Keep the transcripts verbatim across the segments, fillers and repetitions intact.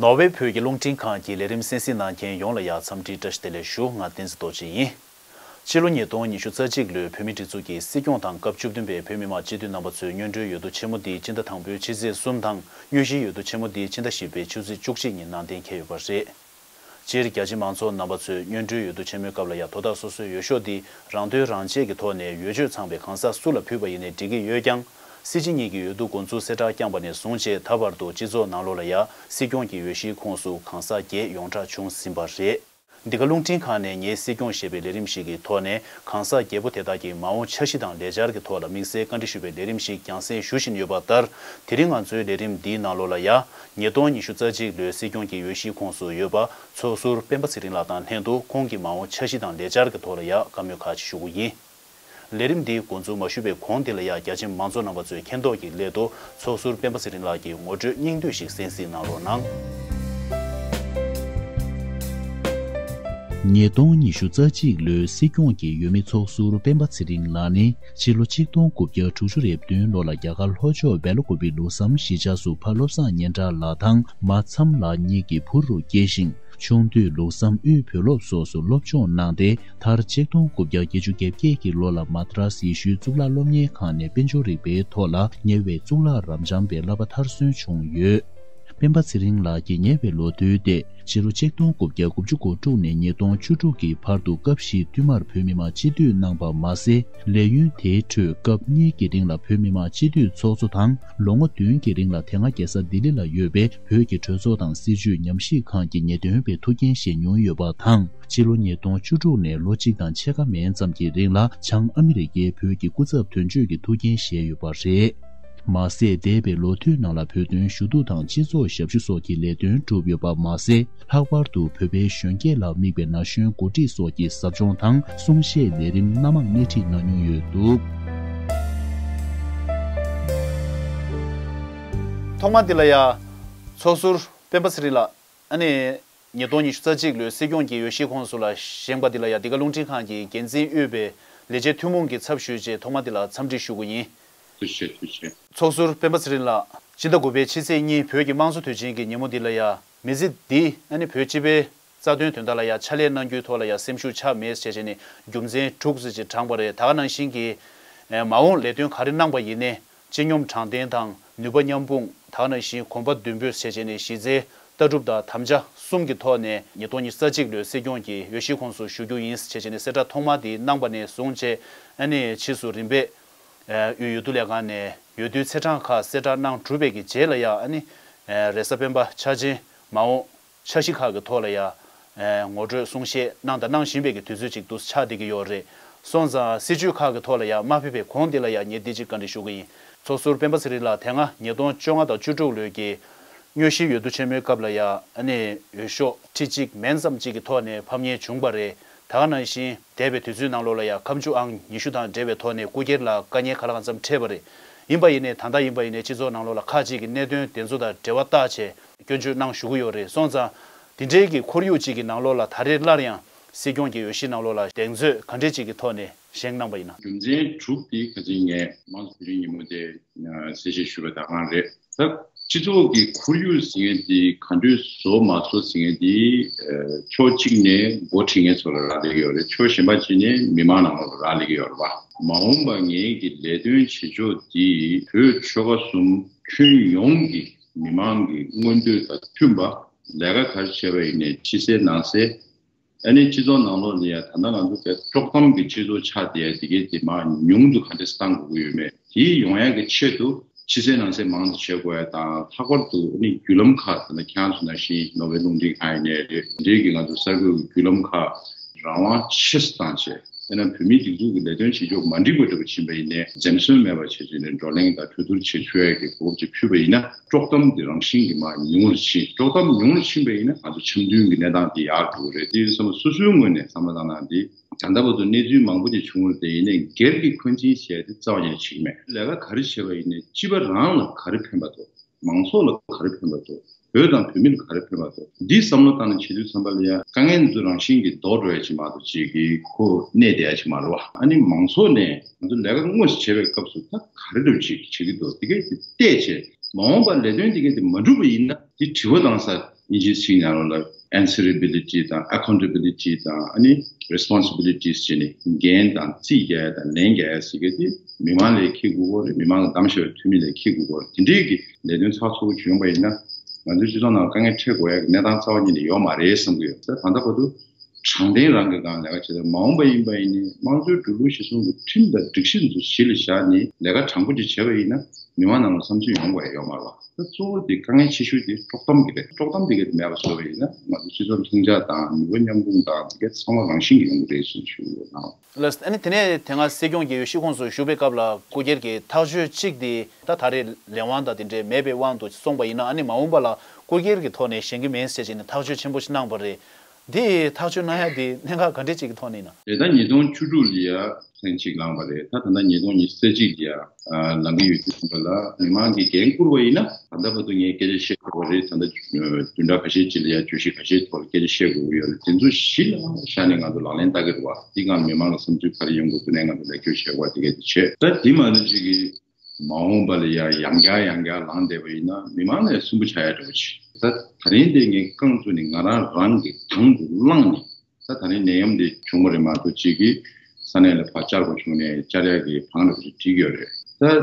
ནོར་ཝེ་བོད་ཀྱི་རླུང་འཕྲིན་ཁང་གི་ལས་རིམ་གསན་གཟིགས་གནང་མཁན་ཡོངས་ལ་ཡང་འཚམས་འདྲིའི་བཀྲ་ཤིས་བདེ་ལེགས་ཞུ། ང་བསྟན་འཛིན་རྡོ་རྗེ་ཡིན། ཕྱི་ལོ་ཉིས་སྟོང་ཉི་ཤུ་རྩ་གཅིག་ལོའི་བོད་མིའི་སྒྲིག་འཛུགས་ཀྱི་སྲིད་སྐྱོང་དང་སྐབས་བཅུ་བདུན་པའི་བོད་མི་མང་སྤྱི་འཐུས་རྣམ་པ་ཚོའི་སྔོན་འགྲོའི་འོས་བསྡུ་ཆེན་མོ་འདི་སྤྱི་ཟླ་དང་པོའི་ཕྱི་ཚེས་གསུམ་དང་། དངོས་གཞིའི་འོས་བསྡུ་ཆེན་མོ་འདི་ཕྱི་ཟླ་བཞི་པའི་ཆུ་ཚོད་བཅུ་གཅིག་ཉིན་གནང་གཏན་འཁེལ་ཡོད་པ་རེད། སྤྱིར་རྒྱ་ཆེ་མང་ཚོགས་རྣམ་པ་ཚོས་སྔོན་འགྲོའི་འོས་བསྡུ་ཆེན་མོའི་སྐབས་ལ་ཡང་དོ་བདག་སོ་སོའི་འོས་ཤོག་འདི་རང་འདོད་རང་གཅེས་ཀྱི་ཐོག་ནས་འོས་ཆོས་ཚང་པའི་གང་ཟག་སུ་ལ་ཕུལ་བ་ཡིན་ནའི་འགྲིག་གི་ཡོད་ཀྱང་། སྲིད་སྤྱི་གཉིས་ཀྱི་འོས་བསྡུ་འགོ་འཛུགས་གསལ་བསྒྲགས་བསྐྱངས་པ་ནས་བཟུང་བྱས་ད་བར་དུ་སྤྱི་ཚོགས་ནང་ལོགས་ལ་ཡང་སྲིད་སྐྱོང་གི་འོས་གཞིའི་ཁོངས་སུ་གང་ཟག་བརྒྱད་ཡོངས་གྲགས་བྱུང་ཟིན་པ་རེད། འདི་ག་རླུང་འཕྲིན་ཁང་ནས་ངའི་སྲིད་སྐྱོང་ཞེས་པའི་ལས་རིམ་ཞིག་གི་ཐོག་ནས་གང་ཟག་བརྒྱད་པོ་དེ་དག་གི་མ་འོངས་འཆར་གཞི་དང་ལས་འཆར་གྱི་ཐོག་ལ་དམིགས་བསལ་བཀའ་འདྲི་ཞུ་བའི་ལས་རིམ་ཞིག་རྒྱང་སྲིང་ཞུ་བཞིན་ཡོད་པ་ལྟར། དེ་རིང་ང་ཚོའི་ལས་རིམ་འདིའི་ནང་ལོགས་ལ་ཡང་། ཉིས་སྟོང་ཉི་ཤུ་རྩ་གཅིག་ལོའི་སྲིད་སྐྱོང་གི་འོས་གཞིའི་ཁོངས་སུ་ཡོད་པ་ཚོགས་ཟུར་སྤེན་པ་ཚེ་རིང་ལགས་དང་ལྷན་དུ་ཁོང་གི་མ་འོངས་འཆར་གཞི་དང་ལས་འཆར་གྱི་ཐོག་ལ་ཡང་བཀའ་མོལ་ཁག་ཅིག་ཞུ་གི་ཡིན། ལས་རིམ་འདི་འགོ་འཛུགས་མ་ཞུས་པའི་གོང་དེ་ལ་ཡང་རྒྱ་ཆེ་མང་ཚོགས་རྣམ་པ་ཚོས་མཁྱེན་རྟོགས་ཀྱི་སླད་དུ་ཚོགས་ཟུར་སྤེན་པ་ཚེ་རིང་ལགས་ཀྱི་ངོ་སྤྲོད་སྙིང་བསྡུས་ཤིག་གསན་གཟིགས་གནང་རོགས་གནང་། ཉིས་སྟོང་ཉི་ཤུ་རྩ་གཅིག་ལོའི་སྲིད་སྐྱོང་གི་འོས་མི་ཚོགས་ཟུར་སྤེན་པ་ཚེ་རིང་ལགས་ནི་ཕྱི་ལོ་ཆིག་སྟོང་དགུ་བརྒྱ་དྲུག་ཅུ་རེ་བདུན་ལོ་ལ་རྒྱ་གར་ལྷོ་ཕྱོགས་སྦེལ་ཀོབ་པི་ལུགས་བསམ་གཞིས་ཆགས་སུ་ཕ་བློ་བཟང་སྙན་གྲགས་ལགས་དང་མ་མཚམས་ལགས་གཉིས་ཀྱི་བུ་རུ་སྐྱེས་ཤིང་། ཆུང་དུས་ལུགས་བསམ་དབུས་བོད་སློབ་སོགས་སུ་སློབ་སྦྱོང་གནང་སྟེ། མཐར་ཆིག་སྟོང་དགུ་བརྒྱ་བརྒྱད་ཅུ་གྱ་བརྒྱད་ཀྱི་ལོ་ལ་མ་དྲ་ཡེ་ཤུའི་གཙུག་ལག་སློབ་གཉེར་ཁང་ནས་དཔལ་འབྱོར་རིག་པའི་ཐོག་ལ་ཉེ་བའི་གཙུག་ལག་རབ་འབྱམས་པའི་བསླབ་པ་མཐར་སོན་བྱུང་ཡོད། སྤེན་པ་ཚེ་རིང་ལགས་ཀྱི་ཉེ་བའི་ལོ་ཐོའི་སྟེང་ཕྱི་ལོ་ཆིག་སྟོང་དགུ་བརྒྱ་དགུ་བཅུ་གོ་དྲུག་ནས་ཉིས་སྟོང་བཅུ་དྲུག་གི་བར་དུ་སྐབས་བཞིའི་བསྟུད་མར་བོད་མི་མང་སྤྱི་འཐུས་གནང་པ་མ་ཟད། ལས་ཡུན་དེའི་ཁྲོད་སྐབས་གཉིས་ཀྱི་རིང་ལ་བོད་མི་མང་སྤྱི་འཐུས་ཚོགས་གཙོ་དང་། ལོ་ངོ་བདུན་གྱི་རིང་ལ་དེ་སྔ་རྒྱལ་ས་ལྡི་ལི་ལ་ཡོད་པའི་བོད་ཀྱི་གྲོས་ཚོགས་དང་སྲིད་བྱུས་ཉམས་ཞིབ་ཁང་གི་ངེས་སྟོན་པའི་ཐུགས་འགན་བཞེས་མྱོང་ཡོད་པ་དང་། ཕྱི་ལོ་ཉིས་སྟོང་བཅུ་དྲུག་ནས་ལོ་གཅིག་དང་ཕྱེད་ཀ་མན་ཙམ་གྱི་རིང་ལ་བྱང་ཨ་མི་རི་ཀའི་བོད་ཀྱི་སྐུ་ཚབ་དོན་གཅོད་ཀྱི་ཐུགས་འགན་བཞེས་ཡོད་པ་རེད། མ་ཟད། འདས་པའི་ལོ་དུས་ནང་ལ་བོད་དོན་ཞུ་གཏུག་དང་སྤྱི་ཚོགས་ཞབས་ཞུ་སོགས་ཀྱི་ལས་དོན་བསྒྲུབས་ཡོད་པ་མ་ཟད། ལྷག་པར་དུ་བོད་པའི་གཞོན་སྐྱེས་ལ་དམིགས་པའི་ན་གཞོན་འགོ་ཁྲིད་སོགས་ཀྱི་ཟབ་སྦྱོང་དང་གསུང་བཤད་ལས་རིམ་སྣ་མང་སྣེ་ཁྲིད་གནང་མྱོང་ཡོད་འདུག་ཐོག་མ་འདི་ལ་ཡ། ཚོགས་ཟུར་སྤེན་པ་ཚེ་རིང་ལགས། ཨ་ནི། ཉིས་སྟོང་ཉི་ཤུ་རྩ་གཅིག་ལོའི་སྲིད་སྐྱོང་གི་འོས་གཞིའི་ཁོངས་སུ་ལ་བཞེངས་པ་འདི་ལ་ཡ་འདི་ག་རླུང་འཕྲིན་ཁང་གི་འགན་འཛིན་དབུས་པའི་ལས་བྱེད་ཐུན་མོང་གི་ཚབ་ཞུས་རྗེས་ཐོག་མ་འདི་ལ་འཚམས་འདྲི་ཞུ་གི་ཡིན། ཐུགས་རྗེ་ཆེ། ཐུགས་རྗེ་ཆེ། ཚོགས་ཟུར་སྤེན་པ་ཚེ་རིང་ལགས། སྤྱི་ཟླ་དགུ་པའི་ཕྱི་ཚེས་གཉིས་བོད་ཀྱི་དམངས་གཙོ་དུས་ཆེན་གྱི་ཉིན་མོ་འདི་ལ་ཡ། མི་ཚེ་འདི་ཨ་ནི་བོད་སྤྱི་པའི་རྩ་དོན་དོན་དག་ལ་ཡ་ཕྱག་ལས་གནང་རྒྱུའི་ཐོག་ལ་ཡ་སེམས་ཤུགས་ཆག་མེད་ཟེར་བྱས་ནས་རྒྱུ་མཚན་དྲུག་ཙམ་ཅིག་དྲངས་པ་རེད། ད་ག་ནང་བཞིན་གྱི། ཨེ། མ་འོངས་ལས་དོན་ག་རེ་གནང་པ་ཡིན་ནའི་སྤྱི་སྙོམས་དྲང་བདེན་དང་ནུས་པ་མཉམ་སྤུངས། ད་ག་ནང་བཞིན་གོམ་པ་མདུན་སྤོས་བྱས་བྱས་ནས་གཞི་རྩའི་ལྟ་གྲུབ་དང་དམ་བཅའ་གསུམ་གྱི་ཐོག་ནས་ཉིས་སྟོང་ཉི་ཤུ་རྩ་གཅིག་ལོའི་སྲིད་སྐྱོང་གི་འོས་གཞིའི་ཁོངས་སུ་ཞུགས་རྒྱུ་ཡིན་ཟེར་བྱས་ནས་གསལ་བསྒྲགས་ཐོག་མ་དེ་གནང་པ་ནས་བཟུང་བྱས་ཨ་ནི་ཕྱིས་སུ་རིམ་པས། ཨེ། དབུས་འོས་བསྡུ་ལས་ཁང་ནས་འོས་བསྡུའི་ཚེས་གྲངས་ཁག་གསལ་བསྒྲགས་གནང་གྲུབ་པའི་གི་རྗེས་ལ་ཡང་ཨ་ནི། ཨེ། རེས་གཟའ་སྤེན་པ་འཆར་ཅན་མ་འོངས་འཆར་གཞི་ཁག་གི་ཐོག་ལ་ཡང་། ཨེ། ངོ་སྤྲོད་གསུང་བཤད་གནང་དང་གནང་བཞིན་པའི་གི་དུས་ཚོད་ཅིག་ཏུ་ཆགས་བསྡད་ཀྱི་ཡོད་རེད། སོང་ཙང་སྲིད་བྱུས་ཁག་གི་ཐོག་ལ་ཡང་མ་ཕེབས་པའི་གོང་དེ་ལ་ཡང་ངས་འདི་གཅིག་བཀའ་འདྲི་ཞུ་གི་ཡིན། ཚོགས་ཟུར་སྤེན་པ་ཚེ་རིང་ལགས་དེ་སྔ་ཉིས་སྟོང་བཅོ་ལྔ་དང་བཅུ་དྲུག་ལོའི་གི་དངོས་གཞིའི་འོས་བསྡུ་ཆེན་མོའི་སྐབས་ལ་ཡང་ཨ་ནི་འོས་ཤོག་ཁྲི་གཅིག་མན་ཙམ་གཅིག་གི་ཐོག་ནས་ཕམ་ཉེས་བྱུང་བ་རེད། ད་ག་ནང་བཞིན་འདས་པའི་དུས་ཚོད་ནང་ལོགས་ལ་ཡང་ཁ་མཆུ་ཨང་ཉི་ཤུ་དང་འབྲེལ་བའི་ཐོག་ནས་སྐུ་སྒེར་ལ་དཀའ་ངལ་ག་ལ་གང་འཚམ་འཕྲད་པ་རེད། ཡིན་པ་ཡིན་ནའི་ད་ལྟ་ཡིན་པ་ཡིན་ནའི་སྤྱི་ཚོགས་ནང་ལོགས་ལ་ཁག་ཅིག་གི་གནད་དོན་དེ་ཚོ་དང་འབྲེལ་བ་བཏགས་བྱས་སྐྱོན་བརྗོད་གནང་བཞུགས་ཀྱི་ཡོད་རེད། སོང་ཙང་དེ་འདྲའི་གི་ཁོར་ཡུག་ཅིག་གི་ནང་ལོགས་ལ་ད་རེས་སླར་ཡང་སྲིད་སྐྱོང་གི་འོས་གཞི་ནང་ལོགས་ལ་གདེང་ཚོད་ག་འདྲས་ཅིག་གི་ཐོག་ནས་བཞེངས་གནང་པ་ཡིན་ན། རྒྱུ་མཚན་དྲུག་དེ་ཁ་ཅིག་ངས་མང་གཙོ་དེ་རིང་ཉིན་མོ་དེ་གསལ་བཤད་ཞུས་པ་དང་གང་རེད། ད་སྤྱི་ཚོགས་ཀྱི་ཁོར་ཡུག་ཟེར་མཁན་དེ་ག་འདྲས་བཟོ་མ་བཟོ་ཟེར་མཁན་དེ་ཕྱོགས་གཅིག་ནས་འགོ་ཁྲིད་མཁན་ཚོ་ལ་རག་ལས་ཀྱི་ཡོད་རེད། ཕྱོགས་གཞན་པ་གཅིག་ནས་མི་མང་ནང་ལོགས་ལ་རག་ལས་ཀྱི་ཡོད་རེད་པ། མ་འོངས་པ་ངེད་ཀྱི་ལས་དོན་བྱེད་ཕྱོགས་དེ་བོད་ཆོལ་ཁ་གསུམ་ཁྱོན་ཡོངས་ཀྱི་མི་མང་གི་མངོན་འདོད་དང་མཐུན་པ་ལས་ཀ་ག་རེ་བྱས་པ་ཡིན་ནའི་ཕྱི་གསལ་ནང་གསལ། ཨ་ནི་སྤྱི་ཚོགས་ནང་ལོགས་ལ་ཡ་ད་ལྟ་ང་ཚོ་དེ་དཀྲོག་གཏམ་གྱི་སྤྱི་ཚོགས་ཆགས་བསྡད་ཡ་དེ་གའི་དེ་མར་ཉུང་དུ་ག་འདྲས་བཏང་དགོས་ཀྱི་ཡོད་མེད་དེ་ཡོང་ཡ་གི་ཆེད་དུ་ཕྱི་གསལ་ནང་གསལ་མང་དུ་བྱེད་དགོས་ཡ་དང་། ལྷག་པར་དུ་ཨ་ནི་བརྒྱུད་ལམ་ཁག་ད་ལྟ་ཁྱེད་རང་ཚོ་ནང་བཞིན་ནོར་ཝེ་རླུང་འཕྲིན་ཁང་ཡིན་ནའི་རེད། འདི་གི་ང་ཚོ་གསར་འགོད་ཀྱི་བརྒྱུད་ལམ་ཁག་རང་དབང་ཆེ་སུ་བཏང་བྱས། དཔེར་ན་བོད་མིའི་སྒྲིག་འཛུགས་ཀྱི་ལས་དོན་བྱེད་ཕྱོགས་མ་འགྲིག་པ་འདྲ་པོ་ཕྱིན་པ་ཡིན་ནའི་འཛེམ་ཟོན་མེད་པ་བྱས་བྱས་ནས་བགྲོ་གླེང་དང་གྲོས་བསྡུར་བྱེད་ཆོག་ཡ་གི་གོ་སྐབས་ཅིག་ཕུལ་བ་ཡིན་ན། དཀྲོག་གཏམ་དེ་རང་བཞིན་གྱིས་མར་ཉུང་རུ་ཕྱིན། དཀྲོག་གཏམ་ཉུང་རུ་ཕྱིན་པ་ཡིན་ན་ང་ཚོ་འཆམ་མཐུན་གྱི་གནས་སྟངས་དེ་ཡར་འགྲོ་གི་རེད། དེ་ཡིན་ཙང་སོ་སོའི་ངོས་ནས་བསམ་བློ་བཏང་ན་དེ་ད་ལྟ་བར་དུ་གནས་ཚུལ་མང་པོ་ཅིག་བྱུང་ཡོད་དེ། ཡིན་ནའི་སྒེར་གྱི་འཁོན་འཛིན་བྱས་ཏེ་རྩ་བ་ནས་བྱེད་ཀྱི་མེད། ལས་ཀ་ག་རེ་བྱས་པ་ཡིན་ནའི་སྤྱི་པ་རང་ལ་ག་རེ་ཕན་པ་འདུག་མང་ཚོགས་ལ་ག་རེ་ཕན་པ་འདུག་བོད་དང་བོད་མི་ལ་ག་རེ་ཕན་པ་འདུག་འདི་བསམ་བློ་བཏང་ནས་བྱེད་དུས་ཙམ་པ་ལ་ཡང་དཀའ་ངལ་འདི་ཚོ་རང་བཞིན་གྱིས་ལྡོག་འགྲོ་ཡ་ཅིག་མ་གཏོགས་ཅིག་གི་ཁོ་གནས་བསྡད་ཡ་ཅིག་མ་རེད་བ། ཨ་ནི་མང་ཚོགས་ནས་ང་ཚོ་ལས་ཀ་དངོས་སུ་བྱེད་པའི་སྐབས་སུ་ད་ག་རེ་འདྲ་པོ་ཅིག་བྱེད་ཀྱི་འདུག་དེ་གས་དེ་བལྟས་བྱས་མ་འོངས་པར་ལས་དོན་དེ་གས་དེ་མ་འགྲུབ་པ་ཡིན་ན་དེ་དྲི་བ་བཏང་ས་ དབྱིན་ཇིའི་ཚིག་ནང་ལོགས་ལ་answerability དང་accountability དང་ཨ་ནི་responsibilities བྱས་ནས་འགན་དང་རྩིས་རྒྱག་ཡ་དང་ལན་རྒྱག་ཡ་ཟེར་མཁན་དེ་མི་མང་ལ་འཁྱེར་དགོས་ཀྱི་ཡོད་རེད། མི་མང་གི་གདམ་བྱ་བའི་འཐུས་མི་ལ་འཁྱེར་དགོས་ཀྱི་ཡོད་རེད། དེ་འདྲའི་གི་ལས་དོན་ཚགས་ཚུད་པོ་བྱུང་པ་ཡིན་ན་ང་ཚོའི་སྤྱི་ཚོགས་ནང་དཀའ་ངལ་འཕྲད་དགོས་ཡ་གི་གནས་སྟངས་རྩ་བ་ཉིད་ནས་ཡོད་མ་རེད་བསམ་གྱི་ཡོད། ད་ད་ལྟ་བར་དུ་དྲང་བདེན་རང་གི་སྒང་ལས་ཀ་བྱེད་དང་མ་འོངས་པ་ཡིན་པ་ཡིན་ནའི་དམངས་གཙོའི་འགྲོ་ལུགས་གཞིར་བཟུང་གི་ཁྲིམས་དང་སྒྲིག་གཞི་འདི་ཚོ་གཞི་ལ་བཞག་ནས་ལས་ཀ་དྲང་པོ་ཅིག་བྱས་པ་ཡིན་ན་མི་མང་ནང་ལ་བསམ་ཚུལ་ཡོང་དགོས་ཡ་ཡོད་མ་རེད་བ། ད་གཙོ་བོ་དེ་དཀའ་ངལ་ཆེ་ཤོས་དེ་དཀྲོག་གཏམ་གྱི་རེད། དཀྲོག་གཏམ་དེ་ག་དེ་མེད་པ་བཟོ་བ་ཡིན་ན་ང་ཚོ་སྤྱི་ཚོགས་ལྷིང་འཇགས་དང་ནུས་པ་མཉམ་སྤུངས་དང་དེ་ག་ཚང་མ་རང་བཞིན་གྱིས་ཡོང་གི་རེད་ཟེར་ཞུ་གི་ཡོད་ལགས། ལགས། ཨ་ནི་དེ་ནས་དེ་སྔ་སྲིད་སྐྱོང་གི་ཡོད་ཤི་ཁོངས་སུ་བཞུགས་པའི་སྐབས་ལ་སྐུ་སྒེར་གྱི་ཐག་གཅོད་གཅིག་དེ་ད་ད་རེས་ལས་དབང་དང་དེ་འདྲའི་མེད་པའི་དབང་དུ་སོང་པ་ཡིན་ན་ཨ་ནི་མ་འོངས་པ་ལ་སྐུ་སྒེར་གྱི་ཐོག་ནས་བཞེངས་ཀྱི་མིན་ཟེར་བྱས་ནས་ཐག་གཅོད་ཆེན་པོ་ཞིག་གནང་པ་རེད། འདི་ཐག་གཅོད་གནང་ཡ་དེ་གནད་འགག་ག་འདྲས་ཅིག་གི་ཐོག་ནས་ཡིན་ན། རེད། ད་ཉིས་སྟོང་བཅུ་དྲུག་ལ་ཡ་ཐེངས་གཅིག་ལངས་པ་རེད། ད་ད་ལྟ་ཉིས་སྟོང་ཉི་ཤུ་རྩ་གཅིག་ལ་ཡ་ལངས་ཀྱི་ཡོད་དུས་ཙམ་པ་ལ་མི་མང་གིས་འགན་བསྐུར་བ་ཡིན་ན་ད་ལྟ་བར་དུ་ངས་སྐད་ཆ་བཤད་དགོས་པ་རེད། ད་ལྟ་བདུན་ཕྲག་ཁ་ཤས་ཅིག་ལ་ཡ་བརྗོད་གཞི་ཁ་ཤས་ཐོག་ལ་སྐད་ཆ་བཤད་དགོས་ཀྱི་ཡོད་རེད། དེ་ཚོ་གཞི་ལ་བཞག་ནས་ང་ཚོ་ལག་ལེན་བསྟར་གྱི་རེད་བ། འདི་སྒང་མི་མང་ལ་བསམ་ཚུལ་ག་རེ་ཡོང་དགོས་འདུག་ནས་ང་ཚོ་ལེགས་བཅོས་བྱེད་དགོས་པ་དེ་གས་དེ་བྱས། ད་དེ་མ་གཏོགས་ཅིག་གིས་མ་འོངས་པ་ལ་ཡང་ཡང་བསྐྱར་ཡང་བསྐྱར་ལངས་བསྡད་པ་ཡིན་ན་མི་མང་ལ་སུན་པོ་ཆགས་ཡ་འདྲ་བོ་ཅིག་ད་ད་རིང་དེ་ངས་རྐང་བཙུགས་ནས་ང་རང་རང་གི་དང་དུ་བླངས་ནས་ད་ད་རིང་ནད་ཡམས་དེ་བྱུང་བ་རེད་མ་གཏོགས་ཅིག་གིས་ས་གནས་ལ་ཕར་བཅར་དགོས་བྱུང་ནས་བཅར་ཡ་གི་བང་འདྲ་བོ་ཅིག་བསྒྲིགས་ཡོད་རེད། ད་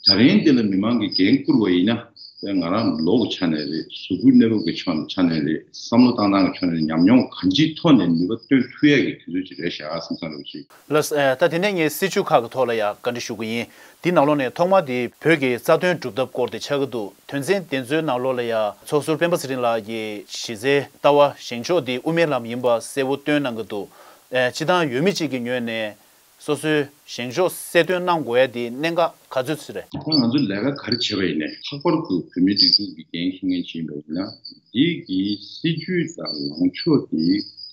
ད་རིང་དེ་ལ་མི་མང་གིས་འགན་བསྐུར་བ་ཡིན་ན་དཔེ་ང་རང་ལོ་གི་ཆ་ནས་རེད། གཟུགས་པོའི་གནས་བབ་ཀྱི་ཕྱོགས་ནས་ཆ་ནས་རེད། བསམ་བློ་བཏང་སྟངས་ཀྱི་ཕྱོགས་ནས་ཉམས་མྱོང་གང་ཅིའི་ཐོག་ནས་ནུས་པ་བཏོན་ཐུབ་ཡ་གི་དུས་ཚོད་ཅིག་རེད་ཤག་བསམ་བསམ་རེད་ཅིག་ལགས། ད་དེ་ནས་ངས་སྲིད་བྱུས་ཁག་གི་ཐོག་ལ་ཡང་བཀའ་འདྲི་ཞུ་གི་ཡིན། འདི་ནང་ལོགས་ནས་ཐོག་མ་དེ་བོད་ཀྱི་རྩ་དོན་སྒྲུབ་ཐབས་སྐོར་དེ་ཆགས་ཀྱི་འདུག་དོན་ཚན་དེ་ཚོའི་ནང་ལོགས་ལ་ཡང་ཚོགས་ཟུར་སྤེན་པ་ཚེ་རིང་ལགས་ཀྱིས་གཞི་རྩའི་ལྟ་བ་བཞེངས་ཕྱོགས་དེ་དབུ་མའི་ལམ་ཡིན་པ་གསལ་པོ་སྟོན་གནང་གི་འདུག་སྤྱིར་བཏང་ཡུལ་མི་གཅིག་གི་ངོས་ནས་སོ་སོའི་བཞེངས་ཕྱོགས་གསལ་སྟོན་གནང་དགོས་ཡ་དེ་གནད་འགག་ག་ཚོད་ཅིག་རེད། ད་ང་ཚོ་ལས་ཀ་ག་རེ་བྱས་པ་ཡིན་ནའི་ལྷག་པར་དུ་བོད་མིའི་སྒྲིག་འཛུགས་ཀྱི་འགན་འཁྱེར་མཁན་ཅིག་ཡིན་པ་ཡིན་ན་འདི་གི་སྲིད་ཇུས་དང་ལངས་ཕྱོགས་དེ་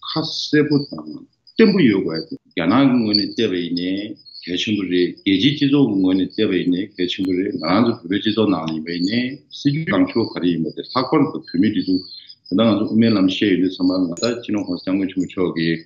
ཁ་གསལ་པོ་དང་བརྟན་པོ་ཡོད་དགོས་ཡ་དེ་རྒྱ་ནག་གི་ངོས་ནས་བལྟས་པ་ཡིན་ནའི་གལ་ཆེན་པོ་རེད། རྒྱལ་སྤྱིའི་སྤྱི་ཚོགས་ཀྱི་ངོས་ནས་བལྟས་པ་ཡིན་ནའི་གལ་ཆེན་པོ་རེད། ང་རང་ཚོ་བོད་པའི་སྤྱི་ཚོགས་ནང་ལ་ཡིན་པ་ཡིན་ནའི་སྲིད་ཇུས་ལངས་ཕྱོགས་ག་རེ་ཡིན་པ་དེ་ལྷག་པར་དུ་བོད་མིའི་སྒྲིག་འཛུགས་ད་ལྟ་ང་ཚོ་དབུ་མའི་ལམ་བཤད་ཡོང་དུས་ཙམ་པ་ང་ད་སྤྱི་ནོར་༸གོང་ས་༸སྐྱབས་མགོན་ཆེན་པོ་མཆོག་གིས་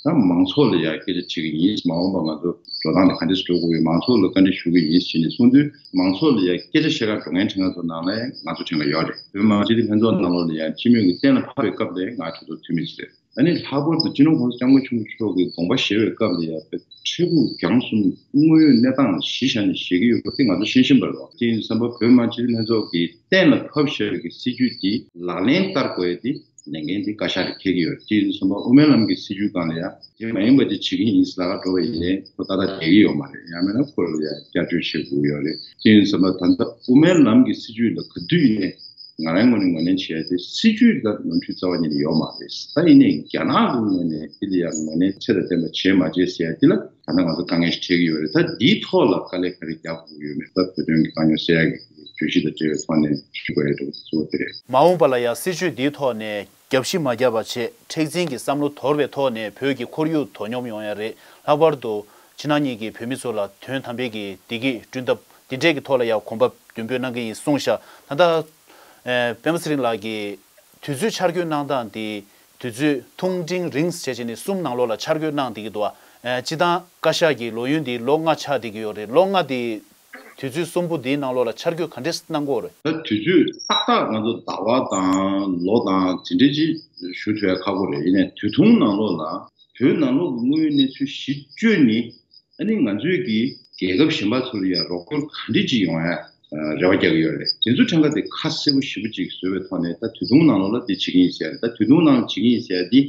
ད་མང་ཚོགས་ལ་ཡང་སྐད་ཆ་བྱེད་ཀྱི་ཡིན། མ་འོངས་པ་ང་ཚོ་འགྲོ་སྟངས་དེ་ག་འདྲས་སུ་འགྲོ་དགོས་ཡོད། མང་ཚོགས་ལ་བཀའ་འདྲི་ཞུ་གི་ཡིན་ཟེར་ནས་གསུངས་དུས་མང་ཚོགས་ལ་ཡང་སྐད་ཆ་བཤད་གར་འགྲོ་མཁན་ཁྲི་ལྷན་ཚོགས་ནང་ལ་ང་ཚོ་ཁྲིམས་ཁང་ཡོད་རེད། བོད་མི་མང་སྤྱི་འཐུས་ལྷན་ཚོགས་ནང་ལོགས་ལ་ཡང་སྤྱི་མོས་ཀྱིས་གཏན་ལ་ཕབ་པའི་སྐབས་ལ་ང་ཁྲི་ཚོ་འཐུས་མི་ཅིག་རེད། ཨ་ནི་ལྷག་པར་དུ་སྤྱི་ནོར་༸གོང་ས་༸སྐྱབས་མགོན་ཆེན་པོ་མཆོག་གི་དགོངས་པ་བཞེས་པའི་སྐབས་ལ་ཡང་འཕྲལ་ཕུགས་རྒྱང་གསུམ་དངོས་ཡོད་གནས་སྟངས་ལ་གཞི་བཞག་ནས་བཞེས་ཀྱི་ཡོད་པ་དེ་ང་ཚོ་ཤེས་བཞིན་པ་རེད། དེ་ཡིན་དུས་ཙམ་པ་བོད་མི་མང་སྤྱི་འཐུས་ལྷན་ཚོགས་ཀྱིས་གཏན་ལ་ཕབ་བཞག་པའི་གི་སྲིད་ཇུས་དེ་ལག་ལེན་བསྟར་དགོས་ཡ་དེ་ལས་འགན་དེ་བཀའ་ཤག་ལ་འཁེལ་གྱི་ཡོད། དེ་ཡིན་དུས་ཙམ་པ་དབུ་མའི་ལམ་གྱི་སྲིད་ཇུས་སྒང་ལ་ཡང་དེ་མ་ཡིན་པ་དེ་བྱེད་ཀྱི་ཡིན་ཟེར་ལབ་ག་འགྲོ་བ་ཡིན་ནའི་ཁོ་ཏག་ཏག་བསྡད་ཀྱི་ཡོད་མ་རེད། ཡང་མིན་ན་ཁོ་ལ་ཡང་བསྐྱར་བཅོས་བྱེད་དགོས་ཡོད་རེད། དེ་ཡིན་དུས་ཙམ་པ་ད་ལྟ་དབུ་མའི་ལམ་གྱི་སྲིད་ཇུས་ལ་ག་དུས་ཡིན་ནའི་ང་རང་ངོས་ནས་ངོས་ལེན་བྱེད་ཡ་དེ་སྲིད་ཇུས་ལ་ནོར་འཁྲུལ་རྩ་བ་ཉིད་ནས་ཡོད་མ་རེད། ད་ཡིན་ནའི་རྒྱ་ནག་གི་ངོས་ནས་དེ་ལ་ཡང་ངོས་ལེན་ཚད་དང་ལྡན་པ་བྱས་མ་བྱས་ཟེར་ཡ་དེ་ལ་ད་ལྟ་ང་ཚོ་དཀའ་ངལ་ཞིག་འཕྲད་ཀྱི་ཡོད་རེད། ད་འདིའི་ཐོག་ལ་དཀའ་ལས་ག་རེ་རྒྱག་དགོས་ཀྱི་ཡོད་མེད་ད་བོད་དོན་གྱི་དཀའ་རྙོག་སེལ་ཡ་གི་བརྗོད་གཞི་དང་འབྲེལ་བའི་ཐོག་ནས་ཞུ་དགོས་ཡ་འདྲ་བོ་གཙོ་བོ་དེ་རེད། མ་འོངས་པ་ལ་ཡང་སྲིད་ཇུས་འདིའི་ཐོག་ནས་རྒྱབ་གཞི་མ་བརྒྱབ་པ་བྱས་མཁྲེགས་འཛིན་གྱི་བསམ་བློ་དོར་བའི་ཐོག་ནས་བོད་ཀྱི་ཁོར་ཡུག་དོ་སྙོམས་ཡོང་ཡ་རེད། ལྷག་པར་དུ་ཕྱི་ནང་གཉིས་ཀྱི་བོད་མི་ཚོ་ལ་དོན་དམ་པའི་གི་བདེ་སྐྱིད་བསྐྲུན་ཐབས་འདི་འདྲས་ཀྱི་ཐོག་ལ་ཡང་གོམ་པ་མདུན་སྤོས་གནང་གི་ཡིན་གསུངས་ཤག་ད་ལྟ་ཨེ་སྤེན་པ་ཚེ་རིང་ལགས་ཀྱིས་དུས་ཚོད་འཆར་འགོད་གནང་སྟངས་འདི་དུས་ཚོད་ཐུང་འབྲིང་རིང་བྱས་བྱས་ནས་གསུམ་ནང་ལོགས་ལ་འཆར་འགོད་གནང་བསྡད་ཀྱི་འདུག་ཨ། ཨེ་སྤྱི་བཏང་བཀའ་ཤག་གི་ལོ་ཡུན་འདི་ལོ་ལྔ་ཆགས་བསྡད་ཀྱི་ཡོད་རེད། ལོ་ལྔ་འདི་དུས་ཚོད་གསུམ་པོ་འདིའི་ནང་ལོགས་ལ་འཆར་འགོད་ག་འདྲས་གནང་གི་ཡོད་རེད། ད་དུས་ཚོད་ཏག་ཏག་ང་ཚོ་ཟླ་བ་དང་ལོ་དང་དེ་འདྲས་ཅིག་ཞུ་ཐུབ་ཡ་ཁག་པོ་རེད། ཡིན་ནའི་དུས་ཐུང་ནང་ལོགས་ལ་བོད་ནང་ལོགས་ཀྱི་དངོས་ཡོད་གནས་ཚུལ་གཞི་བཅོལ་ནས་ཨ་ནི་ང་ཚོས་ཀྱི་རྒྱལ་ཁབ་གཞན་པ་ཚོ་ལ་ཡང་རོགས་སྐྱོར་ག་འདྲས་ཅིག་ཡོང་ཡ་རེ་བ་རྒྱག་གི་ཡོད་རེད། དེ་ཚོ་ཕྲན་ཁ་དེ་ཁ་གསལ་པོ་ཞེ་པོ་ཅིག་བཟོས་པའི་ཐོག་ནས་ད་དུས་ཐུང་ནང་ལོགས་ལ་དེ་བྱེད་ཀྱི་ཡིན་ཟེར་ཡ་རེད། ད་དུས་ཐུང་ནང་ལ་བྱེད་ཀྱི་ཡིན་ཟེར་ཡ་དེ་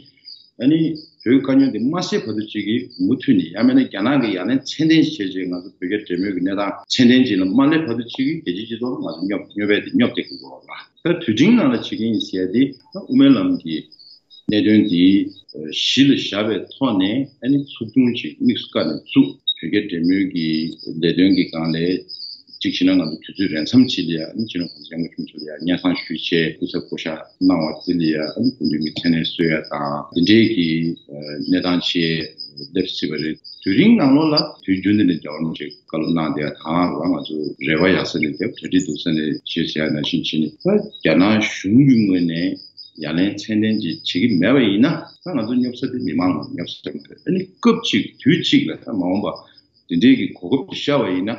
ཨ་ནི་བོད་ཀྱི་དཀའ་རྙོག་དེ་མ་སེལ་བར་དུ་ཅིག་གིས་མུ་མཐུད་ནས་ཡང་མིན་ན་རྒྱ་ནག་གིས་ཡ་ལན་ཚད་ལྡན་བྱས་རྗེས་ང་ཚོ་བོད་རྒྱ་འབྲེལ་མོལ་གྱི་གནས་སྟངས་ཚད་ལྡན་ཅིག་ལ་མ་སླེབས་བར་དུ་ཅིག་གིས་རྒྱལ་སྤྱིའི་སྤྱི་ཚོགས་ལ་ང་ཚོ་སྙོབ་སྙོབ་པའི་དེ་སྙོབ་བསྡད་ཀྱི་ཡོད་རེད། ད་དུས་འབྲིང་ནང་ལ་བྱེད་ཀྱི་ཡིན་ཟེར་ཡ་དེ་ད་དབུ་མའི་ལམ་གྱི་གནད་དོན་འདི་གཞི་ལ་བཞག་པའི་ཐོག་ནས་ཨ་ནི་ཚོགས་ཆུང་ཅིག་དམིགས་སུ་བཀར་ནས་བཙུགས། བོད་རྒྱ་འབྲེལ་མོལ་གྱི་ལས་དོན་གྱི་སྒང་ལས་གཅིག་བྱས་ན་ང་ཚོ་དུས་ཚོད་རན་མཚམས་ཅིག་ལ་ཡ་ཨ་ནི་སྤྱི་ནོར་༸གོང་ས་༸སྐྱབས་མགོན་ཆེན་པོ་མཆོག་ལ་ཡ་སྙན་སེང་ཞུས་བྱས་སྐུ་ཚབ་བསྐོ་གཞག་གནང་བ་དེ་ལ་ཡ་ཨ་ནི་སྐུ་མདུན་གྱི་མཚན་གནས་གསོལ་ཡ་དང་དེ་འདྲའི་གི་གནས་སྟངས་ཅིག་སླེབས་སྲིད་པ་རེད། དུས་རིང་ནང་ལོགས་ལ་དུས་རྒྱུན་དུ་ནས་རྒྱལ་བ་རིན་པོ་ཆེས་བཀའ་སློབ་གནང་བསྡད་ཡ་དང་རང་ང་ཚོ་རེ་བ་ཡག་ས་ནས་བརྒྱབ་གྲ་སྒྲིག་སྡུག་ས་ནས་བྱེད་ཟེར་ཡ་ནང་བཞིན་བྱས་ནས་ད་རྒྱ་ནག་གཞུང་གི་ངོས་ནས་ཡ་ལན་ཚད་ལྡན་ཅིག་བྱེད་ཀྱི་མེད་པ་ཡིན་ན་ད་ང་ཚོ་སྙོབ་ས་དེ་མི་མང་ལ་སྙོབ་ས་རེད་མ་རེད། ཨ་ནི་སྐབས་གཅིག་དུས་གཅིག་ལ་ད་མ་འོངས་པ་འདི་འདྲའི་གི་གོ་སྐབས་ཅིག་ཤར་བ་ཡིན་ན་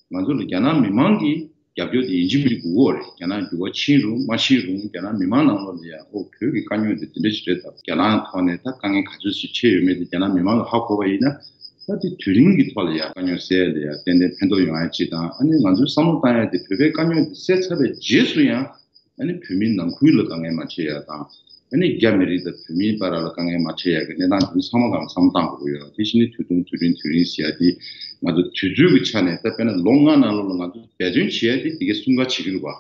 ང་ཚོ་ལ་རྒྱ་ནག་མི་མང་གིས་ རྒྱབ་སྐྱོར་དེ་ཡིན་གཅིག་མིན་གཅིག་དགོས་ཀྱི་ཡོད་རེད། རྒྱ་ནག་འགྱུར་བ་ཕྱིན་རུང་མ་ཕྱིན་རུང་རྒྱ་ནག་མི་མང་ནང་ལོགས་ལ་ཡང་ཨོ་བོད་ཀྱི་དཀའ་རྙོག་དེ་དེ་འདྲ་ཞིག་རེད། ད་རྒྱ་ནག་ཐོག་ནས་ད་དཀའ་ངལ་ག་ཚོད་ཞིག་འཕྲད་ཡོད་མེད་དེ་རྒྱ་ནག་མི་མང་གིས་ཧ་གོ་བ་ཡིན་ན། ད་དེ་དུས་རིང་གི་ཐོག་ལ་ཡང་དཀའ་རྙོག་སེལ་ཡ་ལ་ཡང་ཏན་ཏན་ཕན་ཐོགས་ཡོང་ཡ་ཅིག་དང་། ཨ་ནི་ང་ཚོས་བསམ་བློ་བཏང་ཡ་དེ་བོད་པའི་དཀའ་རྙོག་དེ་སེལ་ཚར་བའི་རྗེས་སུ་ཡང་ཨ་ནི་བོད་མི་ནང་ཁུལ་ལ་དཀའ་ངལ་མ་འཕྲད་ཡ་དང་། ཨ་ནི་རྒྱ་མི་རིགས་དང་བོད་མིའི་བར་ལ་དཀའ་ངལ་མ་འཕྲད་ཡ་གི་གནས་སྟངས་དེ་ཚོ་ཚང་མ་སྒང་ལ་བསམ་བློ་བཏང་དགོས་ཀྱི་ཡོད། དེ་བཞིན་དུས་ཐུང་དུས་རིང་དུས་རིང་ཟེར་ཡ་དེ་ང་ཚོ་དུས་ཚོད་ཀྱི་ཆ་ནས་ད་དཔེར་ན་ལོ་ལྔ་ནང་ལོགས་ལ་ང་ཚོ་འབད་བརྩོན་བྱེད་ཡ་དེ་དེ་གའི་གསུམ་ཀ་བྱེད་ཀྱི་རེད་བ།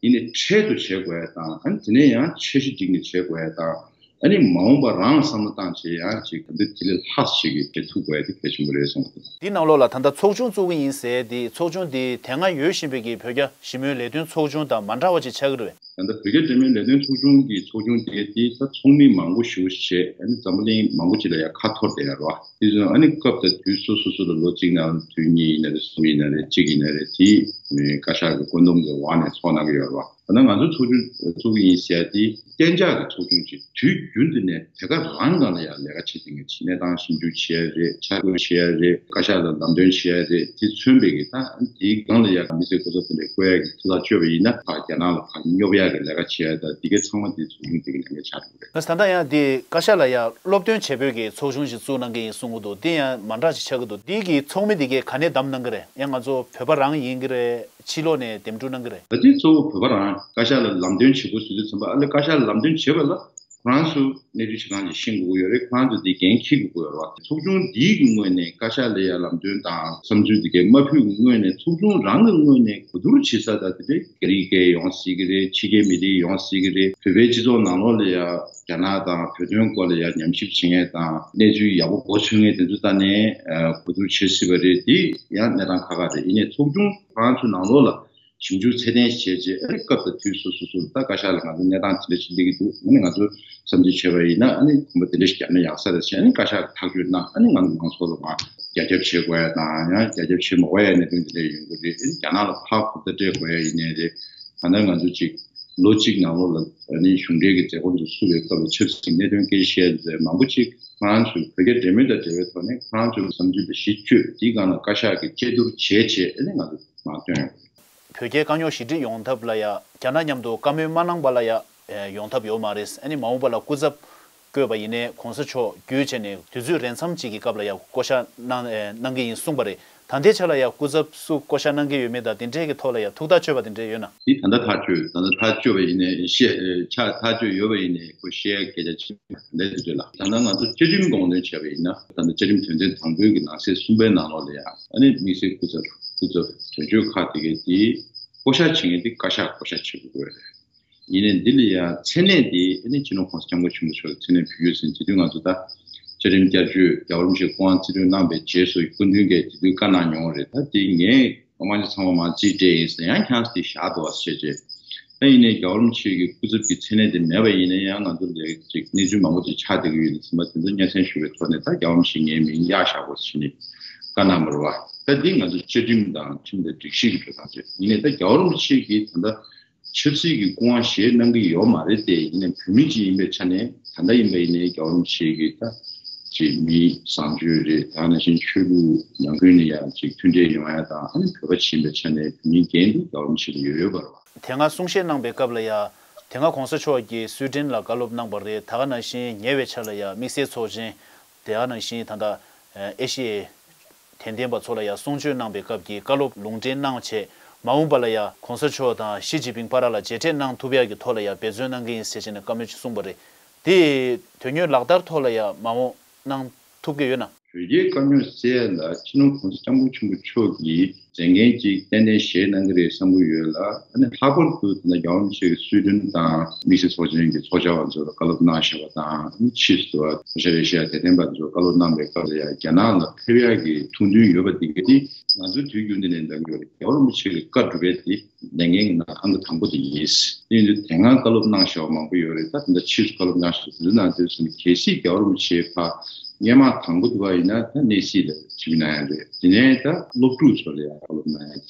ཡིན་ནའི་འཕྲལ་དུ་བྱེད་དགོས་ཡ་དང་། ཨ་ནི་དེ་ནས་ཡང་འཆར་གཞི་བསྒྲིགས་ནས་བྱེད་དགོས་ཡ་དང་། ཨ་ནི་མ་འོངས་པ་རང་ལ་བསམ་བློ་བཏང་བྱས་ཡང་ཅིག་ག་འདི་དེ་ལས་ལྷག་ཞིག་གི་བྱེད་ཐུབ་དགོས་ཡ་དེ་གལ་ཆེན་པོ་རེད་བསམ་གྱི་འདུག། འདི་ནང་ལོགས་ལ་ད་ལྟ་ཚོགས་ཆུང་བཙུགས་ཀྱི་ཡིན་ཟེར། དེ་ཚོགས་ཆུང་དེ་དེ་སྔ་ཡོད་བཞིན་པའི་གི་བོད་རྒྱ་ཞི་མོལ་ལས་དོན་ཚོགས་ཆུང་དང་མ་འདྲ་བ་ཅིག་ཆགས་ཀྱི་རེད་པས། ད་ལྟ་བོད་རྒྱ་འབྲེལ་མོལ་ལས་དོན་ཚོགས་ཆུང་གི་ཚོགས་ཆུང་དེ་དེ་ད་ཚོགས་མི་མང་པོ་ཞེ་པོ་ཞིག་བྱས། ཨ་ནི་འཛམ་བུ་གླིང་མང་པོ་ཅིག་ལ་ཡང་ཁ་འཐོར་བསྡད་ཡོད་རེད་བ། དེ་ཚོ་ཨ་ནི་སྐབས་དང་དུས་སོ་སོ་སོ་ལ་ལོ་གཅིག་ནང་དུས་གཉིས་ཡིན་ན་རེད། གསུམ་ཡིན་ན་རེད། གཅིག་ཡིན་ན་རེད། དེ་བཀའ་ཤག་གི་བཀོད་འདོམས་ཀྱི་འོག་ནས་ཚོགས་གནང་གི་ཡོད་རེད་བ། ད་ནང་ང་ཚོ་ཚོགས་ཆུང་བཙུགས་ཀྱི་ཡིན་ཟེར་ཡ་དེ་གཏན་འཇགས་ཀྱི་ཚོགས་ཆུང་ཅིག་དུས་རྒྱུན་དུ་ནས་དེ་ག་རང་སྒང་ལ་ཡང་ལས་ཀ་བྱེད་མཁན་ཅིག། གནས་སྟངས་ཞིབ་འཇུག་བྱེད་ཡ་རེད། འཆར་འགོད་བྱེད་ཡ་རེད། བཀའ་ཤག་ལ་ལམ་སྟོན་བྱེད་ཡ་རེད། དེ་མཚོན་པའི་གི་ད་དེའི་སྒང་ལ་ཡང་དམིགས་བསལ་སྐུ་ཚབ་དེ་འདྲ་བསྐོ་ཡ་གི་ཐུགས་ཐག་གཅོད་པ་ཡིན་ན། ཕར་རྒྱ་ནག་ལ་ཕར་སྙོབ་ཡ་གི་ལས་ཀ་བྱེད་ཡ་ད་དེ་གའི་ཚང་མ་དེ་ཚོགས་ཆུང་དེ་གི་ལས་ཀ་ཆགས་འགྲོ་གི་རེད། ད་ལྟ་ཡང་དེ་བཀའ་ཤག་ལ་ཡང་སློབ་སྟོན་བྱེད་པོས་གི་ཚོགས་ཆུང་ཞིག་བཙུགས་གནང་གི་ཡིན་གསུང་གི་འདུག། དེ་ཡང་མ་འདྲ་ཞིག་ཆགས་ཀྱི་འདུག། དེ་གི་ཚོགས་མི་དེ་གས་ག་ནས་བདམས་གནང་གི་རེད། ཡང་ང་ཚོ་བོད་པ་རང་ཡིན་གྱི་རེད། ཕྱི་ལོགས་ནས་འདེམས་སྒྲུག་གནང་གི་རེད། ད་དེ་གཙོ་བོ་བོད་པ་རང་བཀའ་ཤག་ལ་ལམ་སྟོན་བྱེད་དགོས་ཟེར་དུས་ཙམ་པ། ཨ་ལེ་བཀའ་ཤག་ལ་ལམ་སྟོན་བྱེད་པ་ལ་ཁོ་རང་ཚོ་གནས་ཚུལ་ཆ་ཚང་ཞིག་ཤེས་དགོས་ཀྱི་ཡོད་རེད། ཁོ་རང་ཚོ་དེ་འགན་འཁྱེར་དགོས་ཀྱི་ཡོད་རེད་བ། ཚོགས་ཆུང་འདིའི་གི་ངོས་ནས་བཀའ་ཤག་ལ་ཡ་ལམ་སྟོན་དང་བསམ་ཚུལ་དེ་གས་མ་ཕུལ་གི་སྔོན་ནས་ཚོགས་ཆུང་རང་གི་ངོས་ནས་གོ་བསྡུར་བྱེད་ས་ད་དེ་འདྲའི་རྒྱ་རིགས་སྐད་ཡོང་སྲིད་ཀྱི་རེད། ཕྱི་རྒྱལ་མི་སྡེ་ཡོང་སྲིད་ཀྱི་རེད། བོད་པའི་སྤྱི་ཚོགས་ནང་ལོགས་ལ་ཡ་རྒྱ་ནག་དང་བོད་དོན་སྐོར་ལ་ཡ་ཉམས་ཞིབ་བྱེད་མཁན་དང་གནས་ཚུལ་ཡག་པོ་གོ་ཆོད་མཁན་དེ་ཚོ་ད་ནས་གོ་བསྡུར་བྱེད་སྲིད་པ་རེད། དེ་ཡང་གནས་སྟངས་ཁག་ཁག་རེད། ཡིན་ནའི་ཚོགས་ཆུང་ཁོ་རང་ཚོའི་ནང་ལོགས་ལ་ཞིབ་འཇུག་ཚད་ལྡན་ཞིག་བྱས་རྗེས། ཨ་ནི་སྐབས་དང་དུས་སོ་སོ་སོ་ད་བཀའ་ཤག་ལ་ང་ཚོ་གནས་སྟངས་དེ་འདྲ་ཞིག་སླེབས་ཀྱི་འདུག། ཨ་ནི་ང་ཚོ་བསམ་ཚུལ་བྱས་པ་ཡིན་ན། ཨ་ནི་གོམ་པ་དེ་འདྲ་ཞིག་བརྒྱབ་ན་ཡག་ས་རེད་ཟེར། ཨ་ནི་བཀའ་ཤག་ཐག་གཅོད་གནང་། ཨ་ནི་ང་ཚོ་མང་ཚོགས་ལ་མར་རྒྱ་ཁྱབ་བྱེད་དགོས་ཡ་དང་། ཡང་རྒྱ་ཁྱབ་བྱེད་མ་དགོས་ཡ་གནད་དོན་དེ་འདྲ་ཡོང་གི་རེད། ཨ་ནི་རྒྱ་ནག་ལ་ཕར་གོ་བརྡ་སྤྲད་དགོས་ཡ་ཡིན་ནའི་རེད། གང་ལྟར་ང་ཚོ་ཅིག་ལོ་གཅིག་ནང་ལོགས་ལ་ཨ་ནི་གཞུང་འབྲེལ་གྱི་མཛད་སྒོ་འདི་ཚུགས་པའི་སྐབས་ལ་ཆབ་སྲིད་གནད་དོན་སྐད་ཆ་བཤད་མཛད་མང་པོ་ཅིག་ཁོ་རང་ཚོའི་བོད་རྒྱ་འབྲེལ་མོལ་དང་འབྲེལ་བའི་ཐོག་ནས་ཁོ་རང་ཚོའི་བསམ་ཚུལ་དེ་གཞི་བཅོལ། དེའི་སྒང་ལ་བཀའ་ཤག་གིས་དཔྱད་བསྡུར་བྱས་རྗེས་ཨ་ནི་ང་ཚོ་མར་བཏོན་ཡོད། བོད་རྒྱའི་དཀའ་རྙོག་ཞི་འགྲིག་ཡོང་ཐབས་ལ་ཡ་རྒྱ་ནག་མཉམ་དུ་བཀའ་མོལ་མ་གནང་བ་ལ་ཡ་ཡོང་ཐབས་ཡོད་མ་རེད། ཨ་ནི་མ་འོངས་པ་ལ་སྐུ་ཚབ་བསྐོས་པ་ཡིན་ནའི་གོང་ས་མཆོག་བརྒྱུད་བྱས་ནས་དུས་ཚོད་རན་མཚམས་གཅིག་གི་སྐབས་ལ་ཡ་བསྐོ་བཞག་གནང་གནང་གི་ཡིན་གསུངས་པ་རེད། ད་ལྟའི་ཆ་ལ་ཡ་སྐུ་ཚབ་སུ་བསྐོ་བཞག་གནང་གི་ཡོད་མེད་དང་དེ་འདྲའི་གི་ཐོག་ལ་ཡ་ཐུགས་ཐག་གཅོད་པ་དེ་འདྲ་ཡོད་ན། འདི་ད་ལྟ་ཐག་གཅོད། ད་ལྟ་ཐག་གཅོད་པ་ཡིན་ནའི་བཤད་ཆ་ཐག་གཅོད་ཡོད་པ་ཡིན་ནའི་ཁོ་བཤད་ཡ་སྐད་ཆ་ཅིག་ད་ལྟའི་དུས་ཚོད་ལ། ད་ལྟ་ང་ཚོ་བཅའ་ཁྲིམས་དགོངས་དོན་བྱས་པ་ཡིན་ན། ད་ལྟ་བཅའ་ཁྲིམས་དོན་ཚན་དང་པོའི་གི་ནང་གསེས་གསུམ་པའི་ནང་ལོགས་ལ་ཡ་ཨ་ནི་དམིགས་བསལ་སྐུ་ཚབ་སྐུ་ཚབ་དོན་གཅོད་ཁག་དེ་གའི་དེ་བསྐོ་བཞག་བྱེད་མཁན་དེ་བཀའ་ཤག་བསྐོ་བཞག་བྱེད་དགོས་རེད། ཡིན་ནའི་འདི་ལ་ཡང་མཚན་གནས་དེ་ཨ་ནི་སྤྱི་ནོར་༸གོང་ས་༸སྐྱབས་མགོན་ཆེན་པོ་མཆོག་ལ་མཚན་གནས་ཕུལ་ཡོད་ཟིན། དེ་དུས་ང་ཚོ་ད་བཅའ་ཁྲིམས་བསྐྱར་བཅོས་རྒྱལ་བ་རིན་པོ་ཆེས་སྐུ་དབང་བརྩིས་སྤྲོད་གནང་བའི་རྗེས་སུ་སྐུ་མདུན་གྱིས་དེ་དུས་བཀའ་གནང་མྱོང་བ་རེད། ད་དེ་ངས་སྐར་མ་ཚང་མ་མར་རྩིས་སྤྲད་ཡིན་ཟེར། ཡང་ཁྱེད་རང་ཚོ་དེ་བཞག་འདུག་བ་ཟེར་བྱས། ད་ཡིན་ནའི་རྒྱལ་བ་རིན་པོ་ཆེ་གི་སྐུ་ཚབ་ཀྱི་མཚན་གནས་དེ་མེད་པ་ཡིན་ན་ཡང་ང་ཚོ་ལ་ཅིག་གནས་ཚུལ་མང་པོ་ཅིག་ཆགས་བསྡད་ཀྱི་ཡོད་ཟིན་པ་དེ་ཚོ་སྙན་སེང་ཞུ་བའི་ཐོག་ནས། ད་རྒྱལ་བ་རིན་པོ་ཆེས་ངའི་མིང་གཡར་བཞག་དགོས་ཟེར་ནས་བཀའ་གནང་བ་རེད་བ། ད་འདི་ང་ཚོ་བཅའ་ཁྲིམས་དང་ཁྲིམས་དང་སྒྲིག་གཞི་གི་འགྲོ་སྟངས་རེད། ཡིན་ནའི་ད་རྒྱལ་བ་རིན་པོ་ཆེ་གིས་ད་ལྟ་ཆབ་སྲིད་ཀྱི་སྐུ་དབང་བཞེས་གནང་གི་ཡོད་མ་རེད་དེ། ཡིན་ནའི་བོད་མི་ཅིག་ཡིན་པའི་ཆ་ནས་ད་ལྟ་ཡིན་པ་ཡིན་ནའི་རྒྱལ་བ་རིན་པོ་ཆེ་གི་ད་ཅིག་མི་བཟང་སྤྱོད་རེད། ད་ནང་བཞིན་ཆོས་ལུགས་ནང་ཁུལ་ནས་ཡང་ཅིག་མཐུན་འབྲེལ་ཡོང་ཡ་དང་། ཨ་ནི་བོད་པ་ཅིག་ཡིན་པའི་ཆ་ནས་བོད་མིའི་འགན་དེ་རྒྱལ་བ་རིན་པོ་ཆེ་ལ་ཡོད་ཡོད་པ་རེད་བ། དེ་སྔ་གསུང་བཤད་གནང་པའི་སྐབས་ལ་ཡ། དེ་སྔ་གོང་ས་མཆོག་གིས་སུའི་ཌེན་ལ་བཀའ་སློབ་གནང་པ་རེད། ད་ག་ནང་བཞིན་ཉེ་བའི་ཆར་ལ་ཡ་དམིགས་བསལ་ཚོགས་ཆེན། དེ་ག་ནང་བཞིན་ད་ལྟ་ཨེ་ཤི་ཡའི་དད་ལྡན་པ་ཚོ་ལ་ཡང་གསུང་ཆོས་གནང་པའི་སྐབས་ཀྱི་བཀའ་སློབ་ལུང་འདྲེན་གནང་བྱས། མ་འོངས་པ་ལ་ཡང་གོང་ས་མཆོག་དང་ཞི་ཅིན་ཕིང་བར་ལ་མཇལ་འཕྲད་གནང་ཐུབ་ཡག་གི་ཐོག་ལ་ཡང་འབད་བརྩོན་གནང་གི་ཡིན་ཟེར་བྱས་ནས་བཀའ་མོལ་ཅིག་གསུངས་པ་རེད། དེ་དོན་དངོས་ལག་བསྟར་ཐོག་ལ་ཡང་མ་འོངས་གནང་ཐུབ་ཀྱི་ཡོད་ན། བོད་རྒྱའི་དཀའ་རྙོག་སེལ་ཡ་ལ་སྤྱི་ནོར་༸གོང་ས་༸སྐྱབས་མགོན་ཆེན་པོ་མཆོག་གིས་མཛད་འགན་ཅིག་ཏན་ཏན་བཞེས་གནང་གི་རེད་བསམ་གྱི་ཡོད་ལ། ཨ་ནི་ལྷག་པར་དུ་ད་ལྟ་རྒྱལ་བ་རིན་པོ་ཆེ་གིས་སུའི་ཌེན་དང་དམིགས་བསལ་ཚོགས་ཆེན་གྱི་ཚོགས་བཅར་བ་ཚོར་བཀའ་སློབ་གནང་བཞག་པ་དང་། ཕྱིས་སུ་ཨ་ཤ་རེ་ཤ་ཡ་དད་ལྡན་པ་ཚོར་བཀའ་སློབ་གནང་པའི་སྐབས་ལ་ཡང་རྒྱ་ནག་ལ་ཕེབས་ཡག་གི་ཐུགས་འདུན་ཡོད་པ་འདི་ག་དེ་ང་ཚོས་དུས་རྒྱུན་དུ་ནས་གནང་གི་ཡོད་རེད། རྒྱལ་བ་རིན་པོ་ཆེ་གི་བཀའ་སྒྲུབ་པའི་དེ་ལས་འགན་གྱི་ནང་ཨང་ཀི་དང་པོ་དེ་ཡིན། དེ་ཡིན་དུས་དེ་སྔ་བཀའ་སློབ་གནང་བཞག་པ་མང་པོ་ཡོད་རེད། ད་དེ་འདྲ་ཕྱིས་སུ་བཀའ་སློབ་གནང་བཞག་པ་དེ་ཚོའི་ནང་དུ་སོང་། གལ་སྲིད་རྒྱལ་བ་རིན་པོ་ཆེ་ཕར་སྔོན་མ་དང་པོ་དེ་བ་ཡིན་ན་ད་གནས་སྲིད་ལ་ཆིབས་གནང་ཡ་རེད། དེ་ནས་ད་སློབ་ཕྲུག་ཚོ་ལ་ཡང་བཀའ་སློབ་གནང་ཡ་རེད།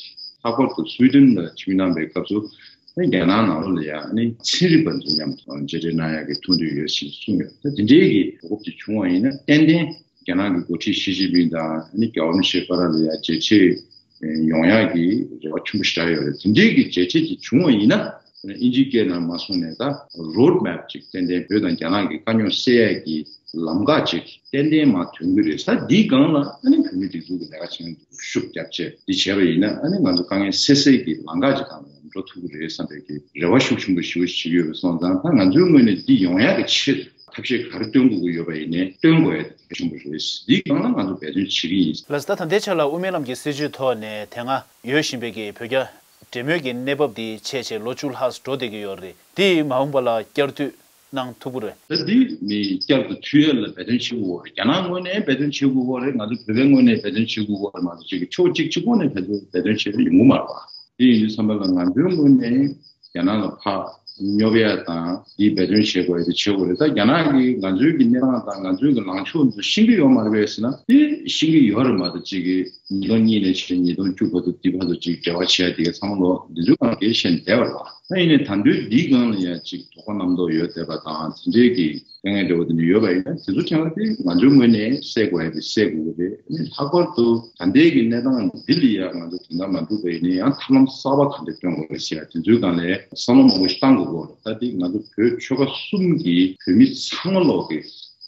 ལྷག་པར་དུ་སུའི་ཌེན་ལ་ཆིབས་གནང་པའི་སྐབས་སུ་ད་རྒྱ་ནག་ནང་ལོགས་ལ་ཡང་ཨ་ནི་ཚན་རིག་པ་ཚོ་མཉམ་དུ་མཇལ་འཕྲད་གནང་ཡག་གི་ཐུགས་འདུན་ཡོད་ཞེས་གསུངས་ཡོད། ད་དེ་འདྲའི་གི་གོ་སྐབས་ཅིག་བྱུང་བ་ཡིན་ན་ཏན་ཏན་རྒྱ་ནག་གི་འགོ་ཁྲིད་ཞི་ཅིན་ཕིང་དང་ཨ་ནི་རྒྱལ་བ་རིན་པོ་ཆེ་བར་ལ་ཡང་མཇལ་འཕྲད་ ཡོང་ཡག་གི་རེ་བ་ཆེན་པོ་ཞིག་བཞག་ཡོད་རེད། དེ་འདྲའི་གི་བྱས་རྗེས་ཅིག་བྱུང་བ་ཡིན་ན། ཨིན་ཇིའི་སྐད་ནང་མ་གསུངས་ནས་ད་road map་ཅིག་ཏན་ཏན་བོད་དང་རྒྱ་ནག་གི་དཀའ་རྙོག་སེལ་ཡག་གི་ལམ་ཁ་ཅིག་ཏན་ཏན་མར་ཐོན་གྱི་རེད། ས་འདིའི་སྒང་ལ་ཨ་ནི་བོད་མིའི་སྒྲིག་འཛུགས་ཀྱི་ལས་ཀ་བྱེད་མཁན་ཤུགས་རྒྱབ་བྱས་འདི་བྱས་པ་ཡིན་ན། ཨ་ནི་ང་ཚོ་དཀའ་ངལ་སེལ་སེལ་གྱི་ལམ་ཁ་ཅིག་སྒང་ལ་འགྲོ་ཐུབ་ཀྱི་རེད་བསམ་པའི་གི་རེ་བ་ཤུགས་ཆེན་པོ་ཞེ་པོ་ཞིག་ཡོད་པ་སོང་ཙང་། ད་ང་ཚོའི་ངོས་ནས་འདི་ཡོང་ཡག་གི་ཆེད་དུ་ཐབས་ཤེས་ག་རེ་སྟོན་དགོས་ཀྱི་ཡོད་པ་ཡིན་ནའི་སྟོན་དགོས་ཡག་གལ་ཆེན་པོ་རེད། འདིའི་སྒང་ལ་ང་ཚོ་འབད་བརྩོན་བྱེད་ཀྱི་ཡིན། ལགས་སོ། ད་ད་ལྟའི་ཆ་ལ་དབུ་མའི་ལམ་གྱི་སྲིད་བྱུས་ཐོག་ནས་དེ་སྔ་ཡོད་བཞིན་པའི་གི་བོད་རྒྱ་འབྲེལ་མོལ་གྱི་གནས་བབ་འདི་ཆད་བྱས་ལོ་བཅུ་ལྷག་འགྲོ་བསྡད་ཀྱི་ཡོད་རེད། འདི་མ་འོངས་པ་ལ་བསྐྱར་མཐུད་གནང་ཐུབ་ཀྱི་རེད། ད་འདི་ནི་བསྐྱར་དུ་མཐུད་ཡ་ལ་འབད་བརྩོན་བྱེད་དགོས་རེད། རྒྱ་ནག་ངོས་ནས་འབད་བརྩོན་བྱེད་དགོས་རེད། ང་ཚོ་བོད་པའི་ངོས་ནས་འབད་བརྩོན་བྱེད་དགོས་རེད། མ་གཏོགས་ཅིག་གི་ཕྱོགས་གཅིག་གཅིག་པོ་ནས་འབད་བརྩོན་འབད་བརྩོན་བྱེད་ཡ་ཡོང་གི་མ་རེད་པ། དེ་ཡིན་དུས་ཙམ་པ་ལ་ང་ཚོའི་ངོས་ནས་རྒྱ་ནག་ལ་ཕར་སྙོབ་ཡ་དང་འདི་འབད་བརྩོན་བྱེད་དགོས་ཡ་དེ་བྱེད་དགོས་རེད། ད་རྒྱ་ནག་གིས་ང་ཚོའི་གི་གནས་སྟངས་དང་ང་ཚོའི་གི་ལངས་ཕྱོགས་ཚོ་ཤེས་ཀྱི་ཡོད་མ་རེད་པས་ཟེར་ན། དེ་ཤེས་ཀྱི་ཡོད་རེད། མ་གཏོགས་ཅིག་གི་ཉིས་སྟོང་གཉིས་ནས་བྱས་ཉིས་སྟོང་བཅུ་བར་དུ་འདི་བར་དུ་ཅིག་འབྲེལ་བ་བྱེད་ཡ་དེ་ག་ཚང་མ་ལོ་འདི་ཚོའི་སྒང་གི་བཤད་བསྡད་པ་རེད་པ། ད་ཡིན་ནའི་ད་དུང་འདིའི་སྒང་ལ་ཡ་ཅིག་དོགས་པ་རྣམ་རྟོག་ཡོད་བསྡད་པ་དང་དེ་འདྲའི་གི་དཀའ་ངལ་འདྲ་བོ་དེ་འདྲ་ཡོད་པ་ཡིན་ན། དེ་ཚོ་ཚང་མ་དེ་ང་ཚོའི་ངོས་ནས་སེལ་དགོས་ཡ་དེ་སེལ་དགོས་ཀྱི་རེད། ཨ་ནི་ལྷག་པར་དུ་ད་ལྟའི་གི་གནས་སྟངས་འདི་ལ་ཡ་ང་ཚོ་དོ་སྣང་མ་འགྲོ་བ་ཡིན་ན་ཡང་ཐབས་ལམ་གསར་པ་ག་འདྲ་སྟོན་དགོས་རེད་ཟེར་ཡ་དེ་ཚོའི་སྒང་ལ་བསམ་བློ་མང་པོ་ཞིག་བཏང་དགོས་ཀྱི་རེད། ད་དེ་ང་ཚོ་བོད་ཆོལ་ཁ་གསུམ་གྱི་བོད་མི་ཚང་མ་ལོག་གི་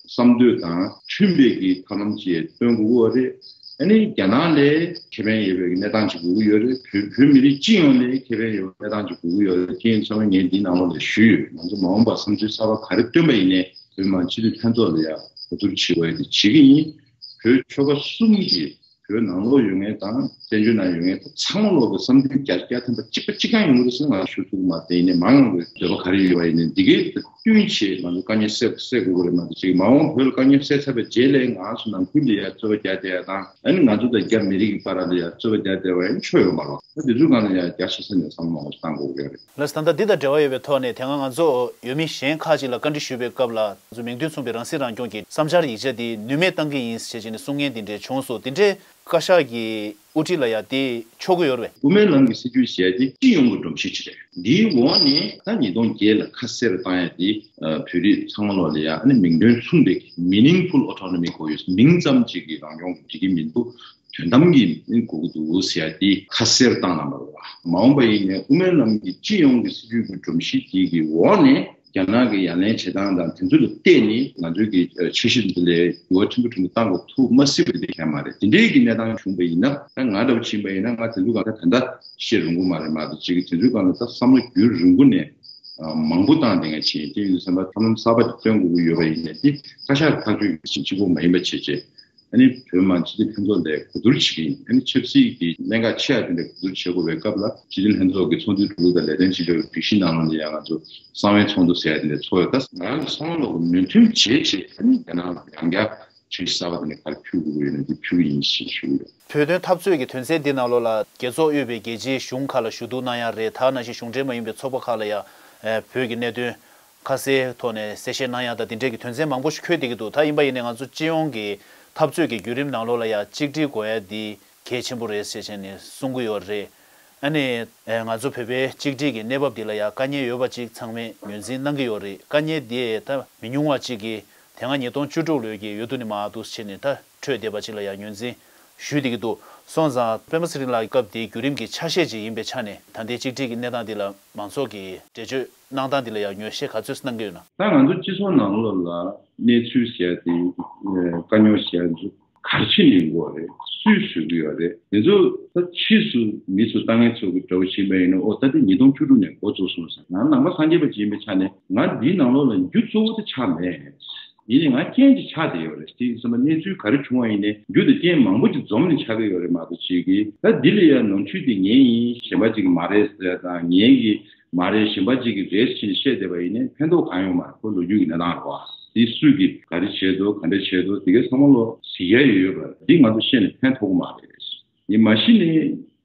བསམ་འདོད་དང་མཐུན་པའི་གི་ཐབས་ལམ་ཅིག་སྟོན་དགོས་ཀྱི་རེད། ཨ་ནི་རྒྱ་ནག་ལ་ཁེ་ཕན་ཡོད་པའི་གནས་སྟངས་ཅིག་དགོས་ཀྱི་ཡོད་རེད། བོད་བོད་མི་རིགས་སྤྱི་ཡོངས་ལ་ཁེ་ཕན་ཡོད་པའི་གནས་སྟངས་ཅིག་དགོས་ཀྱི་ཡོད་རེད། དེ་ཡིན་ཙང་ངས་འདིའི་ནང་ལོགས་ལ་ཞུས་ཡོད། ང་ཚོ་མ་འོངས་པར་བསམ་ཚུལ་གསར་པ་ག་རེ་བཏོན་པ་ཡིན་ནའི་བོད་མི་མང་སྤྱི་འཐུས་ལྷན་ཚོགས་ལ་ཡང་གོ་བསྡུར་བྱེད་དགོས་ཡ་དེ་བྱེད་ཀྱི་ཡིན། བོད་ཆོལ་ཁ་གསུམ་གྱི་བོད་ནང་ལོགས་ཡོད་མཁན་དང་བཙན་བྱོལ་ནང་ཡོད་མཁན་དང་ཚང་མ་ལོག་གི་བསམ་འདུན་བརྒྱ་ཆ་བརྒྱ་ཐམ་པ་གཅིག་པ་གཅིག་རྐྱང་ཡོང་གི་རེད་ཟེར་ང་ཞུ་ཐུབ་ཀྱི་མ་རེད། དེ་ཡིན་ནའི་མ་འོངས་པའི་འདོད་པ་ག་རེ་ཡོད་པ་ཡིན་ནའི་འདི་གའི་བསྟུན་བྱས་ང་ཚོ་དཀའ་ངལ་སེལ་སེལ་དགོས་ཀྱི་རེད། མ་གཏོགས་ཅིག་མ་འོངས་བོད་ལ་དཀའ་ངལ་སེལ་ཚར་བའི་རྗེས་ལ་ང་ཚོ་ནང་ཁུལ་ལ་ཡ་རྩོད་པ་རྒྱག་བསྡད་ཡ་དང་། ཨ་ནི་ང་ཚོ་དང་རྒྱ་མི་རིགས་ཀྱི་བར་ལ་ཡ་རྩོད་པ་རྒྱག་བསྡད་པ་ཡིན་ཆོ་ཡོད་མ་རེད། ཨ་དེ་ཚོའི་སྒང་ལ་ཡ་རྒྱ་ཆེ་ས་ནས་བསམ་བློ་མང་པོ་ཞིག་བཏང་དགོས་ཀྱི་རེད། ལགས་སོ། ད་ལྟ་འདི་དང་འབྲེལ་བ་ཡོད་པའི་ཐོག་ནས་དེ་སྔ་ང་ཚོ་འོས་མི་གཞན་ཁག་ཅིག་ལ་བཀའ་འདྲི་ཞུས་པའི་སྐབས་ལ་ང་ཚོ་མིང་དོན་མཚུངས་པའི་རང་སྲིད་རང་སྐྱོང་གི་བསམ་འཆར་ཡིག་ཆ་དེ་ནུས་མེད་བཏང་གི་ཡིན་ཞེས་བྱས་ནས་གསུང་མཁན་དེ་འདྲས་བྱུང་སོང་། དེ་འདྲའི་བཀའ་ཤག་གི་དབུ་ཁྲིད་ལ་ཡ་དེ་ཆོག་གི་ཡོད་རེད་པས། དབུ་མའི་ལམ་གྱི་སྲིད་བྱུས་ཞེས་དེ་སྤྱི་ཡོངས་ཀྱི་སྒྲོམ་གཞི་ཅིག་རེད། འདིའི་འོག་ནས་ད་ཉིས་སྟོང་བརྒྱད་ལ་ཁ་གསལ་རུ་བཏང་ཡ་དེ་བོད་རིགས་ཚང་མ་ལོག་ལ་ཡ་ཨ་ནི་མིང་དོན་མཚུངས་པའི་meaningful autonomy དགོས་ཡོད། མིང་ཙམ་ཅིག་གི་རང་སྐྱོང་གི་འགྲིག་གི་མི་འདུག་དོན་དམ་གྱི་དགོས་ཀྱི་འདུག་ཟེར་ཡ་དེ་ཁ་གསལ་བཏང་གནང་བ་རེད་པ། མ་འོངས་པ་ཡིན་ནའི་དབུ་མའི་ལམ་གྱི་སྤྱི་ཡོངས་ཀྱི་སྲིད་བྱུས་ཀྱི་སྒྲོམ་གཞི་དེ་གི་འོག་ནས་རྒྱ་ནག་གི་ཡ་ལན་བྱེད་སྟངས་དང་དེ་ཚོ་ལ་བལྟས་ནས་ང་ཚོའི་གི་འཆར་གཞི་འདི་ལ་འགྱུར་བ་ཕྲན་བུ་ཕྲན་བུ་གཏང་དགོས་ཐུག་མ་སྲིད་པ་དེ་གང་མ་རེད། དེ་འདྲའི་གི་གནས་སྟངས་བྱུང་བ་ཡིན་ན་ད་ང་འདྲ་བོ་ཕྱིན་པ་ཡིན་ན་ང་དེ་ཚོ་གང་ལྟར་ད་ལྟ་བཤད་རུང་གི་མ་རེད། མ་གཏོགས་ཅིག་གི་དེ་ཚོའི་སྒང་ལ་ད་བསམ་བློ་རྒྱུན་རིང་པོ་ནས་མང་པོ་བཏང་བསྡད་མཁན་ཅིག་ཡིན། དེ་ཡིན་དུས་ཙམ་པ་ཐབས་ལམ་གསར་པ་ཅིག་སྟོན་དགོས་ཀྱི་ཡོད་པ་ཡིན་ནའི་དེ་བཀའ་ཤག་ཐག་གཅོད་ཀྱི་ཕྱིན་གཅིག་པོ་མ་ཡིན་པ་བྱས་བྱས། ཨ་ནི་བོད་མི་མང་སྤྱི་འཐུས་ལྷན་ཚོགས་ལ་གོ་བསྡུར་བྱེད་ཀྱི་ཡིན། ཨ་ནི་ཆབ་སྲིད་ཀྱི་གནད་འགག་ཆེ་བ་དེ་འདྲ་གོ་བསྡུར་བྱེད་དགོས་པའི་སྐབས་ལ་སྤྱི་འཐུས་ལྷན་ཚོགས་ཀྱི་ཚོགས་འདུའི་གྲུབ་ལུགས་དང་ལས་དོན་སྤྱི་ཁྱབ་ཀྱི་སྒྲིག་གཞི་ནང་ལོགས་ནས་ཡང་ང་ཚོ་གསང་བའི་ཚོགས་འདུ་ཟེར་ཡ་དེ་འདྲ་ཚོགས་ཡོད། ད་ང་རང་ཚོ་བསམ་བློ་མོས་མཐུན་བྱེད་བྱེད་ཨ་ནི་རྒྱ་ནག་ལ་ཡང་བསྐྱར་འཆར་གཞི་གསར་པ་དེ་འདྲ་ག་རེ་ཕུལ་དགོས་ཀྱི་ཡོད་ན་དེ་ཕུལ་གྱི་ཡིན་ཞེས་ཞུ་གི་ཡོད། བོད་དོན་འཐབ་རྩོད་ཀྱི་དོན་ཚན་འདི་ནང་ལོགས་ལ་རྒྱལ་ཚོགས་དབུས་པའི་རྒྱལ་སྤྱིའི་གཞུང་ཁག་ལ་ཞུ་གཏུག་གནང་ཡ་རེད། ད་ནང་བཞིན་གཞུང་འབྲེལ་མ་ཡིན་པའི་ཚོགས་པ་ཁག་ལ་ཡང་བོད་ཀྱི་གནད་དོན་ཁ་གསལ་ཐོག་ནས་གསལ་བཤད་གནང་ཡ་དང་དེ་འབྲེལ་གྱི་དོན་ཚན་མང་པོ་ཞིག་འཁོད་བསྡད་ཀྱི་འདུག་ད་ཡིན་པ་ཡིན་ནའི་ང་ཚོ་སྤྱི་ཡོངས་ཀྱི་འཐབ་རྩོད་ཀྱི་བརྒྱུད་རིམ་ནང་ལོགས་ལ་ཡང་གཅིག་སྒྲིལ་དགོས་ཡ་འདི་གལ་ཆེན་པོ་རེད་ཟེར་བྱས་ནས་གསུང་གི་ཡོད་རེད། ཨ་ནི་ང་ཚོ་བོད་པའི་གཅིག་སྒྲིལ་གྱི་གནས་བབ་འདི་ལ་ཡང་དཀའ་ངལ་ཡོད་པ་གཅིག་ཚང་མས་ངོས་འཛིན་གནང་གི་ཡོད་རེད། དཀའ་ངལ་འདི་ད་མི་ཉུང་བ་གཅིག་གིས་དེ་སྔ་ཉིས་སྟོང་བཅུ་དྲུག་ལོའི་གི་འོས་བསྡུ་ནས་མར་འདུག་བྱས་ནས་ད་འཕྲོས་བསྡད་པ་ཅིག་ལ་ཡང་ངོས་འཛིན་ཞུས་བསྡད་ཀྱི་འདུག་སོང་ཙང་པད་མ་ཚེ་རིང་ལགས་སྐབས་དེའི་བརྒྱུད་རིམ་གྱི་ཆ་ཤས་ཅིག་ཡིན་པའི་ཆ་ནས་ད་ལྟའི་གཅིག་སྒྲིལ་གྱི་གནས་སྟངས་འདི་ལ་མང་ཚོགས་ཀྱིས་འགྲེལ་བརྗོད་གནང་སྟངས་འདི་ལ་ཡང་ངོས་བཞེས་ག་ཚོད་གནང་གི་ཡོད་ན། ད་ང་ཚོ་སྤྱི་ཚོགས་ནང་ལོགས་ལ་གནས་ཚུལ་ཟེར་ཡ་དེ་དཀའ་རྙོག་ཟེར་ཡ་ཚོ་ག་རེ་བྱས་ནས་ཡོང་གི་ཡོད་རེད། སུས་བཟོས་ཀྱི་ཡོད་རེད། དེ་ཚོ་ད་ཕྱིས་སུ་མི་ཚོ་ལྟ་མཁན་ཚོ་གི་འདྲ་བོ་བྱས་པ་ཡིན་ན། ཨོ་ད་དེ་ཉིས་སྟོང་བཅུ་དྲུག་ནས་འགོ་བཙུགས་སོང་ཟེར། ང་ནང་པ་སངས་རྒྱས་པ་ཅིག་ཡིན་པའི་ཆ་ནས་ང་འདིའི་ནང་ལོགས་ལ་རྒྱུ་གཙོ་བོ་དེ་ཆགས་མེད། ཡིན་ནའི་ང་རྐྱེན་ཅིག་ཆགས་བསྡད་ཡོད་རེད། དེ་ཡིན་ཙང་གནས་ཚུལ་ག་རེ་བྱུང་བ་ཡིན་ནའི་རྒྱུ་དང་རྐྱེན་མང་པོ་ཅིག་འཛོམས་ནས་ཆགས་ཀྱི་ཡོད་རེད་མ་གཏོགས་ཅིག་གིས་ད་འདི་ལ་ཡང་ནོར་འཁྲུལ་དེ་ངའི་ཡིན་གཞན་པ་ཅིག་གི་མ་རེད་ཟེར་ཡ་དང་། ངའི་གི་མ་རེད་གཞན་པ་ཅིག་གི་རེད་ཟེར་ནས་བཤད་བསྡད་པ་ཡིན་ནའི་ཕན་ཐོགས་གང་ཡོང་མ་རེད། ཁོ་ལོ་རྒྱུས་ཀྱི་གནས་སྟངས་རེད་བ། དེ་སུས་ཀྱིས་ག་རེ་བྱས་འདུག་ག་འདྲ་བྱས་འདུག་དེ་གའི་ཚང་མ་ལོ་གཟིགས་ཡ་ཡོད་ཡོད་པ་རེད། འདི་ང་ཚོ་བཤད་ནས་ཕན་ཐོགས་གི་མ་རེད། ཡིན་མ་གཞི་ནས་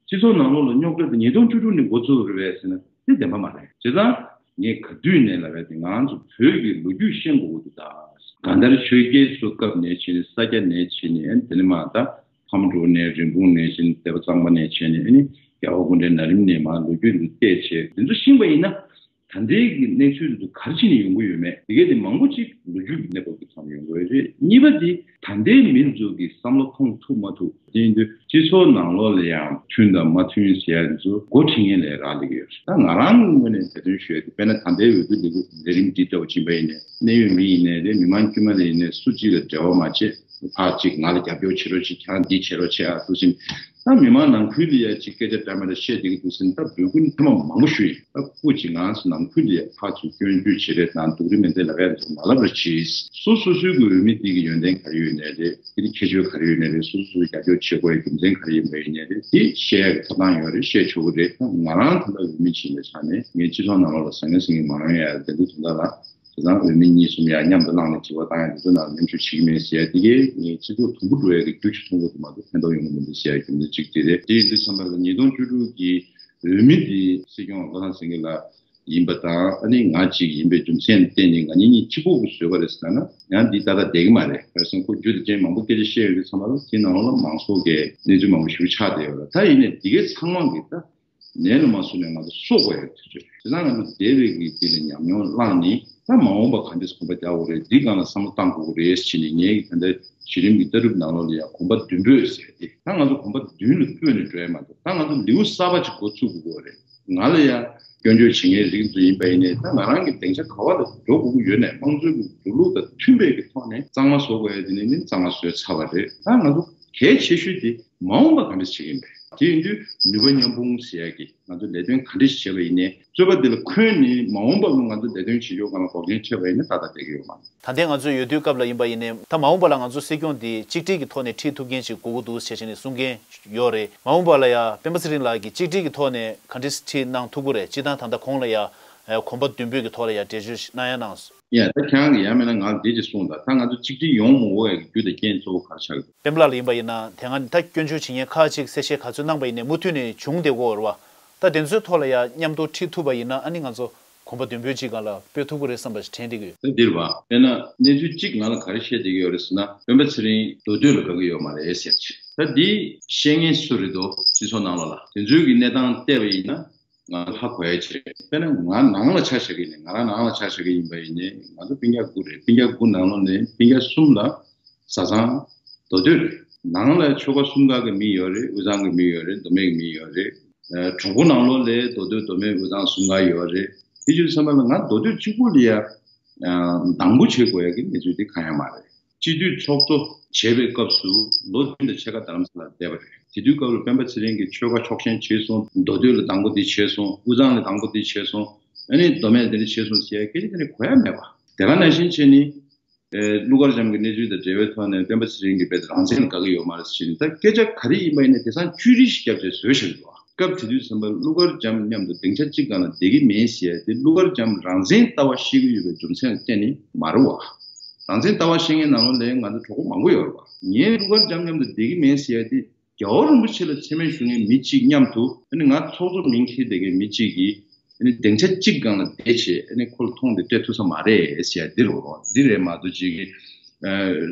སྤྱི་ཚོགས་ནང་ལོགས་ལ་རྙོག་དྲ་དེ་ཉིས་སྟོང་བཅུ་དྲུག་ནས་འགོ་བཙུགས་རེད་པས་ཟེར་ན་དེ་བདེན་པ་མ་རེད། བྱས་ཙང་ངས་ག་དུས་ནས་ལབ་ཡ་དེ་ང་ཚོ་བོད་ཀྱི་ལོ་རྒྱུས་ཤེས་དགོས་ཀྱི་འདུག་ད་གང་ལྟར་ཆོས་རྒྱལ་ཚོའི་སྐབས་ནས་བྱས་ནས་ས་སྐྱ་ནས་བྱས་ནས་དེ་ནས་མར་ད་ཕག་མོ་གྲུ་པ་ནས་རིན་སྤུངས་ནས་བྱས་ནས་སྡེ་པ་གཙང་པ་ནས་བྱས་ནས་ཨ་ནི་རྒྱལ་བ་སྐུ་ཕྲེང་ན་རིམ་ནས་མར་ལོ་རྒྱུས་འདི་བལྟས་བྱས་དེ་ཚོ་ཤེས་པ་ཡིན་ན། ད་ལྟའི་གི་གནས་ཚུལ་དེ་ཚོ་ག་རེ་བྱས་ནས་ཡོང་གི་ཡོད་མེད། དེ་གས་དེ་མང་པོ་ཅིག་ལོ་རྒྱུས་ཀྱི་གནས་བབ་ཀྱི་ཐོག་ནས་ཡོང་གི་ཡོད་རེད། གཉིས་པ་དེ་ད་ལྟའི་མི་དེ་ཚོ་གི་བསམ་བློ་ཐོངས་ཐུབ་མ་ཐུབ། དེ་ཡིན་དུས་སྤྱི་ཚོགས་ནང་ལོགས་ལ་ཡང་མཐུན་དང་མ་མཐུན་ཟེར་ཡ་དེ་ཚོ་འགོ་ཁྲིད་མཁན་ལ་རག་ལས་ཀྱི་ཡོད་རེད། ད་ང་རང་ངོས་ནས་འབད་བརྩོན་ཞུ་ཡ་དེ་དཔེར་ན་ད་ལྟའི་འོས་བསྡུ་ལས་ལས་རིམ་འདི་ལྟ་བུ་ཕྱིན་པ་ཡིན་ནའི་གནད་ཡོད་མི་ཡིན་ནའི་རེད། མི་མང་དཀྱུས་མ་ལ་ཡིན་ནའི་སུ་གཅིག་ལ་འབྲེལ་བ་མ་བྱེད། ཕར་གཅིག་ང་ལ་རྒྱབ་སྐྱོར་བྱེད་རོགས་བྱེད། ཁྱེད་རང་འདི་བྱེད་རོགས་བྱེད་ཨ་འདུག་ཟིན། ད་མི་མང་ནང་ཁུལ་ལ་ཡ་གཅིག་སྐད་ཆ་འདྲ་མི་འདྲ་བཤད་བསྡད་ཀྱི་འདུག་ཟིན། ད་འབོད་སྐུལ་ཐེངས་མ་མང་པོ་ཞུས་ཡིན། ད་སྐུ་གཅིག་ང་ཚོ་ནང་ཁུལ་ལ་ཡ་ཕར་ཚུར་སྐྱོན་བརྗོད་བྱེད་རེས་དང་སྡུག་རུས་མེད་ཚད་ལབ་ཡ་ཚོ་མ་ལབ་རོགས་གྱིས། སོ་སོ་སོའི་གི་འོས་མི་འདི་གི་ཡོན་ཏན་ག་རེ་ཡོད་ནའི་རེད། འདི་ཁྱད་ཆོས་ག་རེ་ཡོད་ནའི་རེད། སོ་སོ་སོའི་རྒྱབ་སྐྱོར་བྱེད་དགོས་ཡ་རྒྱུ་མཚན་ག་རེ་ཡིན་པ་ཡིན་ནའི་རེད། འདི་བཤད་ཡ་གི་ཐོབ་ཐང་ཡོད་རེད། བཤད་ཆོག་གི་རེད། ད་ང་རང་ད་ལྟ་འོས་མི་བྱས་པའི་ཆ་ནས་ངའི་སྤྱི་ཚོགས་ནང་ལོགས་ལ་ཟང་ངེ་ཟིང་ངེ་མ་ཡོང་ཡ་བདེ་སྡུག་དོན་དག་ལ། དེ་དང་འོས་མི་གཉིས་གསུམ་ཡར་མཉམ་དུ་བླངས་ནས་དྲི་བ་བཏང་ཡ་དེ་ཚོ་ནང་མཉམ་ཞུགས་བྱེད་ཀྱི་མེད་ཟེར་ཡ་དེ་གས་ངས་སྤྱི་ཚོགས་དུམ་བུ་འགྲོ་ཡ་གི་རྒྱུ་ཆ་མཐོང་གི་འདུག་མ་གཏོགས་ཕན་ཐོགས་ཡོང་གི་མི་འདུག་ཟེར་ཡ་རྒྱུ་མཚན་གཅིག་དེ་རེད། དེ་ཡིན་དུས་ཙམ་པ་ལ་ཉིས་སྟོང་བཅུ་དྲུག་གི་འོས་མི་དེ་སྲིད་སྐྱོང་བློ་བཟང་སེང་གེ་ལགས་ཡིན་པ་དང་ཨ་ནི་ང་གཅིག་ཡིན་པའི་རྒྱུ་མཚན་བརྟེན་ནས་ང་གཉིས་གཉིས་གཅིག་པོ་གི་བཟོས་པ་རེད་ཟེར་ན་ཡང་འདི་ཏག་ཏག་བསྡད་ཀྱི་མ་རེད། ག་རེ་ཟེར་ན་ཁོ་རྒྱུ་དེ་ཅན་མང་པོ་སྐད་ཆ་བཤད་ཡོང་དུས་ཙམ་པ་ལ་དེ་ནང་ལོགས་ལ་མང་ཚོགས་ཀྱི་གནས་ཚུལ་མང་པོ་ཞིག་ཆགས་བསྡད་ཡོད་རེད། ད་ཡིན་ནའི་དེ་གས་ཚང་མ་གི་ད། ནད་ལ་མ་བཟུང་ནས་ང་ཚོ་གསོ་དགོས་ཡ་དུས་ཚོད་རེད། དེ་ན་ང་ཚོ་འདས་པའི་གི་དེ་ལ་ཉམས་མྱོང་བླངས་ནས་ད་མ་འོངས་པ་ག་འདྲས་གོམ་པ་རྒྱག་དགོས་རེད། འདི་སྒང་ལ་བསམ་བློ་བཏང་དགོས་ཀྱི་རེད་ཟེར་ནས་ངའི་གི་ད་ལྟ་གཞི་རིམ་གྱི་ལྟ་གྲུབ་ནང་ལོགས་ལ་ཡ་གོམ་པ་མདུན་སྤོས་ཟེར་ཏེ་ད་ང་ཚོ་གོམ་པ་མདུན་ལ་སྤོས་ནས་འགྲོ་ཡ་མ་གཏོགས་ད་ང་ཚོ་ལེའུ་གསར་པ་ཅིག་འགོ་ཚུགས་དགོས་ཀྱི་རེད། ང་ལ་ཡ་སྐྱོན་བརྗོད་བྱེད་མཁན་རིགས་ཚོ་ཡིན་པ་ཡིན་ནའི་ད་ང་རང་གི་སྡིངས་ཆ་ག་བ་ལ་འགྲོ་དགོས་ཀྱི་ཡོད་ནའི་དམངས་གཙོའི་གི་འགྲོ་ལུགས་དང་མཐུན་པའི་གི་ཐོག་ནས་གཙང་མ་བཟོ་དགོས་ཡ་དེ་ནི་ནི་གཙང་མ་བཟོས་ཚར་བ་རེད། ད་ང་ཚོ་གལ་ཆེ་ཤོས་དེ། མ་འོངས་པ་ག་འདྲ་བྱེད་ཀྱི་ཡིན་པས། དེ་ཡིན་དུས་ནུས་པ་མཉམ་སྤུངས་ཟེར་ཡ་གི་ང་ཚོ་ལས་དོན་ག་འདྲ་ཞིག་བྱས་པ་ཡིན་ནའི་རྩོད་པ་འདི་ལ་འཁོན་ནས་མ་འོངས་པ་ལ་ང་ཚོ་ལས་དོན་བྱེད་ཕྱོགས་སྒང་ལ་འགོག་རྐྱེན་འཕྲད་པ་ཡིན་ན་ཏག་ཏག་བསྡད་ཀྱི་ཡོད་མ་རེད། ད་ལྟའི་ང་ཚོའི་འོས་བསྡུའི་སྐབས་ལ་ཡིན་པ་ཡིན་ནའི་ད་མ་འོངས་པ་ལ་ང་ཚོ་སྲིད་སྐྱོང་འདི་གཅིག་སྒྲིལ་གྱི་ཐོག་ནས་ཁྲིད་ཐུབ་མཁན་ཞིག་དགོས་ཀྱི་འདུག་ཟེར་བྱས་ནས་གསུང་མཁན་ཡོད་རེད། མ་འོངས་པ་ལ་ཡ་སྤེན་པ་ཚེ་རིང་ལགས་ཀྱིས་གཅིག་སྒྲིལ་གྱི་ཐོག་ནས་ག་འདྲ་ཁྲིད་གནང་ཐུབ་ཀྱི་རེད། སྤྱིར་བཏང་ད་ལྟ་གོང་ལ་ཡ་གོམ་པ་མདུན་སྤོས་ཀྱི་ཐོག་ལ་ཡ་འགྲེལ་བརྗོད་ཞིག་གནང་ཡ་གནང་སོང་། ཡ་ད་ཁྱེད་རང་གིས་ཡང་མིན་ན་ང་འདི་ཅིག་གསུངས་དང་ད་ང་ཚོ་གཅིག་སྒྲིལ་ཡོང་མི་འོས་ཡ་གི་རྒྱུ་དང་རྐྱེན་གཙོ་བོ་ག་རེ་ཆགས་ཀྱི་འདུག་སྤེན་པ་ལགས་ལ་ཡིན་པ་ཡིན་ན་དེ་སྔ་ད་སྐྱོན་བརྗོད་བྱེད་མཁན་ཁག་ཅིག་གསལ་བཤད་ག་ཚོད་གནང་པ་ཡིན་ནའི་མུ་མཐུད་ནས་བྱུང་བསྡད་ཀྱི་ཡོད་རེད་བ། ད་དེ་ཚོའི་ཐོག་ལ་ཡ་མཉམ་དུ་ཁྲིད་ཐུབ་པ་ཡིན་ན་ཨ་ནི་ང་ཚོ་གོམ་པ་མདུན་སྤོས་གཅིག་སྒང་ལ་སྤོས་ཐུབ་ཀྱི་རེད་བསམ་པ་ཞིག་དྲན་བསྡད་ཀྱི་ཡོད། ད་འདིར་བ་དཔེར་ན་གནས་ཚུལ་གཅིག་ང་ལ་ག་རེ་བཤད་བསྡད་ཀྱི་ཡོད་རེད་ཟེར་ན་སྤེན་པ་ཚེ་རིང་མདོ་སྟོད་ལ་དགའ་གི་ཡོད་མ་རེད་ཟེར་གྱི། ད་འདི་བཤད་མཁན་སུ་རེད་འདུག་སྤྱི་ཚོགས་ནང་ལོགས་ལ་དེ་ཚོའི་གི་གནས་སྟངས་བལྟས་པ་ཡིན་ན། ང་ཧ་གོ་ཡ་ཅིག་རེད། དཔེར་ན་ང་ནང་ལ་ཆ་བཞག་གི་ཡིན་ནའི་ང་རང་ནང་ལ་ཆ་བཞག་གི་ཡིན་པ་ཡིན་ནའི་ང་ཚོ་སྤུན་ཀྱག་དགུ་རེད། སྤུན་ཀྱག་དགུ་ནང་ལོགས་ནས་སྤུན་ཀྱག་གསུམ་ལ་བཟའ་ཚང་མདོ་སྟོད་རེད། ནང་ལ་ཆོལ་ཁ་གསུམ་ཀ་གི་མི་ཡོད་རེད། དབུས་གཙང་གི་མི་ཡོད་རེད། མདོ་སྨད་ཀྱི་མི་ཡོད་རེད། ཨ་གྲོགས་པོ་ནང་ལོགས་ལ་མདོ་སྟོད་མདོ་སྨད་དབུས་གཙང་གསུམ་ཀ་ཡོད་རེད། དེ་བྱས་ཙང་ང་མདོ་སྟོད་གཅིག་པུ་ལ་ཡ་ཨ་སྡང་པོ་བྱེད་དགོས་ཡ་གི་གནས་ཚུལ་དེ་གང་ཡང་མ་རེད། སྤྱི་འཐུས་ཚོགས་གཙོ་བྱེད་པའི་སྐབས་སུ་ལོ་བདུན་དང་ཕྱེད་ཀ་རྡ་རམ་ས་ལར་བསྡད་པ་རེད། དེ་དུས་སྐབས་ལ་སྤེན་པ་ཚེ་རིང་གིས་ཆོལ་ཁ་ཕྱོགས་ཞེན་བྱས་སོང་། མདོ་སྟོད་ལ་སྡང་པོ་འདི་བྱས་སོང་། དབུས་གཙང་ལ་སྡང་པོ་འདི་བྱས་སོང་། ཨ་ནི་མདོ་སྨད་འདི་འདྲ་བྱས་སོང་ཟེར་ཡ་སྐད་ཆ་དེ་འདྲ་གོ་ཡ་མེད་པ། དེ་ག་ནང་བཞིན་བྱས་ནི། ཨེ་ཀླུ་མཁར་བྱམས་ཀྱི་གནས་ཚུལ་དང་འབྲེལ་བའི་ཐོག་ནས་སྤེན་པ་ཚེ་རིང་གིས་རྦད་དེ་རང་བཙན་ལ་དགའ་གི་ཡོད་མ་རེད་ཟེར་ནས་ད་སྐད་ཆ་ག་རེ་ཡིན་པ་ཡིན་ན་དེང་སང་བཅོས་རིས་ཤིག་བརྒྱབ་བྱས་བཟོས་བཞག་འདུག་སྐབས་དེ་དུས་ཙམ་པ་ཀླུ་མཁར་བྱམས་མཉམ་དུ་སྡིངས་ཆ་གཅིག་སྒང་ལ་བསྡད་ཀྱི་མེད་ཟེར་ཡ་དེ་ཀླུ་མཁར་བྱམས་རང་བཙན་ལྟ་བ་བཤད་ཀྱི་ཡོད་པའི་རྒྱུ་མཚན་ལ་བརྟེན་ནས་མ་རེད་བ། རང་བཙན་ལྟ་བ་བཤད་མཁན་ནང་ལོགས་ལ་ང་ཚོ་གྲོགས་པོ་མང་པོ་ཡོད་རེད་བ། ངས་ཀླུ་མཁར་བྱམས་མཉམ་དུ་བསྡད་ཀྱི་མེད་ཟེར་ཡ་དེ་རྒྱལ་བ་རིན་པོ་ཆེ་ལ་མཚན་སྨད་ཞུ་མཁན་མི་གཅིག་མཉམ་དུ་ཨ་ནི་ང་ཚོགས་གཙོ་མིང་འཁྱེར་བསྡད་མཁན་མི་གཅིག་གིས་ཨ་ནི་སྡིངས་ཆ་གཅིག་སྒང་ལ་བསྡད་བྱས་ཨ་ནི་ཁོ་ལ་མཐོང་སྟེ་སྤྲད་ཐུབ་ས་མ་རེད་ཟེར་ཡ་འདི་རེད་བ། འདི་རེད་མ་གཏོགས་ཅིག་གིས་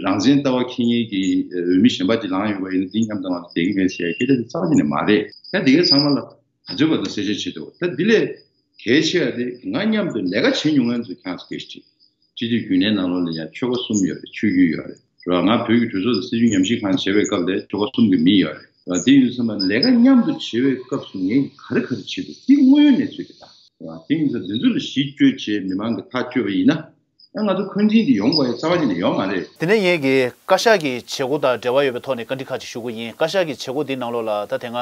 རང་བཙན་ལྟ་བ་འཁྱེར་མཁན་གྱི་འོས་མི་གཞན་པ་ཅིག་ལངས་ཡོད་པ་ཡིན་ན་འདི་མཉམ་དུ་ང་ཚོ་བསྡད་ཀྱི་མེད་ཟེར་ཡ་སྐད་ཆ་དེ་རྩ་བ་ཉིད་ནས་མ་རེད། ད་དེ་གའི་ཚང་མ་ལ་ག་ཚོད་བར་དུ་གསལ་བཤད་བྱེད་ཐུབ། ད་འདི་ལས་གལ་ཆེ་བ་དེ་ང་མཉམ་དུ་ལས་ཀ་བྱེད་མྱོང་མཁན་ཚོ་ཁྱེད་ཚོ་སྐད་ཆ་དྲིས། སྤྱི་འཐུས་རྒྱུན་ལས་ནང་ལོགས་ལ་ཡང་ཆོལ་ཁ་གསུམ་ཡོད་རེད། ཆོས་བརྒྱུད་ཡོད་རེད། རེད་བ། ང་བོད་ཀྱི་གྲོས་ཚོགས་དང་སྲིད་བྱུས་ཉམས་ཞིབ་ཁང་བྱེད་པའི་སྐབས་ལ་ཆོལ་ཁ་གསུམ་གྱི་མི་ཡོད་རེད། རེད་བ། དེ་ཡིན་ཙང་ལས་ཀ་མཉམ་དུ་བྱེད་པའི་སྐབས་སུ་ངས་ག་རེ་ག་རེ་བྱེད་དགོས་དེ་དངོས་ཡོད་གནས་ཚུལ་རེད་ད། རེད་བ། དེ་ཡིན་ཙང་འདི་ཚོ་ལ་གཞི་བཅོལ་བྱས་མི་མང་གི་ཐག་གཅོད་པ་ཡིན་ན། ཡང་ང་ཚོ་འཁོན་འཛིན་དེ་ཡོང་དགོས་ཡ་རྩ་བ་ཉིད་ནས་ཡོད་མ་རེད། དེ་ནས་ངས་ཀྱི་བཀའ་ཤག་གི་བྱེད་སྒོ་དང་འབྲེལ་བ་ཡོད་པའི་ཐོག་ནས་བཀའ་འདྲི་ཁག་ཅིག་ཞུ་གི་ཡིན། བཀའ་ཤག་གི་བྱེད་སྒོ་འདི་ནང་ལོགས་ལ་ད་དེ་སྔ་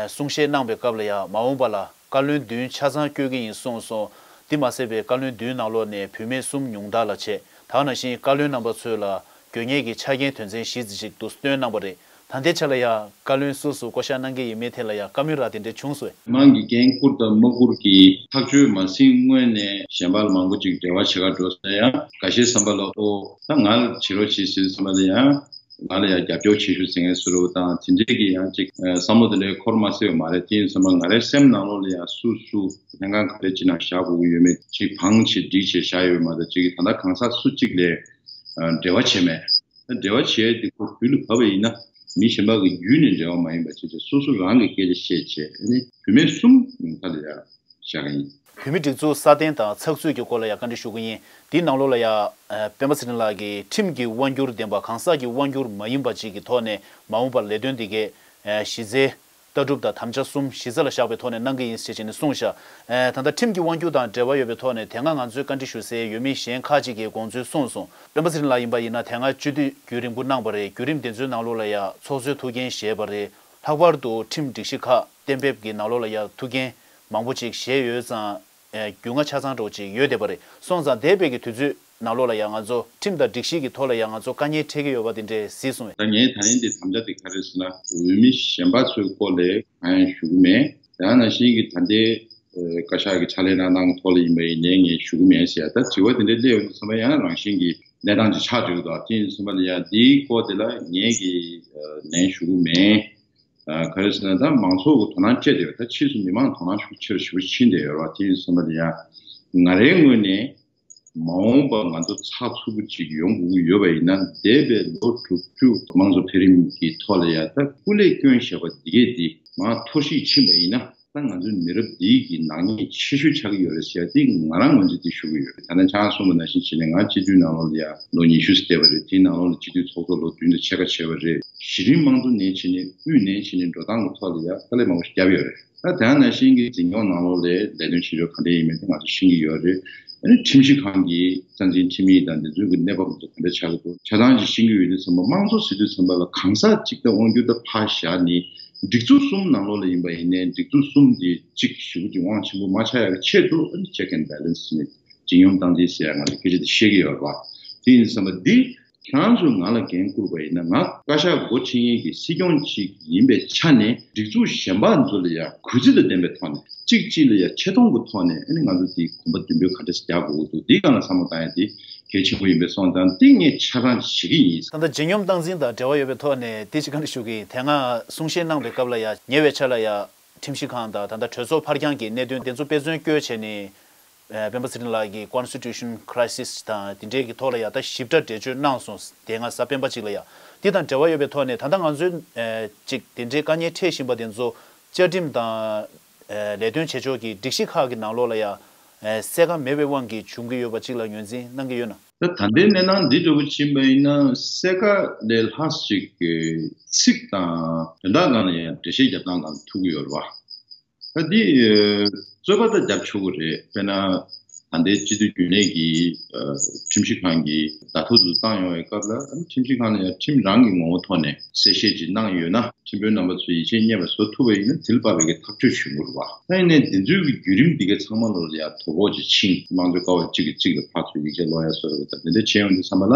གསུང་བཤད་གནང་པའི་སྐབས་ལ་ཡང་མ་འོངས་པ་ལ་བཀའ་བློན་བདུན་ཆ་ཚང་བསྐོ་གི་ཡིན་གསུངས་སོང་། འདི་མ་ཟད་པའི་བཀའ་བློན་བདུན་ནང་ལོགས་ནས་བུད་མེད་གསུམ་ཉུང་མཐའ་ལ་བྱས། ད་ག་ནང་བཞིན་བཀའ་བློན་རྣམ་པ་ཚོ་ལ་དགོས་ངེས་ཀྱི་ཆ་རྐྱེན་དོན་ཚན་བཞི་ཙམ་ཞིག་ཏུ་བཏོན་གནང་པ་རེད། ད་ལྟའི་ཆ་ལ་ཡང་བཀའ་བློན་སུ་སུ་བསྐོ་བཞག་གནང་གི་ཡིན་མིན་ཐད་ལ་ཡང་བཀའ་མོལ་རག་དེ་འདྲ་བྱུང་སོང་། མི་མང་གི་འགན་བསྐུར་དང་མ་བསྐུར་གྱི་ཐག་གཅོད་མ་ཟིན་སྔོན་ནས་གཞན་པ་ལ་མང་པོ་ཅིག་འབྲེལ་བ་བྱེད་ག་འགྲོ་ཟེར་ཡང་འགའ་ཤས་བསམ་པ་ལ་ཨོ་ད་ང་ལ་བྱེད་རོགས་བྱེད་ཟེར་བསམ་པ་ལ་ཡང་ང་ལ་ཡང་རྒྱབ་སྐྱོར་བྱེད་ཤོག་ཟེར་མཁན་སུ་རེད་དང་དེ་འདྲས་ཀྱི་ཡང་ཅིག་བསམ་བློ་དེ་འདྲས་འཁོར་མ་སྲིད་པ་མ་རེད། དེ་ཡིན་བསམ་པ་ང་རའི་སེམས་ནང་ལོགས་ལ་ཡང་སུ་སུ་ལྷན་ཁང་ག་རེ་ཅིག་ནང་བཞག་དགོས་ཀྱི་ཡོད་མེད་ཅིག་བང་ཅིག་སྒྲིག་བྱས་བཞག་ཡོད་མ་གཏོགས་ཅིག་ད་ལྟ་གང་ཟག་སུ་གཅིག་ལས་འབྲེལ་བ་བྱས་མེད། འབྲེལ་བ་བྱས་ཏེ་ཁོ་དུས་ལ་བབ་པ་ཡིན་ན་མི་གཞན་པ་གི་བརྒྱུད་ནས་འབྲེལ་བ་མ་ཡིན་པ་བྱས་ཏེ་སོ་སོ་རང་གི་སྐད་ཆ་བཤད་བྱས་ཨ་ནི་བུད་མེད་གསུམ་ཉུང་མཐའ་ལ་ཡ་ བཞག་གི་ཡིན། བོད་མིའི་སྒྲིག་འཛུགས་སྲ་བརྟན་དང་ཚགས་ཚུད་ཀྱི་སྐོར་ལ་ཡང་བཀའ་འདྲི་ཞུ་གི་ཡིན། འདིའི་ནང་ལོགས་ལ་ཡང་སྤེན་པ་ཚེ་རིང་ལགས་ཀྱིས་ཁྲིམས་ཀྱི་དབང་སྒྱུར་ལྡན་པ་གང་ཟག་གི་དབང་སྒྱུར་མ་ཡིན་པ་ཅིག་གི་ཐོག་ནས་མ་འོངས་པར་ལས་དོན་འདི་གའི་གཞི་རྩའི་ལྟ་གྲུབ་དང་དམ་བཅའ་གསུམ་གཞི་རྩ་ལ་བཞག་པའི་ཐོག་ནས་གནང་གི་ཡིན་ཞེས་བྱས་ནས་གསུངས་ཤག་ད་ལྟ་ཁྲིམས་ཀྱི་དབང་སྒྱུར་དང་འབྲེལ་བ་ཡོད་པའི་ཐོག་ནས་དེ་སྔ་ང་ཚོས་བཀའ་འདྲི་ཞུ་སའི་འོས་མི་གཞན་ཁག་ཅིག་གིས་དགོངས་ཚུལ་གསུངས་སོང་། སྤེན་པ་ཚེ་རིང་ལགས་ཡིན་པ་ཡིན་ན་དེ་སྔ་སྤྱི་འཐུས་རྒྱུན་རིང་པོ་གནང་བ་རེད། བརྒྱུད་རིམ་དེ་ཚོའི་ནང་ལོགས་ལ་ཡང་ཚོགས་གཙོའི་ཐུགས་འགན་བཞེས་པ་རེད། ལྷག་པར་དུ་ཁྲིམས་སྒྲིག་གཞི་ཁག་གཏན་འབེབས་ཀྱི་ནང་ལོགས་ལ་ཡང་ཐུགས་འགན་མང་པོ་ཅིག་བཞེས་ཡོད་ཙང་། ཨེ། རྒྱུས་མངའ་ཆ་ཚང་འདྲ་བོ་ཅིག་ཡོད་བསྡད་པ་རེད། སོང་ཙང་འདས་པའི་གི་དུས་ཚོད་ནང་ལོགས་ལ་ཡང་ང་ཚོ་ཁྲིམས་དང་སྒྲིག་གཞི་གི་ཐོག་ལ་ཡང་ང་ཚོ་དཀའ་ངལ་འཕྲད་ཀྱི་ཡོད་པ་དེ་འདྲས་གཟིགས་སོང་། ད་ངས་ད་ལན་འདི་དམ་བཅའ་དེ་ག་རེ་ཟེར་ན། འོས་མི་གཞན་པ་ཚོའི་སྐོར་ལ་གང་ཡང་ཞུ་གི་མེད། ཡང་ན་ཤིང་གི་ད་ལྟའི་ཨེ། བཀའ་ཤག་གི་ཕྱག་ལས་གནང་སྟངས་ཐོག་ལ་ཡིན་པ་ཡིན་ནའི་ངས་ཞུ་གི་མེད་ཟེར་ཡ། ད་དྲི་བ་དེ་འདྲས་སླེབས་ཡོང་དུས་ཙམ་པ་ཡང་རང་བཞིན་གྱི་གནས་སྟངས་ཅིག་ཆགས་འགྲོ་གི་འདུག་དེ་ཡིན་དུས་ཙམ་པ་ལ་ཡང་འདིའི་སྐོར་དེ་ལ་ངས་ཀྱི་ཨེ། ལན་ཞུ་གི་མེད། ཨ། ག་རེ་ཟེར་ན། ད་མང་ཚོགས་ཀྱི་དོ་སྣང་སྤྲད་བསྡད་ཡོད། ད་ཕྱིས་སུ་མི་མང་དོ་སྣང་ཤུགས་ཆེ་རུ་ཞེ་པོ་ཕྱིན་བསྡད་ཡོད་རེད་བ། དེ་ཡིན་དུས་ཙམ་པ་ལ་ཡང་ང་རའི་ངོས་ནས་མ་འོངས་པ་ང་ཚོ་ཚགས་ཚུད་པོ་ཅིག་ཡོང་དགོས་ཀྱི་ཡོད་པ་ཡིན་ན། འདས་པའི་ལོ་དྲུག་ཅུ་དམངས་གཙོ་འཕེལ་རིམ་གྱི་ཐོག་ལ་ཡང་ད་སྐུ་ལས་བསྐྱོན་བཞག་པ་འདི་གས་འདི་མར་འཐོར་ཞིག་ཕྱིན་པ་ཡིན་ན། ད་ང་ཚོའི་མི་རབས་འདིའི་གི་ནག་ཉེས་ཆེ་ཤོས་ཆགས་ཀྱི་ཡོད་རེད་ཟེར་ཡ་འདི་ང་རང་ངོས་འཛིན་འདི་ཞུ་གི་ཡོད། ད་ནི་ཆང་གསུངས་པ་ནང་བཞིན་བྱས་ནས་ང་སྤྱི་འཐུས་ནང་ལོགས་ལ་ཡ་ལོ་ཉི་ཤུ་ཙམ་བསྡད་པ་རེད། དེའི་ནང་ལོགས་ལ་སྤྱི་འཐུས་ཚོགས་གཙོ་ལོ་བདུན་དང་ཕྱེད་ཀ་བྱས་པ་རེད། གཞི་རིམ་དམངས་གཙོ་ནས་བྱས་ནས་དབུས་ནས་བྱས་ནས་འགྲོ་སྟངས་ཀྱི་ཐོག་ལ་ཡ་དཀའ་ལས་མང་པོ་ཞིག་བརྒྱབ་ཡོད་རེད། ད་དེ་ནང་བཞིན་གྱི་འཛིན་སྐྱོང་ནང་ལོགས་ལ་ལས་དོན་བྱེད་ཕྱོགས་ག་འདྲ་ཡིན་མིན་དེ་ང་ཚོ་ཤེས་ཀྱི་ཡོད་རེད། ཨ་ནི་ཁྲིམས་ཞིབ་ཁང་གི་རྩ་འཛིན་ཁྲིམས་ཡིག་དང་འདི་ཚོའི་གི་གནས་བབ་ཚོ་ག་འདྲ་ཆགས་ཀྱི་འདུག་ཆ་ཚང་ཅིག་ཤེས་ཀྱི་ཡོད་དུས་ཙམ་པ། དམངས་གཙོ་ཟེར་དུས་ཙམ་པ་ལ་གང་ཟག་གཅིག་དང་དབང་སྒྱུར་དང་ཕར་བཞག་ནས། སྒྲིག་འཛུགས་གསུམ་ནང་ལོགས་ལ་ཡིན་པ་ཡིན་ནའི་སྒྲིག་འཛུགས་གསུམ་དེ་གཅིག་ཞེ་པོ་ཅིག་དབང་ཆེན་པོ་མ་ཆགས་ཡག་གི་ཆེད་དུ། ཨ་ནི་check and balance ནི་བརྗིད་ཉམས་སྟངས་འཛིན་ཟེར་ཡག་ང་ཚོ་སྐད་ཆ་དེ་བཤད་ཀྱི་ཡོད་རེད་བ། དེ་ཡིན་དུས་ཙམ་པ་འདི་ཁྱེད་རང་ཚོས་ང་ལ་འགན་བསྐུར་བ་ཡིན་ན། ང་བཀའ་ཤག་འགོ་ཁྲིད་མཁན་གྱི་སྲིད་སྐྱོང་གཅིག་ཡིན་པའི་ཆ་ནས། སྒྲིག་འཛུགས་གཞན་པ་ཚོ་ལ་ཡང་གུས་བརྩི་དང་ལྡན་པའི་ཐོག་ནས། གཅིག་གཅིག་ལ་ཡང་ཆེ་མཐོང་གི་ཐོག་ནས། ཨ་ནི་ང་ཚོ་འདི་གོམ་པ་མདུན་སྤོས་ག་འདྲ་ཞིག་རྒྱག་དགོས་ཀྱི་འདུག་འདིའི་སྒང་ལ་བསམ་བློ་བཏང་ཡ་དེ་གལ་ཆེན་པོ་ཡིན་པས། སོང་ཙང་འདི་ངས་ཆ་ཚང་བྱེད་ཀྱི་ཡིན། ད་ལྟ་བརྗིད་ཉམས་སྟངས་འཛིན་དང་འབྲེལ་བ་ཡོད་པའི་ཐོག་ནས་དེ་ཅིག་བཀའ་འདྲི་ཞུ་གི་ཡིན། དེ་སྔ་གསུང་བཤད་གནང་བའི་སྐབས་ལ་ཡང་ཉེ་བའི་ཆར་ལ་ཡང་ཁྲིམས་ཞིབ་ཁང་དང་ད་ལྟ་གྲོས་ཚོགས་ཕར་འགྱངས་ཀྱི་གནད་དོན་དེ་ཚོ་དཔེ་མཚོན་བཀོད་བྱས་ནས། ཨ། སྤེན་པ་ཚེ་རིང་ལགས་ཀྱིས་constitution crisis དང་དེ་འབྲེལ་གྱི་ཐོག་ལ་ཡང་ད་ཞིབ་ཕྲ་འགྲེལ་བརྗོད་གནང་སོང་། དེ་སྔ་གཟའ་སྤེན་པ་གཅིག་ལ་ཡང་འདི་དང་འབྲེལ་བ་ཡོད་པའི་ཐོག་ནས་ད་ལྟ་ང་ཚོའི་ཨ་ཅིག་དེ་འདྲའི་དཀའ་ངལ་འཕྲད་བཞིན་པ་དེ་ཚོ་བཅའ་ཁྲིམས་དང་ཨ་ལས་དོན་བྱེད་ཕྱོགས་ཀྱི་སྒྲིག་གཞི་ཁག་གི་ནང་ལོགས་ལ་ཡང་ཨ་གསལ་ཁ་མེད་པའི་དབང་གིས་བྱུང་གི་ཡོད་པ་གཅིག་ལ་ངོས་འཛིན་གནང་གི་ཡོད་ན། ད་ད་ལྟའི་གནས་སྟངས་འདི་འདྲ་བོ་ཕྱིན་པ་ཡིན་ན། གསལ་ཁ་ལས་ལྷག་ཅིག་གི་ཚིག་དང་དོན་དག་སྒང་ལ་ཡང་འགྲེལ་བཤད་རྒྱབ་སྟངས་སྒང་ལ་ཐུག་གི་ཡོད་རེད་བ། ད་འདི་རྩོད་པ་ད་རྒྱབ་ཆོག་གི་རེད། དཔེར་ན་ད་ལྟའི་སྤྱི་འཐུས་རྒྱུན་ལས་ཀྱིས་ཁྲིམས་ཞིབ་ཁང་གི་བརྡ་ཐོ་དེ་བཏང་ཡོང་བའི་སྐབས་ལ། ཁྲིམས་ཞིབ་ཁང་ལ་ཡང་ཁྲིམས་རང་གི་ངོ་བོ་ཐོག་ནས་གསལ་བཤད་ཅིག་གནང་ཡོད་ན། ཁྲིམས་དཔོན་རྣམ་པ་ཚོས་ཡིད་ཆེས་རྙེད་པ་བཟོ་ཐུབ་པ་ཡིན་ན། དེ་ལ་དཔག་པའི་གི་ཐག་གཅོད་བྱུང་དགོས་རེད་བ། ད་ཡིན་ནའི་འདི་ཚོའི་གི་བརྒྱུད་རིམ་འདི་གའི་ཚང་མ་ལོ་ལ་ཡ་དོ་ཕོག་ཅིག་ཕྱིན། དམངས་གཙོའི་ཀ་བ་གཅིག་གིས་གཅིག་ལ་ཕར་ཚུར་ཡིག་ཆ་ཀློག་ཡ་བཟོ་འདྲ་བོ་དང་འདི་འདྲ་བྱས་ཡོང་དུས་ཙམ་པ་ལ།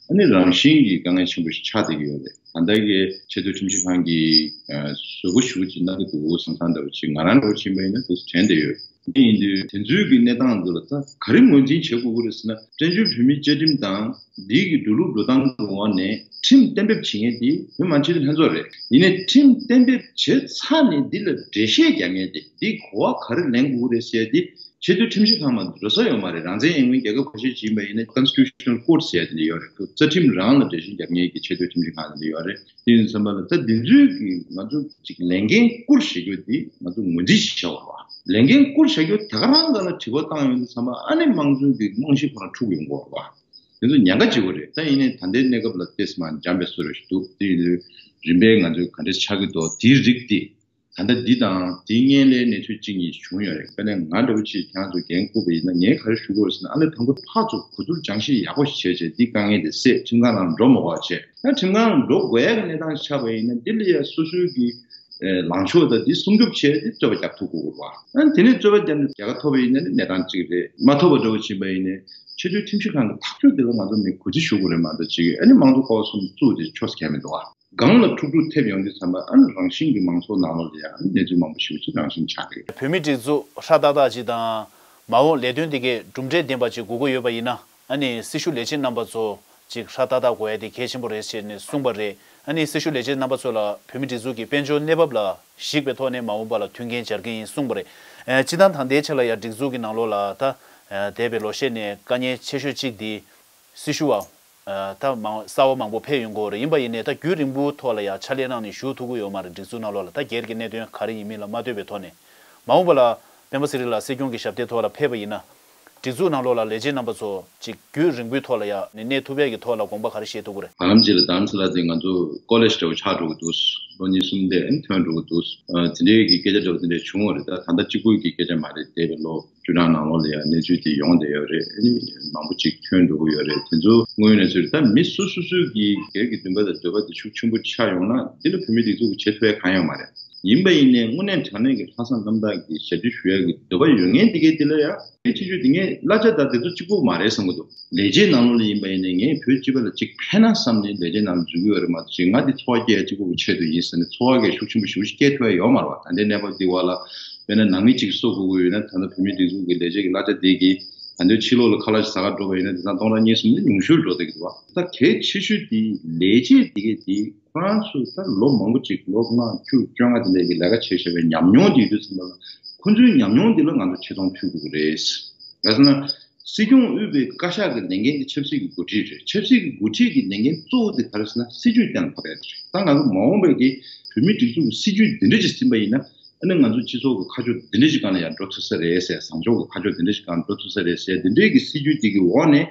ཨ་ནི་རང་བཞིན་གྱིས་དཀའ་ངལ་ཆེན་པོ་ཞིག་ཆགས་བསྡད་ཀྱི་ཡོད་རེད། ད་ལྟ་གི་ཆེས་མཐོའི་ཁྲིམས་ཞིབ་ཁང་གིས་ཨ་བཟོ་འགོད་ཞུ་ཅིག་གནང་གི་འདུག་བསམ་བསམ་འདྲ་བོ་ཅིག་ང་རང་འདྲ་བོ་ཕྱིན་པ་ཡིན་ན་འདུག་དྲན་བསྡད་ཡོད། འདི་ཡིན་དུས་དེ་ཚོའི་གི་གནས་སྟངས་འདི་ལ་ད་ག་རེ་ངོས་འཛིན་བྱེད་དགོས་ཀྱི་རེད་ཟེར་ན། བཙན་བྱོལ་བོད་མིའི་བཅའ་ཁྲིམས་དང་འདིའི་གི་འགྲོ་ལུགས་འགྲོ་སྟངས་ཀྱི་འོག་ནས་ཁྲིམས་གཏན་འབེབས་བྱེད་མཁན་དེ་བོད་མང་སྤྱི་འཐུས་ལྷན་ཚོགས་རེད། ཡིན་ནའི་ཁྲིམས་གཏན་འབེབས་བྱས་ཚར་ནས་འདི་ལ་འགྲེལ་བཤད་རྒྱག་མཁན་དེ། འདི་གོ་བ་ག་རེ་ལེན་དགོས་ཀྱི་རེད་ཟེར་ཡ་དེ་ཆེས་མཐོའི་ཁྲིམས་ཞིབ་ཁང་མ་འགྲོ་ས་ཡོད་མ་རེད། རང་བཙན་ཡིན་མིན་རྒྱལ་ཁབ་ཁ་ཤས་ཅིག་ཡིན་པ་ཡིན་ན་Constitutional Court ཟེར་ཡ་དེ་འདྲ་ཡོད་རེད། རྩ་ཁྲིམས་རང་ལ་འགྲེལ་བཤད་རྒྱབ་མཁན་གྱི་ཆེས་མཐོའི་ཁྲིམས་ཞིབ་ཁང་དེ་འདྲ་ཡོད་རེད། དེ་ཡིན་ཙམ་པ་ལ་ད་འདི་ཚོའི་གི་ང་ཚོ་ཅིག་ལས་འགན་བསྐུར་བཞག་རྒྱུ་འདི་ང་ཚོ་ངོས་འཛིན་ཞིག་བྱ་དགོས་རེད་བ། ལས་འགན་བསྐུར་བཞག་རྒྱུ་དེ་ག་རང་སྒང་ལ་དྲི་བ་བཏང་ཡོང་དུས་ཙམ་པ། ཨ་ནི་དམངས་གཙོའི་གི་རྨང་གཞི་ཁོ་རང་འཁྲུག་ཡོང་གི་ཡོད་རེད་བ། དེ་ཚོ་ཉེན་ཁ་ཆེ་བོ་རེད། ད་ཡིན་ནའི་ད་ལྟའི་གནས་སྐབས་ལ་ཏོག་ཙམ་འཇམ་པའི་བཟོ་འདྲ་ཞིག་འདུག་དེ་ཡིན་དུས་རིམ་པས་ང་ཚོས་ག་འདྲ་ཆགས་ཀྱི་འདུག་དེའི་རིགས་དེ། ད་ལྟ་འདི་དང་དེའི་སྔོན་ལའི་གནས་ཚུལ་གཅིག་གཉིས་བྱུང་ཡོད་རེད། དཔེར་ན་ང་འདྲ་བོ་ཅིག་ཁྱེད་རང་ཚོ་འགན་བསྐུར་བ་ཡིན་ན། ངས་ག་རེ་ཞུ་དགོས་ཟེར་ན། ཨ་ནི་དང་པོ་ཕར་ཚུར་གོ་བསྡུར་སྦྱང་ཤེས་ཡག་པོ་ཞིག་བྱས་བྱས། འདི་དཀའ་ངལ་དེ་སེལ། ཁྲིམས་ཁང་ནང་འགྲོ་མི་དགོས་པ་བྱས། ད་ཁྲིམས་ཁང་ནང་འགྲོ་དགོས་ཡག་གི་གནས་སྟངས་ཤིག་ཆགས་པ་ཡིན་ན། འདི་ལ་ཡ་སོ་སོའི་གི་ཨེ་ལངས་ཕྱོགས་དང་འདི་སྲུང་སྐྱོབ་བྱས་ཏེ་རྩོད་པ་རྒྱག་ཐུབ་དགོས་རེད་བ། ཨ་ནི་དེ་ནས་རྩོད་པ་བརྒྱབ་ནས་རྒྱལ་ཁ་ཐོབ་པ་ཡིན་ན་ནི་གནས་སྟངས་གཅིག་རེད། མ་ཐོབ་པ་འདྲ་བོ་ཕྱིན་པ་ཡིན་ནའི་ཆེས་མཐོའི་ཁྲིམས་ཞིབ་ཁང་གི་ཐག་གཅོད་དེ་ལ་ང་ཚོ་ནི་གུས་བརྩི་ཞུ་དགོས་རེད་མ་གཏོགས། ཅིག་ཨ་ནི་དམངས་གཙོ་ཀ་བ་གསུམ་བཙུགས་ཏེ་ཆོག་ས་ཁེལ་མི་འདུག་བ། སྒང་ལ་འཁྲུག་འཁྲུག་ཐེབས་ཡོང་དུས་ཙམ་པ། ཨ་ནི་རང་བཞིན་གྱིས་མང་ཚོགས་ནང་ལོགས་ལ་ཡང་གནས་ཚུལ་མང་པོ་ཞེ་པོ་ཅིག་རང་བཞིན་ཆགས་ཀྱི་ཡོད། བོད་མིའི་སྒྲིག་འཛུགས་ཧྲ་ཏག་ཏག་ཅིག་དང་། མ་འོངས་ལས་དོན་དེ་གའི་གྲུབ་འབྲས་ལྡན་པ་ཅིག་དགོས་ཀྱི་ཡོད་པ་ཡིན་ན། ཨ་ནི་སྲི་ཞུ་ལས་བྱེད་རྣམ་པ་ཚོ་ཅིག་ཧྲ་ཏག་ཏག་དགོས་ཡ་དེ་གལ་ཆེན་པོ་རེད་ཅེས་ནས་གསུངས་པ་རེད། ཨ་ནི་སྲི་ཞུ་ལས་བྱེད་རྣམ་པ་ཚོ་ལ་བོད་མིའི་སྒྲིག་འཛུགས་ཀྱི་དཔལ་འབྱོར་གནས་བབ་ལ་གཞིགས་པའི་ཐོག་ནས་མ་འོངས་པ་ལ་མཐུན་རྐྱེན་སྦྱར་གྱི་ཡིན་གསུངས་པ་རེད། ཨ། སྤྱིར་བཏང་ད་ལྟའི་ཆ་ལ་ཡང་སྒྲིག་འཛུགས་ཀྱི་ནང་ལོགས་ལ་ད། ཨ། འདས་པའི་ལོ་ཤས་ནས་དཀའ་ངལ་ཆེ་ཤོས་གཅིག་དེ་སྲི་ཞུ་བ། ཨ། ད་མང་གསར་བ་མང་པོ་ཕེབས་ཡོང་གི་ཡོད་རེད། ཡིན་པ་ཡིན་ནའི་ད་རྒྱུན་རིང་པོའི་ཐོག་ལ་ཡང་ཕྱག་ལས་གནང་ནས་བཞུགས་ཐུབ་ཀྱི་ཡོད་མ་རེད། སྒྲིག་འཛུགས་ནང་ལོགས་ལ་ད་སྒེར་གྱི་གནད་དོན་ག་རེ་ཡིན་མིན་ལ་མ་ལྟོས་པའི་ཐོག་ནས། མ་འོངས་པ་ལ་ སྤེན་པ་ཚེ་རིང་ལགས་སྲིད་སྐྱོང་གི་ཞབས་སྟེགས་ཐོག་ལ་ཕེབས་པ་ཡིན་ན། སྒྲིག་འཛུགས་ནང་ལོགས་ལ་ལས་བྱེད་རྣམ་པ་ཚོ་ཅིག་རྒྱུན་རིང་པོའི་ཐོག་ལ་ཡ་ནི་གནས་ཐུབ་ཡས་ཀྱི་ཐོག་ལ་དགོངས་པ་ག་རེ་བཞེས་ཐུབ་ཀྱི་རེད། བར་ལམ་ཅིག་ལ་རྡ་རམ་ས་ལ་དེ་ང་ཚོ་ཀོ་ལེཇ་འདྲ་བོ་ཆགས་འགྲོ་གི་འདུག་ལོ་གཉིས་གསུམ་དེ་ཨ་ནི་ཐོན་འགྲོ་གི་འདུག་ཨ་དེ་འདྲའི་གི་སྐད་ཆ་འདྲ་བོ་དེ་འདྲ་བྱུང་བ་རེད། ད་ད་ལྟ་གཅིག་པུ་གི་སྐད་ཆ་མ་རེད། འདས་པའི་ལོ་བཅུ་གྲངས་ནང་ལོགས་ལ་ཡང་གནས་ཚུལ་དེ་ཡོང་བསྡད་ཡོད་རེད། ཨ་ནི་མང་པོ་ཅིག་ཐོན་འགྲོ་གི་ཡོད་རེད། དེ་ཚོ་དངོས་ཡོད་གནས་ཚུལ་རེད། ད་མི་སོ་སོ་སོའི་གི་སྒེར་གྱི་འདུན་པ་དང་འདོད་པ་དེ་ཤུགས་ཆེན་པོ་ཆགས་ཡོང་ན་འདི་ལ་བོད་མིའི་སྒྲིག་འཛུགས་ཀྱིས་བྱེད་ཐུབ་ཡ་གང་ཡང་མ་རེད། ཡིན་པ་ཡིན་ནའི་དངོས་གནས་དྲང་གནས་ཀྱི་ལྷག་བསམ་རྣམ་དག་གིས་ཞབས་ཕྱི་ཞུ་ཡ་གི་འདོད་པ་ཡོད་མཁན་དེ་གའི་དེ་ལ་ཡང་དེ་ཆེ་ཤོས་དེ་ངས་གླ་ཆ་དང་དེ་ཚོ་གཅིག་པོ་མ་རེད་བསམ་གི་འདུག་ལས་བྱེད་ནང་ལོགས་ལ་ཡིན་པ་ཡིན་ནའི་ངས་བོད་སྤྱི་པ་ལ་གཅིག་ཕན་ན་བསམ་ནས་ལས་བྱེད་ནང་ལ་འཛུལ་གི་ཡོད་རེད་མ་གཏོགས་ཅིག་ང་དེ་འཚོ་བ་སྐྱེལ་ཡ་གཅིག་པོ་གི་ཆེད་དུ་ཡིན་ཟེར་ནས་འཚོ་བ་གི་ཤུགས་ཆེན་པོ་ཞེ་པོ་ཞིག་སྐྱེལ་ཐུབ་ཡ་ཡོད་མ་རེད་བ། ད་ལྟའི་གནས་བབ་འདི་བ་ལ་དཔེར་ན་ནང་མི་གཅིག་གསོ་དགོས་ཀྱི་ཡོད་ན་ད་ལྟ་བོད་མིའི་སྒྲིག་འཛུགས་ཀྱི་ལས་བྱེད་ཀྱི་གླ་ཆ་དེ་གིས་ད་ལྟ་ཕྱི་ལོགས་ལ་ཁ་ལག་ཅིག་ཟ་ག་འགྲོ་བ་ཡིན་ན་དེང་སང་སྟོང་ཕྲག་གཉིས་གསུམ་ནི་ཉུང་ཤོས་འགྲོ་བསྡད་ཀྱི་འདུག་བ། ད་གལ་ཆེ་ཤོས་དེ་ལས་བྱེད་དེ་གའི་དེ། ཁོ་རང་ཚོས་ད་ལོ་མང་པོ་ཅིག་ལོ་ལྔ་བཅུ་བཅོ་ལྔ་དེ་འདྲའི་གི་ལས་ཀ་བྱས་བཞག་པའི་ཉམས་མྱོང་དེ་ཡོད་དུས་ཙམ་པ་ལ་ཁོ་ཚོའི་ཉམས་མྱོང་དེ་ལ་ང་ཚོ་ཆེ་མཐོང་ཕུལ་དགོས་ཀྱི་རེད། ག་ཟེར་ན། སྲིད་སྐྱོང་དབུས་པའི་བཀའ་ཤག་གི་ལས་འགན་དེ་ཆབ་སྲིད་ཀྱི་འགོ་ཁྲིད་རེད། ཆབ་སྲིད་ཀྱི་འགོ་ཁྲིད་ཀྱི་ལས་འགན་གཙོ་བོ་དེ་ག་རེ་ཟེར་ན་སྲིད་ཇུས་གཏན་ལ་ཕབ་ཡ་དེ་རེད། ད་ང་ཚོ་མ་འོངས་པའི་གི་བོད་མིའི་སྒྲིག་འཛུགས་ཀྱི་སྲིད་ཇུས་འདི་འདྲ་ཅིག་ཟིན་པ་ཡིན་ན། ཨ་ནི་ང་ཚོ་སྤྱི་ཚོགས་ཀྱི་ཁ་ཕྱོགས་འདི་འདྲ་ཞིག་སྒང་ལ་ཡང་འགྲོ་ཐུབ་ས་རེད་ཟེར། བཟང་ཕྱོགས་ཀྱི་ཁ་ཕྱོགས་འདི་འདྲ་ཞིག་སྒང་འགྲོ་ཐུབ་ས་རེད་ཟེར། འདི་འདྲའི་གི་སྲིད་ཇུས་འདི་གི་འོག་ནས་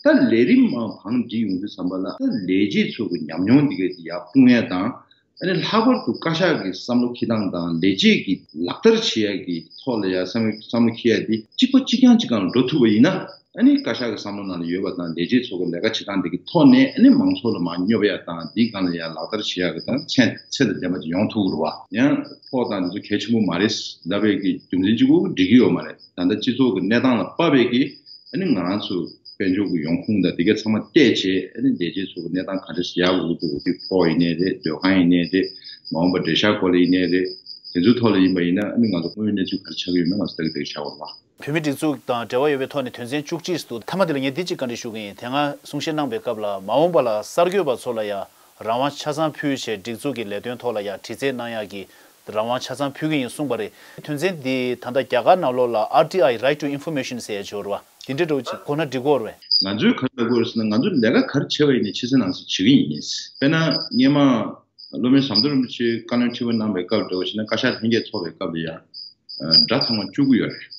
ད་ལས་རིམ་མང་བང་སྒྲིག་ཡོང་དུས་ཙམ་པ་ལ་ད་ལས་བྱེད་ཚོ་གི་ཉམས་མྱོང་འདི་གའི་ཡར་སྤུངས་ཡ་དང་། ཨ་ནི་ལྷག་པར་དུ་བཀའ་ཤག་གི་བསམ་བློ་འཁྱེར་སྟངས་དང་ལས་བྱེད་ཀྱི་ལག་བསྟར་བྱེད་ཡ་གི་ཐོག་ལ་ཡ་བསམ་བསམ་བློ་འཁྱེར་ཡ་འདི་གཅིག་པ་གཅིག་རྐྱང་གཅིག་སྒང་ལ་འགྲོ་ཐུབ་པ་ཡིན་ན། ཨ་ནི་བཀའ་ཤག་གི་བསམ་བློ་ནང་ལ་ཡོད་པ་དང་ལས་བྱེད་ཚོ་གི་ལས་ཀ་བྱེད་སྟངས་འདི་གི་ཐོག་ནས་ཨ་ནི་མང་ཚོགས་ལ་མར་སྙོབ་ཡ་དང་འདིའི་སྒང་ལ་ཡང་ལག་བསྟར་བྱེད་ཡ་གི་དང་ཚད་ཚད་དང་ལྡན་པ་ཅིག་ཡོང་ཐུབ་ཀྱི་རེད་བ། ཡང་ཕོགས་དང་འདི་ཚོ་གལ་ཆེན་པོ་མ་རེད་ལབ་པའི་གི་རྒྱུ་མཚན་གཅིག་པུ་འགྲིག་གི་ཡོད་མ་རེད། ད་ལྟ་སྤྱི་ཚོགས་ཀྱི་གནས་སྟངས་ལ་དཔག་པའི་གི་ཨ་ནི་ང་རང་ཚོ་དཔལ་འབྱོར་གྱི་ཡོང་ཁུངས་དང་དེ་ག་ཚང་མ་བལྟས་བྱས་ཨ་ནི་ལས་བྱེད་ཚོ་གི་གནས་སྟངས་ག་འདྲ་ཞིག་ཡག་པོ་འདུག་དེ་ཕོགས་ཡིན་ནའི་རེད། སྡོད་ཁང་ཡིན་ནའི་རེད། མ་འོངས་པ་འབྲེལ་བཞག་སྐོར་ལ་ཡིན་ནའི་རེད། དེ་ཚོའི་ཐོག་ལ་ཡིན་པ་ཡིན་ན་ཨ་ནི་ང་ཚོ་དངོས་ཡོད་གནས་ཚུལ་ག་རེ་ཆགས་ཀྱི་ཡོད་མེད་ང་ཚོ་ལྟ་གི་ལྟ་གི་བྱ་བ་རེད་བ། བོད་མིའི་སྒྲིག་འཛུགས་དང་འབྲེལ་བ་ཡོད་པའི་ཐོག་ནས་དོན་ཚན་བཅུ་གཅིག་འདུག་མཐའ་མ་དེ་ལ་ངས་འདི་གཅིག་བཀའ་འདྲི་ཞུ་གི་ཡིན། དེ་སྔ་གསུང་བཤད་གནང་བའི་སྐབས་ལ་མ་འོངས་པ་ལ་གསར་འགོད་པ་ཚོ་ལ་ཡང་རང་དབང་ཆ་ཚང་ཕུལ་བྱས་སྒྲིག་འཛུགས་ཀྱི་ལས་དོན་ཐོག་ལ་ཡང་དྲི་རྩད་གནང་ཡག་གི་རང་དབང་ཆ་ཚང་ཕུལ་གི་ཡིན་གསུངས་པ་རེད། དོན་ཚན་འདི་ད་ལྟ་རྒྱ་གར་ནང་ལོགས་ལ་ཨར་ཊི་ཨའི་Right to Information ཟེར་ཡག་ཅིག་ཡོད་རེད་བ། དེ་འདྲ་འདྲ་བོ་ཅིག་གོ་ན་འགྲིག་གི་ཡོད་རེད་བས། ང་ཚོས་ག་རེ་ལབ་དགོས་རེད་ཟེར་ན་ང་ཚོ་ལས་ཀ་ག་རེ་བྱས་པ་ཡིན་ནའི་ཆེ་ས་ནང་ས་བྱེད་ཀྱི་ཡིན། དཔེར་ན་སྔོན་མ། སློབ་དཔོན་ཟམ་གདོང་རིན་པོ་ཆེ་བཀའ་བློན་ཁྲི་པ་གནང་བའི་སྐབས་འདྲ་བོ་བྱས་ན་བཀའ་ཤག་ལྷན་རྒྱས་ཚོགས་པའི་སྐབས་ལ་ཡང་། སྒྲ་ཚང་མ་བཅུག་གི་ཡོད་རེད།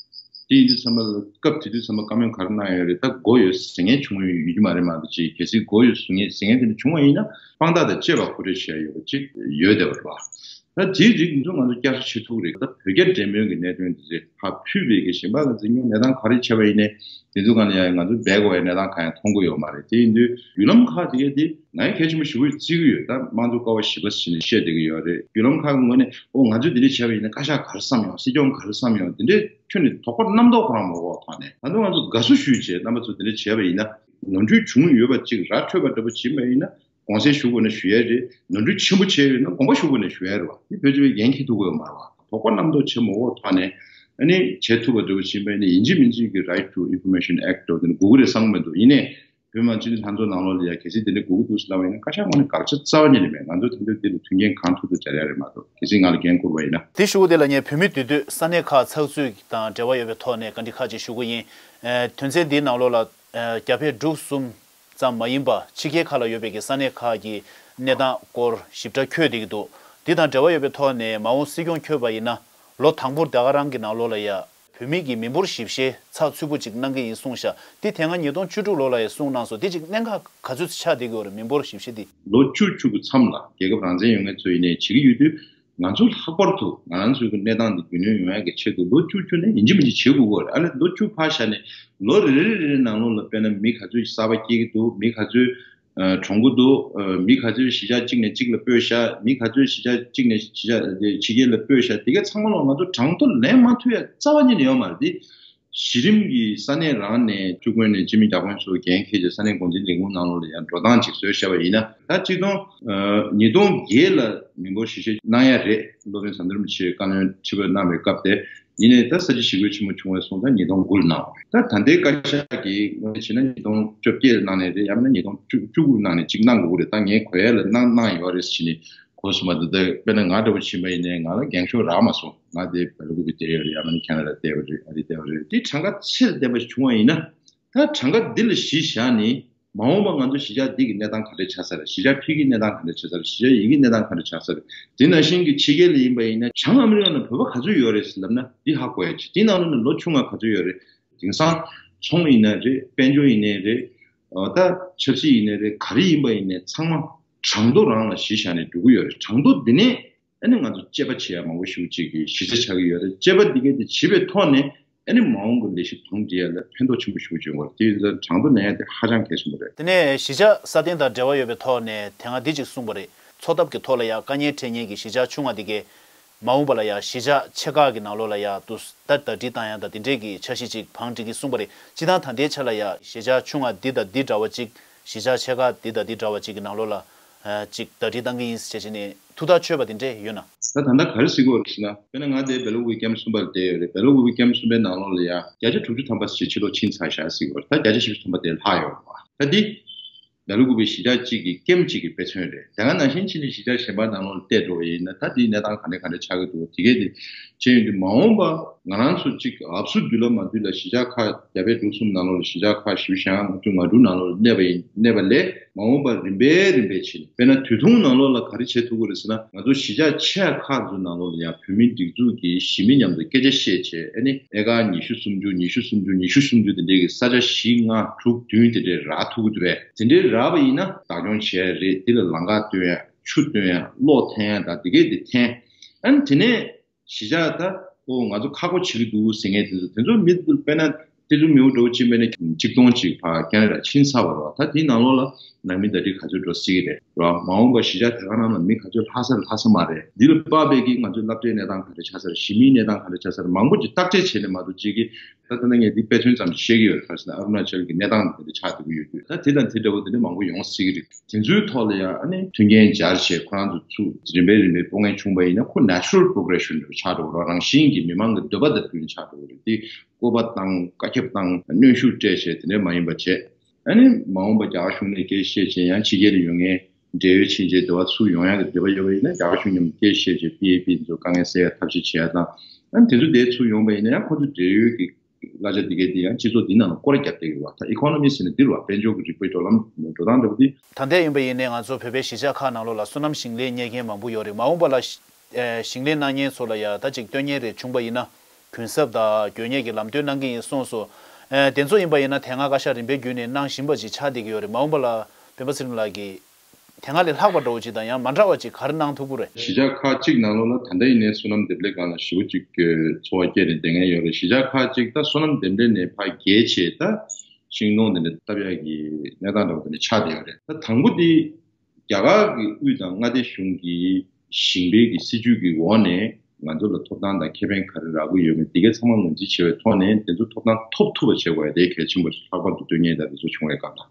དེ་ཡིན་དུས་ཙམ་པ་ལ་སྐབས་དེ་དུས་ཙམ་པ་བཀའ་མོལ་ག་རེ་གནང་ཡོད་རེད། ད་མགོ་ཡོད་ཟེར་མཁན་བྱུང་ཡོད་ཀྱི་མ་རེད་མ་གཏོགས་ཅིག་གལ་སྲིད་མགོ་ཡོད་ཟེར་མཁན་ཟེར་མཁན་དེ་འདྲ་བྱུང་བ་ཡིན་ན་དཔང་རྟགས་དང་བཅས་པ་གོ་སྒྲིག་བྱས་ཡོད་པ་ཅིག་ཡོད་བསྡད་པ་རེད་བ། ད་དེའི་རིགས་འདི་ཚོ་ང་ཚོ་བསྐྱར་གསོ་བྱེད་ཐུབ་ཀྱི་རེད། ད་བོད་རྒྱ་འབྲེལ་མོལ་གྱི་གནད་དོན་འདི་ཚོ་ཕར་ཕུད་པའི་གི་གཞན་པ་གི་འཛིན་སྐྱོང་གནས་སྟངས་ག་རེ་བྱས་པ་ཡིན་ནའི་དེ་ཚོ་སྒང་ལ་ཡང་ང་ཚོ་འབད་དགོས་པའི་གནས་སྟངས་གང་ཡང་མཐོང་གི་ཡོད་མ་རེད། དེ་ཡིན་དུས་བརྒྱུད་ལམ་ཁག་དེ་གས་དེ་ང་ཡང་གལ་ཆེན་པོ་ཞེ་པོ་བརྩི་གི་ཡོད། ད་དམངས་གཙོ་ཀ་བ་བཞི་པ་ཟེར་ནས་བཤད་བསྡད་ཀྱི་ཡོད་རེད། བརྒྱུད་ལམ་ཁག་གི་ངོས་ནས་ཨོ་ང་ཚོས་འདི་འདྲ་བྱས་པ་ཡིན་ན་བཀའ་ཤག་ག་རེ་བསམ་ཡོང་། སྲིད་སྐྱོང་ག་རེ་བསམ་ཡོང་། འདི་འདྲའི་ཁྱོན་ནས་དོགས་པ་རྣམ་རྟོག་ཁོ་རང་མ་དགོས་པ་ཐོག་ནས་ད་དུང་ང་ཚོ་དགའ་བསུ་ཞུས་བྱས་རྣམ་པ་ཚོ་འདི་འདྲ་བྱས་པ་ཡིན་ན་ནོར་འཁྲུལ་བྱུང་ཡོད་པ་ཅིག་ར་འཕྲོད་པ་འདྲ་པོ་ཅིག་ཡིན་པ་ཡིན་ན། དགོངས་སེལ་ཞུ་དགོས་ན་ཞུ་ཡ་རེད། ནོར་འཁྲུལ་ཆེན་པོ་བྱས་ཡོད་ན་དགོངས་པ་ཞུ་དགོས་ན་ཞུ་ཡ་རེད་བ། འདི་བོད་སྤྱི་པའི་འགན་འཁྱེར་ཐུབ་དགོས་ཡོད་མ་རེད་བ། དོགས་པ་རྣམ་རྟོག་ཆེ་མོ་འོག་ཐོག་ནས་ཨ་ནི་བྱེད་ཐུབ་པ་འདྲ་པོ་ཕྱིན་པ་ཡིན་ན་ཡིན་གཅིག་མིན་གཅིག་གི་Right to Information Act འདྲ་པོ་དེ་ནི་དགོས་ཀྱི་རེད་བསམ་གྱི་མི་འདུག་ཡིན་ནའི་བོད་མི་མང་སྤྱི་འཐུས་ལྷན་ཚོགས་ནང་ལོགས་ལ་ཡ་གལ་སྲིད་དེ་འདྲ་དགོས་ཀྱི་འདུག་ཟེར་ལབ་པ་ཡིན་ན་བཀའ་ཤག་ངོས་ནས་དགག་བྱ་རྩ་བ་ཉིད་ནས་མེད། ང་ཚོ་ད་དུང་དེ་ལ་མཐུན་རྐྱེན་གང་ཐུབ་ཐུབ་སྦྱར་ཡ་རེད་མ་གཏོགས། གལ་སྲིད་ང་ལ་འགན་བསྐུར་བ་ཡིན་ན། དེ་ཞུ་གི་དེ་ལ་ངས་བོད་མི་འདུས་སྡོད་ས་གནས་ཁག་ཚགས་ཚུད་དང་འབྲེལ་བ་ཡོད་པའི་ཐོག་ནས་བཀའ་འདྲི་ཁག་ཅིག་ཞུ་གི་ཡིན། ཨ་དོན་ཚན་འདིའི་ནང་ལོགས་ལ་ཨ་རྒྱ་བལ་འབྲུག་གསུམ་ཙམ་མ་ཡིན་པ་ཕྱི་རྒྱལ་ཁག་ལ་ཡོད་པའི་གི་ས་གནས་ཁག་གི་གནས་སྟངས་སྐོར་ཞིབ་ཕྲ་འཁོད་བསྡད་ཀྱི་འདུག་འདི་དང་འབྲེལ་བ་ཡོད་པའི་ཐོག་ནས་མ་འོངས་སྲིད་སྐྱོང་འཁྱོལ་བ་ཡིན་ན་ལོ་དང་པོར་ད་ག་རང་གི་ནང་ལོགས་ལ་ཡ་བོད་མི་གི་མི་འབོར་ཞིབ་བཤེར་ཚགས་ཚུད་པོ་ཅིག་གནང་གི་ཡིན་གསུངས་ཤག་འདི་དེ་སྔ་ཉིས་སྟོང་བཅུ་དྲུག་ལོ་ལ་ཡ་གསུངས་གནང་སོང་། འདི་ཅིག་གནད་འགག་ག་ཚོད་ཆགས་བསྡད་ཀྱི་ཡོད་རེད། མི་འབོར་ཞིབ་བཤེར་འདི། ལོ་བཅུ་བཅུ་གི་མཚམས་ལ་རྒྱལ་ཁབ་རང་བཙན་ཡོད་མཁན་ཚོ་ཡིན་ནའི་བྱེད་ཀྱི་ཡོད་དུས། ང་ཚོ་ལྷག་པར་དུ་ང་རང་ཚོའི་གི་གནས་སྟངས་འདི་རྒྱུས་ལོན་ཡོང་ཡག་གི་ཆེད་དུ་ལོ་བཅུ་བཅུ་ནས་ཡིན་གཅིག་མིན་གཅིག་བྱེད་དགོས་ཀྱི་རེད། ཨ་ནི་ལོ་བཅུ་ཕར་བཞག་ནས་ལོ་རེ་རེ་རེ་རེ་ནང་ལོགས་ལ་དཔེར་ན་མི་ག་ཚོད་གསར་པ་སྐྱེ་གི་འདུག་མི་ག་ཚོད་ཨ་གྲོངས་གི་འདུག་ཨ་མི་ག་ཚོད་གཞིས་ཆགས་གཅིག་ནས་གཅིག་ལ་སྤོས་ཤག་མི་ག་ཚོད་གཞིས་ཆགས་གཅིག་ནས་གཞིས་ཆགས་དེ་ཕྱི་རྒྱལ་ལ་སྤོས་ཤག་དེ་ག་ཚང་མ་ལོག་ང་ཚོ་གྲངས་ཐོ་ལེན་མ་ཐུབ་ཡ་རྩ་བ་ཉིད་ནས་ཡོད་མ་རེད། དེ་གཞི་རིམ་གྱི་ས་གནས་རང་ནས་བཅུ་དགོན་ནས་སྤྱི་མི་བརྒྱ་དགོན་ཚོ་འགན་འཁྱེར་བྱས་ས་གནས་འགོ་འཛིན་ལས་ཁུངས་ནང་ལོགས་ལ་ཡང་འགྲོ་སྟངས་ཅིག་བཟོས་བཞག་པ་ཡིན་ན། ད་གཅིག་སྟོང་ཉིས་སྟོང་བརྒྱད་ལ་མི་འབོར་ཞིབ་བཤེར་གནང་ཡ་རེད། སློབ་དཔོན་ཟམ་གདོང་རིན་པོ་ཆེས་བཀའ་བློན་ཁྲི་པ་གནང་བའི་སྐབས་དེ་ཡིན་ནའི་ད་ས་བྱི་ཞི་རྒོལ་ཆེན་མོ་བྱུང་བའི་སོང་ཙང་ཉིས་སྟོང་དགུ་ལ་གནང་བ་རེད། ད་ད་ལྟའི་བཀའ་ཤག་གིས་དངོས་གནས་བྱས་ན་ཉིས་སྟོང་བཅོ་བརྒྱད་ལ་གནང་ནས་རེད། ཡང་མིན་ན་ཉིས་སྟོང་བཅུ་དགུ་ལ་གནང་ནས་གཅིག་གནང་དགོས་ཀྱི་རེད། ད་ངས་གོ་ཡ་ལ་གནང་གནང་ཡོད་རེད་ཟེར་ནས་གོ་སོང་མ་གཏོགས། ད་དཔེར་ན་ང་འདྲ་བོ་ཕྱིན་པ་ཡིན་ནའི་ང་ལ་འགེངས་ཤོག་རག་མ་སོང་། ང་དེ་བལ་པོ་གི་བསྡད་ཡོད་རེད། ཡང་མིན་ན་ཁེ་ན་ཌ་བསྡད་ཡོད་རེད། ཨ་རི་བསྡད་ཡོད་རེད། དེ་གྲངས་ཀ་ཚད་ལྡན་པ་ཞིག་བྱུང་བ་ཡིན་ན། ད་གྲངས་ཀ་འདི་ལ་གཞི་བཞག་ནས་ མ་འོངས་པ་ང་ཚོ་གཞིས་ཆགས་འདི་གི་གནས་སྟངས་ག་འདྲ་ཆགས་ས་རེད། གཞིས་ཆགས་ཕ་གིའི་གནས་སྟངས་ག་འདྲ་ཆགས་ས་རེད། གཞིས་ཆགས་ཡུལ་གྱི་གནས་སྟངས་ག་འདྲ་ཆགས་ས་རེད། དེ་ནང་བཞིན་གྱི་ཕྱི་རྒྱལ་ལ་ཡིན་པ་ཡིན་ན་བྱང་ཨ་མི་རི་ཀ་ནང་བོད་པ་ག་ཚོད་ཡོད་རེད་ཟེར་ལབ་ན་འདི་ཧ་གོ་ཡ་ཅིག་དེའི་ནང་ལོགས་ནས་ལོ་ཆུང་བ་ག་ཚོད་ཡོད་རེད། དེང་སང་ཚོང་ཡིན་ན་རེད། དཔལ་འབྱོར་ཡིན་ནའི་རེད། ཨ་ད་ཆབ་སྲིད་ཡིན་ནའི་རེད། ག་རེ་ཡིན་པ་ཡིན་ནའི་ཚང་མ་གྲངས་ཐོ་རང་ལ་གཞི་བཞག་ནས་འགྲོ་གི་ཡོད་རེད། གྲངས་ཐོ་འདི་ནས་ཨ་ནི་ང་ཚོ་དཔྱད་པ་བྱེད་ཡ་མང་པོ་ཞེ་པོ་ཅིག་གི་གཞི་རྩ་ཆགས་ཀྱི་ཡོད་རེད། དཔྱད་པ་འདི་གས་དེ་བྱེད་པའི་ཐོག་ནས་ཨ་ནི་མ་འོངས་པར་ལས་གཞི་དོན་འགྲིག་ཡ་ལ་ཕན་ཐོགས་ཆེན་པོ་ཞེ་པོ་ཅིག་ཡོང་གི་རེད། དེ་ཡིན་ཙང་གྲངས་ཐོ་ལེན་ཡ་དེ་ཧ་ཅང་གལ་ཆེན་པོ་རེད། དེ་ནས་གཞིས་ཆགས་སྲ་བརྟན་དང་འབྲེལ་བ་ཡོད་པའི་ཐོག་ནས་དེ་སྔ་འདི་གཅིག་གསུངས་པ་རེད། འཚོ་ཐབས་ཀྱི་ཐོག་ལ་ཡ་དཀའ་ངལ་འཕྲད་མཁན་གྱི་གཞིས་ཆགས་ཆུང་བ་འདི་གས་མ་འོངས་པ་ལ་ཡ་གཞིས་ཆགས་ཆེ་ཁག་གི་ནང་ལོགས་ལ་ཡ་དུ་ད་ཟླ་སྒྲིལ་བཏང་ཡ་དང་དེ་འདྲས་ཀྱི་འཆར་གཞི་ཅིག་བང་སྒྲིག་གི་གསུངས་པ་རེད། སྤྱིར་བཏང་ད་ལྟའི་ཆ་ལ་ཡ་གཞིས་ཆགས་ཆུང་བ་འདི་དང་འདི་འདྲ་བ་ཅིག་གཞིས་ཆགས་ཆེ་ཁག་འདི་དང་འདི་འདྲ་བ་ཅིག་གི་ནང་ལོགས་ལ་ཅིག་ཟླ་སྒྲིལ་བཏང་གི་ཡིན་ཟེར་བྱས་ནས་ཐུགས་ཐག་ཆོད་པ་དེ་འདྲས་ཡོད་ན། ད་ད་ལྟ་ག་རེ་ཟེར་གྱི་ཡོད་རེད་ཟེར་ན། དཔེར་ན་ང་དེ་སྦེལ་ཀོབ་ཀྱི་ཀེམ་གསུམ་པར་བསྡད་ཡོད་རེད། སྦེལ་ཀོབ་ཀྱི་ཀེམ་གསུམ་པའི་ནང་ལོགས་ལ་ཡ་བརྒྱ་ཆ་དྲུག་ཅུ་ཐམ་པ་ཞིག་ཕྱི་ལོགས་ཕྱིན་ཚར་ཤག་ཟེར་གྱི་ཡོད་རེད། ད་བརྒྱ་ཆ་བཞི་བཅུ་ཐམ་པ་དེ་ལྷག་ཡོད་རེད་བ། ད་འདི་སྦེལ་ཀོབ་པའི་གཞིས་ཆགས་གཅིག་གི་ཀེམ་གཅིག་གི་དཔེ་མཚོན་རེད། དེ་ག་ནང་བཞིན་ཕྱིན་ནས་གཞིས་ཆགས་གཞན་པ་ནང་ལོགས་ལ་བལྟས་འགྲོ་བ་ཡིན་ན་ད་དེའི་གནས་སྟངས་ག་འདྲ་ག་འདྲ་ཆགས་ཀྱི་འདུག་དེ་གས་དེ་བྱས་ཡོང་དུས་མ་འོངས་པ་ང་རང་ཚོ་གཅིག་ཨབ་སུ་དུས་ལ་མ་དུས་ལ་གཞིས་ཆགས་ཁག་རྒྱ་བལ་འབྲུག་གསུམ་ནང་ལོགས་ལ་གཞིས་ཆགས་ཁག་བཞི་བཅུ་ཞེ་ལྔ་ལྔ་བཅུ་ང་དྲུག་ནང་ལོགས་ལ་གནས་པ་ཡིན། གནས་པ་ལས་མ་འོངས་པར་རིམ་པས་རིམ་པས་ཕྱིན། དཔེར་ན་དུས་ཐུང་ནང་ལོགས་ལ་ག་རེ་བྱེད་ཐུབ་ཀྱི་རེད་ཟེར་ན། ང་ཚོ་གཞིས་ཆགས་ཆེ་ཁག་ཚོའི་ནང་ལོགས་ལ་ཡང་བོད་མིའི་སྒྲིག་འཛུགས་ཀྱི་གཞིས་མི་མཉམ་དུ་སྐད་ཆ་བཤད་བྱས། ཨ་ནི་ཨེ་ཀར་ཉི་ཤུ་སུམ་ཅུ་ཉི་ཤུ་སུམ་ཅུ་ཉི་ཤུ་སུམ་ཅུ་དེ་འདྲའི་གི་ས་ཆ་བཞི་ལྔ་དྲུག་བདུན་དེ་འདྲའི་རག་ཐུབ་ཀྱི་འདུག་པས། དེ་འདྲའི་རག་པ་ཡིན་ན་བདག་སྐྱོང་བྱས་རེད། དེ་ལ་ལམ་ཁ་སྟོན་ཡ། ཆུ་སྟོན་ཡ། གློག་འཐེན་ཡ་དང་དེ་གས་དེ་འཐེན། ཨ་ནི་དེ་ནས་གཞིས་ཆགས་ད་ཨོ་ང་ཚོ་ཁག་པོ་བྱེད་ཀྱི་འདུག་ཟེར་མཁན་དེ་ཚོ། དེ་ཚོ་མི་དཔེར་ན་ཏི་ཙུ་མིའུ་འདྲ་བོ་གཅིག་དཔེར་ན་ཆིག་སྟོང་གཅིག་ཕར་ཁེ་ན་ཌ་ཕྱིན་ཚར་བ་རེད་བ། ད་དེའི་ནང་ལོགས་ལ་ནང་མི་ཟླ་སྒྲིལ་ག་ཚོད་འགྲོ་སྲིད་ཀྱི་རེད་རེད་བ། མ་འོངས་པ་གཞིས་ཆགས་དེ་ག་རང་ལ་མི་ག་ཚོད་ལྷག་ས་རེད་ལྷག་ས་མ་རེད། འདི་ལ་དཔག་པའི་གི་ང་ཚོའི་སློབ་གྲྭའི་གནས་སྟངས་ག་འདྲ་ཆགས་ས་རེད། གཞིས་མིའི་གནས་སྟངས་ག་འདྲ་ཆགས་ས་རེད། མང་པོ་ཅིག་བརྟག་དཔྱད་བྱས་ནས་མ་གཏོགས་གཅིག་གིས་ད་ད་ལྟ་ངས་འདི་དཔེ་མཚོན་ཙམ་ཞིག་བཤད་ཀྱི་ཡོད་རེད། ག་རེ་ཟེར་ན་ཨ་རུ་ན་ཅལ་གྱི་གནས་སྟངས་འདི་འདྲ་ཆགས་བསྡད་ཀྱི་ཡོད་དུས། ད་དེ་དང་དེ་འདྲ་བོ་དེ་འདྲ་མང་པོ་ཡོང་སྲིད་ཀྱི་རེད། དེ་ཚོའི་ཐོག་ལ་ཡང་ཨ་ནི་མཐུན་རྐྱེན་སྦྱར་བྱས་ཁོ་རང་ཚོ་ཚུར་རིམ་པས་རིམ་པས་སྤོ་མཁན་བྱུང་བ་ཡིན་ན་ཁོ་natural progression་འདྲ་བོ་ཆགས་འགྲོ་གི་རེད། རང་བཞིན་གྱིས་མི་མང་གི་འདོད་པ་དང་བསྟུན་ཆགས་འགྲོ་གི་རེད། དེ་བཀོད་པ་བཏང་། བཀའ་ཁྱབ་བཏང་། གནོན་ཤུགས་སྤྲད་བྱས་དེ་འདྲ་མ་ཡིན་པ་བྱས། ཨ་ནི་མ་འོངས་པ་རྒྱ་གར་གཞུང་ནས་སྐད་བཤད་བྱས་ཡང་ཕྱི་རྒྱལ་ལ་ཡོད་མཁན་འབྲེལ་ཡོད་ཕྱིན་ཆད་འདི་བ་ཚུར་ཡོང་ཡག་གི་འདོད་པ་ཡོད་པ་ཡིན་ན་རྒྱ་གར་གཞུང་མཉམ་སྐད་བཤད་བྱས་པི་ཨེ་པི་ཚོ་དཀའ་ངལ་སེལ་ཡག་ཐབས་ཤེས་བྱེད་ཡག་དང་། ཨ་ནི་དེ་ཚོ་དེ་ཚུར་ཡོང་པ་ཡིན་ན་ཡང་ཁོ་ཚོ་འབྲེལ་ཡོད་ཀྱི་གླ་ཆ་འདི་གས་འདི་ཡང་སྤྱི་ཚོགས་འདི་ནང་ལ་སྐོར་ར་བརྒྱབ་བསྡད་ཡོད་པ། ད་ཨི་ཀོ་ནོ་མི་ཟེར་ནས་འདི་རུ་བ་དཔལ་འབྱོར་གྱི་རིག་པའི་འགྲོ་ལམ་འགྲོ་སྟངས་འདྲ་པོ་འདི། ད་ལྟ་ཡིན་པ་ཡིན་ནའི་ང་ཚོ་བོད་པའི་གཞིས་ཆགས་ཁག་ནང་ལོགས་ལ་སོ་ནམ་ཞིང་ལས་གཉེར་མཁན་མང་པོ་ཡོད་རེད། མ་འོངས་པ་ལ་ཞིང་ལས་གནང་མཁན་ཚོ་ལ་ཡ་ད་ཅིག་དོན་གཉེར་རེ་བྱུང་པ་ཡིན་ན་གུན་གསབ་དང་དགོས་ངེས་ཀྱི་ལམ་སྟོན་གནང་གི་ཡིན་གསུངས་སོང་། དེ་ཚོ་ཡིན་པ་ཡིན་ན་དེ་སྔ་བཀའ་ཤག་རིམ་པས་བརྒྱུད་ནས་གནང་བཞིན་པ་ཅིག་ཆགས་བསྡད་ཀྱི་ཡོད་རེད། མ་འོངས་པ་ལ་སྤེན་པ་ཚེ་རིང་ལགས་ཀྱིས་དེ་སྔ་ལས་ལྷག་པ་འདྲ་བོ་ཅིག་དང་ཡང་མ་འདྲ་བ་ཅིག་ག་རེ་གནང་ཐུབ་ཀྱི་རེད། གཞིས་ཆགས་ཁག་གཅིག་ནང་ལོགས་ལ་ད་ལྟ་ཡིན་ནའི་སོ་ནམ་འདེབས་ལས་སྒང་ལ་ཞེ་པོ་ཅིག་འཚོ་བ་སྐྱེལ་ནས་བསྡད་མཁན་ཡོད་རེད། གཞིས་ཆགས་ཁག་གཅིག་ད་སོ་ནམ་འདེབས་ལས་ནས་ཕར་བརྒལ་བྱས་ད་ཤིང་སྡོང་དེ་འདྲ་བཏབ་ཡག་གི་གནས་སྟངས་འདྲ་བོ་དེ་འདྲ་ཆགས་བསྡད་ཡོད་རེད། ད་དང་པོ་དེ་རྒྱ་གར་གྱི་དབུས་དང་མངའ་སྡེ་གཞུང་གི་ཞིང་པའི་གི་སྲིད་ཇུས་ཀྱི་འོག་ནས་ང་ཚོ་ལ་ཐོབ་ཐང་དང་ཁེ་ཕན་ག་རེ་རག་གི་ཡོད་མེད་འདི་གའི་ཚང་མ་ངོས་འཛིན་བྱེད་པའི་ཐོག་ནས་དེ་ཚོ་ཐོབ་ཐང་ཐོབ་ཐུབ་པ་བྱེད་དགོས་ཡ་དེ་གལ་ཆེན་པོ་རེད། ལྷག་པར་དུ་སྡོད་མཁན་དང་དེ་ཚོ་བྱུང་བའི་སྐབས་ལ།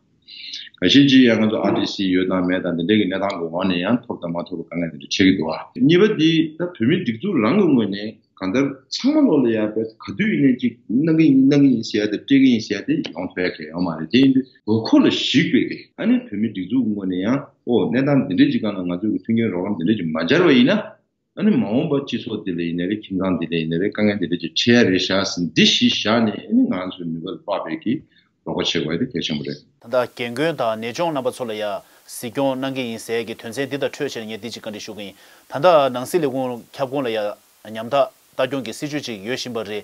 གལ་སྲིད་ཅིག་ཡང་ང་ཚོ་ཨར་ཊི་སི་ཡོད་དང་མེད་དང་དེ་འདྲའི་གི་གནས་སྟངས་ཀྱི་འོག་ནས་ཡང་ཐོབ་དང་མ་ཐོབ་པའི་དཀའ་ངལ་དེ་འདྲ་འཕྲད་ཀྱི་འདུག་བ། གཉིས་པ་འདི་ད་བོད་མིའི་སྒྲིག་འཛུགས་རང་གི་ངོས་ནས་གང་ལྟར་ཚང་མ་ལོག་ལ་ཡ་བས་ག་དུས་ཡིན་ནའི་ཅིག་གནང་གི་ཡིན་གནང་གི་ཡིན་ཟེར་ཡ་དེ་སྤྲད་གི་ཡིན་ཟེར་ཡ་དེ་ཡོང་ཐུབ་ཡ་གང་ཡང་ཡོད་མ་རེད། དེ་ཡིན་དུས་དགོས་མཁོ་ལ་གཞིགས་པའི་གི་ཨ་ནི་བོད་མིའི་སྒྲིག་འཛུགས་ངོས་ནས་ཡང་ཨོ་གནས་སྟངས་འདི་འདྲའི་ཅིག་སྒང་ལ་ང་ཚོས་གི་མཐུན་རྐྱེན་རོགས་རམ་འདི་འདྲའི་ཅིག་མ་སྦྱར་བ་ཡིན་ན། ཨ་ནི་མ་འོངས་པ་སྤྱི་ཚོགས་འདི་ལ་ཡིན་ནའི་རེད། ཁྱིམ་ཚང་འདི་ལ་ཡིན་ནའི་རེད། དཀའ་ངལ་འདི་འདྲ་ཅིག་འཕྲད་ཡ་རེད་ཤག་ཟེར་འདི་གཞི་བཞག་ནས་ཨ་ནི་ང་ཚོའི་ནུས་པ་ལ་དཔག་པའི་གི་རོགས་པ་བྱེད་དགོས་ཡ་དེ་གལ་ཆེན་པོ་རེད། ད་ལྟ་རྒན་རྒོན་དང་ནད་སྐྱོང་རྣམ་པ་ཚོ་ལ་ཡ་གཟིགས་སྐྱོང་གནང་གི་ཡིན་ཟེར་ཡ་གི་དོན་ཚན་འདི་དང་འཕྲོས་བྱས་ནས་ངས་འདི་གཅིག་བཀའ་འདྲི་ཞུ་གི་ཡིན། ད་ལྟ་ནང་སྲིད་ལས་ཁུངས་ཁྱབ་ཁོངས་ལ་ཡ་ཉམ་ཐག་ལྟ་སྐྱོང་གི་སྲིད་ཇུས་ཅིག་ཡོད་བཞིན་པ་རེད།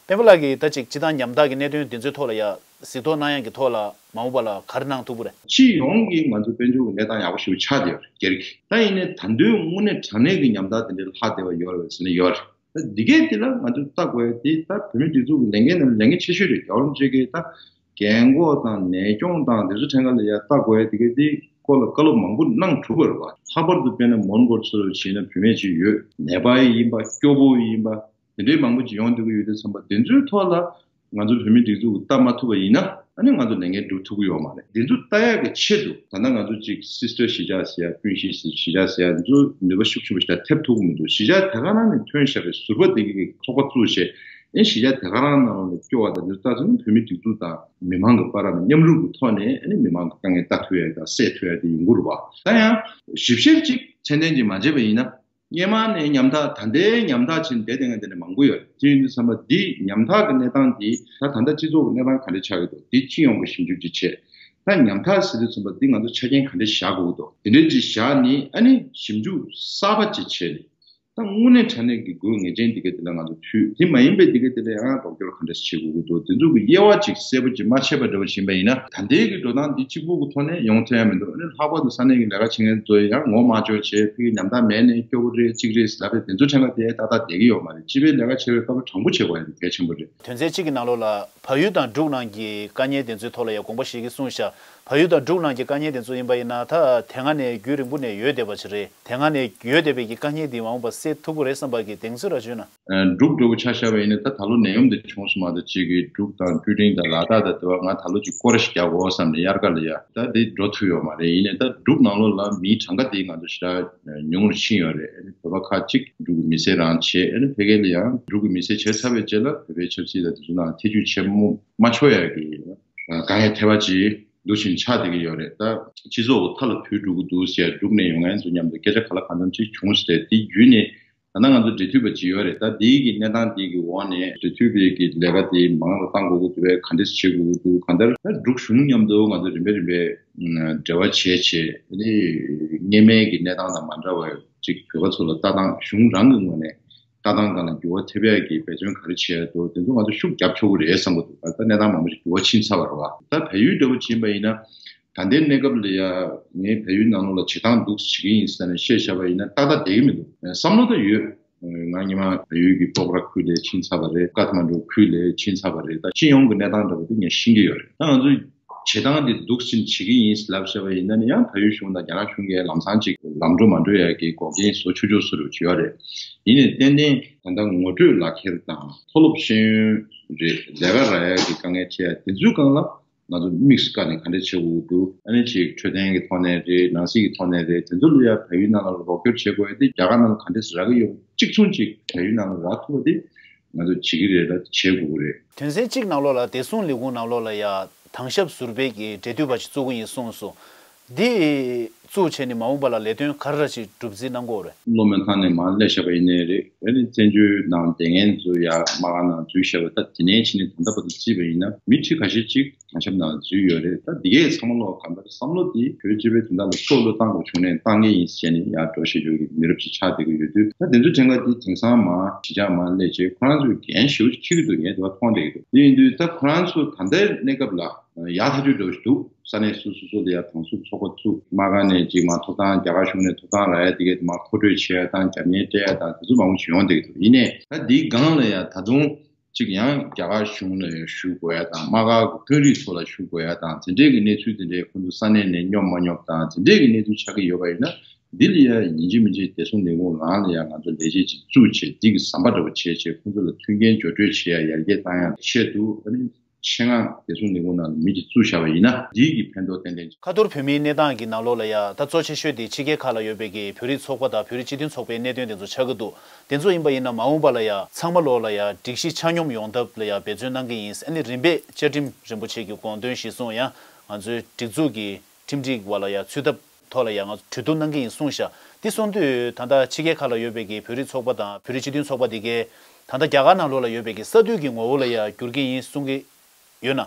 སྤེན་པ་ལགས་ཀྱིས་ད་ཅིག་སྤྱི་བཏང་ཉམ་ཐག་གི་གནད་དོན་འདི་ཚོའི་ཐོག་ལ་ཡ་གཟིགས་རྟོག་གནང་ཡག་གི་ཐོག་ལ་མ་འོངས་པ་ལ་ག་རེ་གནང་ཐུབ་ཀྱི་རེད། སྤྱི་ཡོངས་ཀྱི་ང་ཚོ་དཔལ་འབྱོར་གྱི་གནས་སྟངས་ཡག་པོ་ཞེ་པོ་ཆགས་བསྡད་ཡོད་རེད། སྒེར་གྱི་ད་ཡིན་ནའི་ད་དུང་དངོས་གནས་དྲང་གནས་ཀྱི་ཉམ་ཐག་དེ་འདྲའི་ལྷག་བསྡད་པ་ཡོད་རེད་ཟེར་ན་ཡོད་རེད། ད་འདི་གས་འདི་ལ་ང་ཚོས་བལྟ་དགོས་ཡ་དེ་ད་བོད་མིའི་སྒྲིག་འཛུགས་ཀྱི་ལས་འགན་ནང་ལས་འགན་ཆེ་ཤོས་རེད། རྒྱལ་བ་རིན་པོ་ཆེ་གིས་ད་རྒན་འཁོགས་དང་ནད་སྐྱོང་དང་དེ་ཚོ་ཐད་ཀ་ལ་ཡ་བལྟ་དགོས་ཡ་དེ་གས་དེ་སྐོར་ལ་བཀའ་སློབ་མང་པོ་གནང་གྲུབ་པ་རེད་བ། ལྷག་པར་དུ་དཔེར་ན་མོན་གྷོ་ཚོ་བྱས་ན་བུད་མེད་ཅིག་ཡོད། ནད་པ་ཡིན་པ། སྐྱོ་པོ་ཡིན་པ། དེ་འདྲའི་མང་པོ་ཅིག་ཡོང་སྡོད་ཀྱི་ཡོད་དུས་ཙམ་པ་དེ་ཚོའི་ཐོག་ལ་ང་ཚོ་བོད་མིའི་སྒྲིག་འཛུགས་ཀྱིས་བལྟ་མ་ཐུབ་པ་ཡིན་ན་ཨ་ནི་ང་ཚོ་ལས་འགན་སྒྲུབ་ཐུབ་ཀྱི་ཡོད་མ་རེད། དེ་ཚོ་ལྟ་ཡག་གི་ཆེད་དུ་ད་ལྟ་ང་ཚོ་ཅིག་སིས་ཊར་གཞིས་ཆགས་ཟེར་ཡ། སྤུན་བཞི་གཞིས་ཆགས་ཟེར་ཡ་དེ་ཚོ་ནུས་པ་ཤུགས་ཆེན་པོ་ཞིག་ད་ཐེབས་ཐུབ་ཀྱི་མི་འདུག་གཞིས་ཆགས་དེ་ག་རང་ནས་ཐོན་བཞག་པའི་ཟུར་པ་དེ་གི་ཚོགས་པ་བཙུགས་བྱས་ཨ་ནི་གཞིས་ཆགས་དེ་ག་རང་ནང་ལོགས་ནས་སྐྱོ་བ་དང་དེ་ཚོ་ལྟ་ཚུལ་ནི་བོད་མིའི་སྒྲིག་འཛུགས་དང་མི་མང་གི་བར་ལ་མཉམ་རུབ་ཀྱི་ཐོག་ནས་ཨ་ནི་མི་མང་གི་དཀའ་ངལ་ལྟ་ཐུབ་ཡ་དང་སེལ་ཐུབ་ཡ་དེ་ཡོང་གི་རེད་བ། ད་ཡང་ཞིབ་བཤེར་ཅིག་ཚད་ལྡན་ཅིག་མ་བྱས་པ་ཡིན་ན། སྔོན་མ་ནས་ཉམ་ཐག་ད་ལྟའི་ཉམ་ཐག་ཕྱིན་བསྡད་བསྡད་མཁན་དེ་འདྲ་མང་པོ་ཡོད་རེད། དེ་ཡིན་དུས་ཙམ་པ་འདི་ཉམ་ཐག་གི་གནས་སྟངས་འདི་ད་ད་ལྟ་སྤྱི་ཚོགས་ཀྱི་གནས་སྟངས་ག་འདྲ་ཆགས་ཀྱི་འདུག་འདི་སྤྱི་ཡོངས་ཀྱི་ཞིབ་འཇུག་ཅིག་བྱས། ད་ཉམ་ཐག་ཟེར་དུས་ཙམ་པ་འདི་ང་ཚོ་ཆ་རྐྱེན་ག་འདྲ་བཞག་དགོས་འདུག་དེ་འདྲ་ཅིག་བཞག་ནས་ཨ་ནི་ཞིབ་འཇུག་གསར་པ་ཅིག་བྱས་ནས། ད་དངོས་གནས་དྲང་གནས་ཀྱི་དགོས་ངེས་ཅན་འདི་ག་དེ་ལ་ང་ཚོ་ཕུལ། དེ་མ་ཡིན་པའི་འདི་ག་དེ་ལ་ཡང་རོགས་སྐྱོར་ག་འདྲ་བྱེད་དགོས་ཀྱི་འདུག་དེ་ཚོ་གི་དབྱེ་བ་ཅིག་གསལ་པོ་ཅིག་མ་ཕྱེ་བ་འདྲ་བོ་ཞིག་ཡིན་པ་ཡིན་ན། ད་ལྟའི་གི་འགྲོ་སྟངས་འདི་གཅིག་པུ་གི་ཐོག་ནས་ཡོང་ཐུབ་ཡ་མི་འདུག་ཨ་ནི་ལྷག་པར་དུ་ས་གནས་ཀྱི་ལས་ཀ་བྱེད་མཁན་ཚོ་ཡང་ངོ་མ་བཅོལ་བྱས། ཕ་གི་ཉམ་ཐག་མེད་ནས་སྐྱོ་པོ་རེད། གཅིག་རེད་ཟེར་ལབ་པའི་དེ་ཚོ་ཕྲན་ཁ་དེ་ཏག་ཏག་བསྡད་ཀྱི་ཡོད་མ་རེད། སྤྱི་པའི་ལས་ཀ་བྱེད་པའི་སྐབས་དྲང་པོ་བྱེད་དགོས་ཡ་དེ་གལ་ཆེན་པོ་རེད། དོན་ཚན་གཅིག་གི་ནང་ལོགས་ལ་བལ་ཡུལ་དང་འབྲུག་ནང་གི་དཀའ་ངལ་དེ་ཚོའི་ཐོག་ལ་ཡང་དགོངས་པ་བཞེས་ཀྱི་གསུངས་ཤག་བལ་ཡུལ་དང་འབྲུག་ནང་གི་དཀའ་ངལ་དེ་ཚོ་ཡིན་པ་ཡིན་ན། ད་དེ་སྔ་ནས་རྒྱུན་རིང་པོ་ནས་ཡོད་བསྡད་པ་ཅིག་རེད། དེ་སྔ་ནས་ཡོད་བསྡད་པའི་གི་དཀའ་ངལ་འདི་མ་འོངས་པ་སེལ་ཐུབ་ཀྱི་རེད་བསམ་པ་གི་གདེང་ཚོད་ར་བྱུང་ན། ཨ། འབྲུག་འདྲ་བོ་ཆ་བཞག་པ་ཡིན་ན། ད་ད་ལོ་ནད་ཡམས་འདི་བྱུང་སོང་མ་གཏོགས་ཅིག་གི་འབྲུག་དང་ཀྲུའུ་ཀྲིང་དང་ལ་དྭགས་དང་དེ་བ་ང་ད་ལོ་ཅིག་སྐོར་ར་ཞིག་རྒྱག་དགོས་བསམ་ནས་དབྱར་ཁ་ལ་ཡ་ད་འདི་འགྲོ་ཐུབ་ཡོད་མ་རེད། ཡིན་ནའི་ད་འབྲུག་ནང་ལོགས་ལ་མིའི་གྲངས་ཀ་འདི་ང་ཚོ་ཞེ་དྲག་ཉུང་རུ་ཕྱིན་ཡོད་རེད། ཨ་ནི་བོད་པ་ཁག་ཅིག་འབྲུག་གི་མི་སེར་རང་བྱས། ཨ་ནི་ཕ་གི་ལ་ཡང་འབྲུག་གི་མི་སེར་བྱས་ཚར་བའི་རྗེས་ལ་བོད་པའི་ཆབ་སྲིད་དང་དེ་ཚོ་ནང་ཐེ་ཇུས་བྱེད་མ་ཆོག་ཡ་གི་དཀའ་ངལ་འཕྲད་པ་ཅིག་འདུག་བཞིན་ཆགས་བསྡད་ཀྱི་ཡོད་རེད། ད་སྤྱི་ཚོགས་མཐའ་ལ་བུད་འགྲོ་གི་འདུག་ཟེར། འབྲུག་ནས་ཡོང་མཁན་ཚོ་མཉམ་དུ་སྐད་ཆ་ག་ལ་གང་འཚམ་ཅིག་བྱུང་སྟེ། དེ་བརྒྱུད་ནས་ད་ལྟ་ང་ཚོ་འབྲེལ་མཐུད་པ་ཅིག་ཡོད་རེད། ད་དེའི་གི་གནས་སྟངས་དེའི་གི་འོག་ནས་འབྲེལ་མཐུད་པའི་གི་ལས་ཀ་དེ་མང་རུ་གཏང་དགོས་ཀྱི་འདུག་པས། ག་འདྲས་བྱེད་དགོས་ཀྱི་འདུག་གང་ལྟར་ད་འབྲུག་གཞུང་མཉམ་དུ་ང་ཚོ་རིམ་པས་རིམ་པས་འབྲེལ་བ་བྱས་བྱས། ཨ་ནི་སྔོན་མའི་གི་གནས་སྟངས་དང་མ་འདྲ་བ་ཅིག་བོད་པ་ཚོ་ལ་ལྟ་སྟངས་གཞུང་རང་གི་ངོས་ནས་ལྟ་སྟངས་སྒང་ལ་འགྱུར་བ་ཐེབས་ཡག་གི་འབད་བརྩོན་ག་རེ་བྱེད་ཡག་འདུག་དེ་ཚོ་ང་ཚོ་ཤུགས་རྒྱབ་ཆོག་གི་རེད་བསམ་གྱི་འདུག་ད་ལྟ་གནས་སྟངས་མང་པོ་ཞིག་འགྱུར་བ་ཕྱིན་ཚར་བ་རེད་བ། ད་བལ་ཡུལ་འདྲ་བོ་ཕྱིན་པ་ཡིན་ན། ད་ལྟའི་གནས་སྐབས་ལ་ཡ་ངས་བལ་ཡུལ་ནང་ལོགས་ལ་བྱེད་སྟངས་འདུག་བྱེད་ཀྱི་ཡིན་ཟེར་ནས་བཤད་བཞག་པ་ཡིན་ན་ཏག་ཏག་བསྡད་ཀྱི་མི་འདུག་བསམ་བློ་ད་ཡོད། ང་སྔོན་མ་བལ་ཡུལ་གྱི་སྤོག་ར་ཁུལ་ལ་ཕྱིན་ཚར་བ་རེད། ཀ་ཐ་མན་གྲུ་ཁུལ་ལ་ཕྱིན་ཚར་བ་རེད། ད་སྤྱི་ཡོངས་ཀྱི་གནས་སྟངས་འདྲ་བོ་དེ་ངས་ཤེས་ཀྱི་ཡོད་རེད། ད་ང་ཚོས་བྱེད་སྟངས་དེ་འདུག་སེ་བྱེད་ཀྱི་ཡིན་ལབ་བཤད་པ་ཡིན་ན་ནི། ཡང་བལ་ཡུལ་གཞུང་དང་རྒྱ་ནག་གཞུང་གིས་ལམ་སང་ཅིག་ལམ་འགྲོ་མ་འགྲོ་ཡ་གི་འགོག་རྐྱེན་བཟོ་ཆོག་ཆོག་བཟོ་འདྲ་བྱེད་ཡོད་རེད། ཡིན་ནའི་ཏན་ཏན་ད་ལྟ་ངོ་སྤྲོད་ལག་ཁྱེར་དང་། མཐོ་སློབ་ཤེས་ཡོན་རེད། ལས་ཀ་རག་ཡ་གི་དཀའ་ངལ་འཕྲད་ཡ་དེ་ཚོའི་སྒང་ལ་ང་ཚོ་དམིགས་སུ་བཀར་ནས་ག་འདྲ་བྱེད་དགོས་འདུག་ཨ་ནི་ཅིག་འཕྲོད་བསྟེན་གྱི་ཐོག་ནས་རེད། ནང་སྲིད་ཀྱི་ཐོག་ནས་རེད། དེ་ཚོ་ལ་ཡ་བལ་ཡུལ་ནང་ལ་རོགས་སྐྱོར་བྱེད་དགོས་ཡ་དེ་རྒྱ་གར་ནང་ལ་ག་འདྲས་རག་གི་ཡོད། གཅིག་མཚུངས་ཅིག་བལ་ཡུལ་ནང་ལ་རག་ཐུབ་པ་དེ་ང་ཚོ་བྱེད་ཀྱི་རེད་ལ་བྱེད་དགོས་ཀྱི་རེད། དོན་ཚན་གཅིག་ནང་ལོགས་ལ་བདེ་སྲུང་ལས་ཁུངས་ནང་ལོགས་ལ་ཡ་དྭང་ཞབས་ཟུར་པའི་གི་འབྲེལ་མཐུད་པ་ཞིག་བཙུགས་ཀྱི་ཡིན་གསུངས་སོང་། འདི་བཙུགས་བྱས་ནས་མ་འོངས་པ་ལ་ལས་དོན་ག་རེ་ར་ཞིག་སྒྲུབ་རྩིས་གནང་གི་ཡོད་རེད། བློ་མི་ཐང་ནས་མར་སླེབས་བཞག་པ་ཡིན་ནའི་རེད། ཨ་ནི་བཙན་བྱོལ་ནང་བསྡད་མཁན་ཚོ་ཡ་དམག་སྒར་ནང་འཛུལ་བཞག་པ། ད་དེ་ནས་ཕྱིན་ནས་ད་ལྟ་བར་དུ་བརྩིས་པ་ཡིན་ན་མི་ཁྲི་ཁ་ཤས་ཅིག་དྭང་ཞབས་ནང་འཛུལ་ཡོད་རེད། ད་འདི་གས་ཚང་མ་ལོག་གང་ལྟར་བསམ་བློ་འདི་བོད་སྤྱི་པའི་དོན་དག་ལ་ཤུགས་བློ་བཏང་དགོས་བྱུང་ནས་བཏང་གི་ཡིན་ཟེར་ནས་ཡར་འགྲོ་བཤད་རྒྱུ་གི་མི་རབས་ཅིག་ཆགས་བསྡད་ཀྱི་ཡོད་དུས། ད་དེ་ཚོའི་གྲངས་ཀ་འདི་དེང་སང་མར་གཞིས་ཆགས་མར་སླེབས་བྱས་ཁོ་རང་ཚོའི་འགན་ཞེ་པོ་ཅིག་འཁྱེར་གྱི་འདུག་ངས་དེ་བ་མཐོང་བསྡད་ཀྱི་འདུག་དེ་ཡིན་དུས་ད་ཁོ་རང་ཚོ་ད་ལྟའི་གནས་སྐབས་ལ་ཡག་ཐག་ཆོད་འདྲ་བོ་ཞིག་འདུག་ས་གནས་སོ་སོ་སོ་ལ་ཡ་དྭང་བསུ་ཚོགས་པ་བཙུགས། དམག་སྒར་ནས་ཅིག་མར་ཐོབ་ཐང་རྒྱ་གར་གཞུང་ནས་ཐོབ་ཐང་རག་ཡ་དེ་གས་དེ་མར་མཁོ་སྤྲོད་བྱེད་ཡ་དང་། རྒྱབ་གཉེར་སྤྲད་ཡ་དང་། དེ་ཚོ་མང་པོ་ཞིག་ཡོང་བསྡད་ཀྱི་འདུག་ཡིན་ནའི་ད་འདིའི་སྒང་ལ་ཡ་ད་དུང་ཅིག་ཡང་རྒྱ་གར་གཞུང་ལ་ཞུ་དགོས་ཡ་དང་། དམག་སྒར་གྱི་དཔོན་རིགས་ཚོ་ལ་ཞུ་དགོས་ཡ་དང་། དེ་འདྲའི་གི་གནས་ཚུལ་དེ་འདྲའི་ཁོང་ཚོ་ས་གནས་ནས་སྙོབ་མ་སྙོབ་དང་། དེ་འདྲའི་གི་གནས་ཚུལ་ཆགས་ཀྱི་ཡོད་པ་ཡིན་ན། འདི་ལ་ཡ་ཡིན་གཅིག་མིན་གཅིག་བདེ་སྲུང་ལས་ཁུངས་ནང་ལ་ཡ་ང་ཚོ་ལས་བྱེད་ཅིག་བཙུགས་བྱས། འདི་གི་ཟམ་པ་འདྲ་བོ་བྱས་བྱས་ཁོང་ཚོ་ལ་མཐུན་རྐྱེན་སྦྱོར་སྤྲོད་བྱེད་ཡ་ཡར་རྒྱས་བཏང་ཡ་ཆེད་དུ། ཨ་ནི་ཆེད་མངགས་བདེ་སྲུང་ལས་ཁུངས་ནང་ལ་མི་ཅིག་བཙུགས་བཞག་པ་ཡིན་ན་འདི་གི་ཕན་ཐོགས་ཏན་ཏན། ཁ་ཐོར་བོད་མིའི་གནས་སྟངས་ཀྱི་ནང་ལོགས་ལ་ཡ་ད་གཙོ་ཆེ་ཤོས་དེ་ཕྱི་རྒྱལ་ཁག་ལ་ཡོད་པའི་གི་བོད་རིགས་ཚོགས་པ་དང་བོད་རིགས་སྤྱི་མཐུན་ཚོགས་པའི་གནད་དོན་དེ་ཚོ་ཆགས་ཀྱི་འདུག་དེ་ཚོ་ཡིན་པ་ཡིན་ན་མ་འོངས་པ་ལ་ཡ་ཚང་མ་ལོགས་ལ་ཡ་སྒྲིག་གཞི་ཆ་སྙོམས་ཡོང་ཐབས་ལ་ཡ་འབད་བརྩོན་གནང་གི་ཡིན། ཨ་ནི་རིམ་པས་བཅའ་ཁྲིམས་རིན་པོ་ཆེ་གི་དགོངས་དོན་གཞིར་བཟུང་ཡང་ང་ཚོའི་སྒྲིག་འཛུགས་ཀྱི་ཁྲིམས་སྒྲིག་བ་ལ་ཡ་ཚུད་ཐབས་ཐོག་ལ་ཡ་ང་ཚོ་གྲོས་བསྡུར་གནང་གི་ཡིན་གསུངས་ཤག་དེ་སོང་དུས་ད་ལྟ་ཕྱི་རྒྱལ་ཁག་ལ་ཡོད་པའི་གི་བོད་རིགས་ཚོགས་པ་དང་བོད་རིགས་སྤྱི་མཐུན་ཚོགས་པ་དེ་གས་ད་ལྟ་རྒྱ་གར་ནང་ལོགས་ལ་ཡོད་པའི་གི་ས་འཐུས་ཀྱི་ངོ་བོ་ལ་ཡ་འགྱུར་གྱི་ཡིན་གསུང་གི་ཡོད་ན།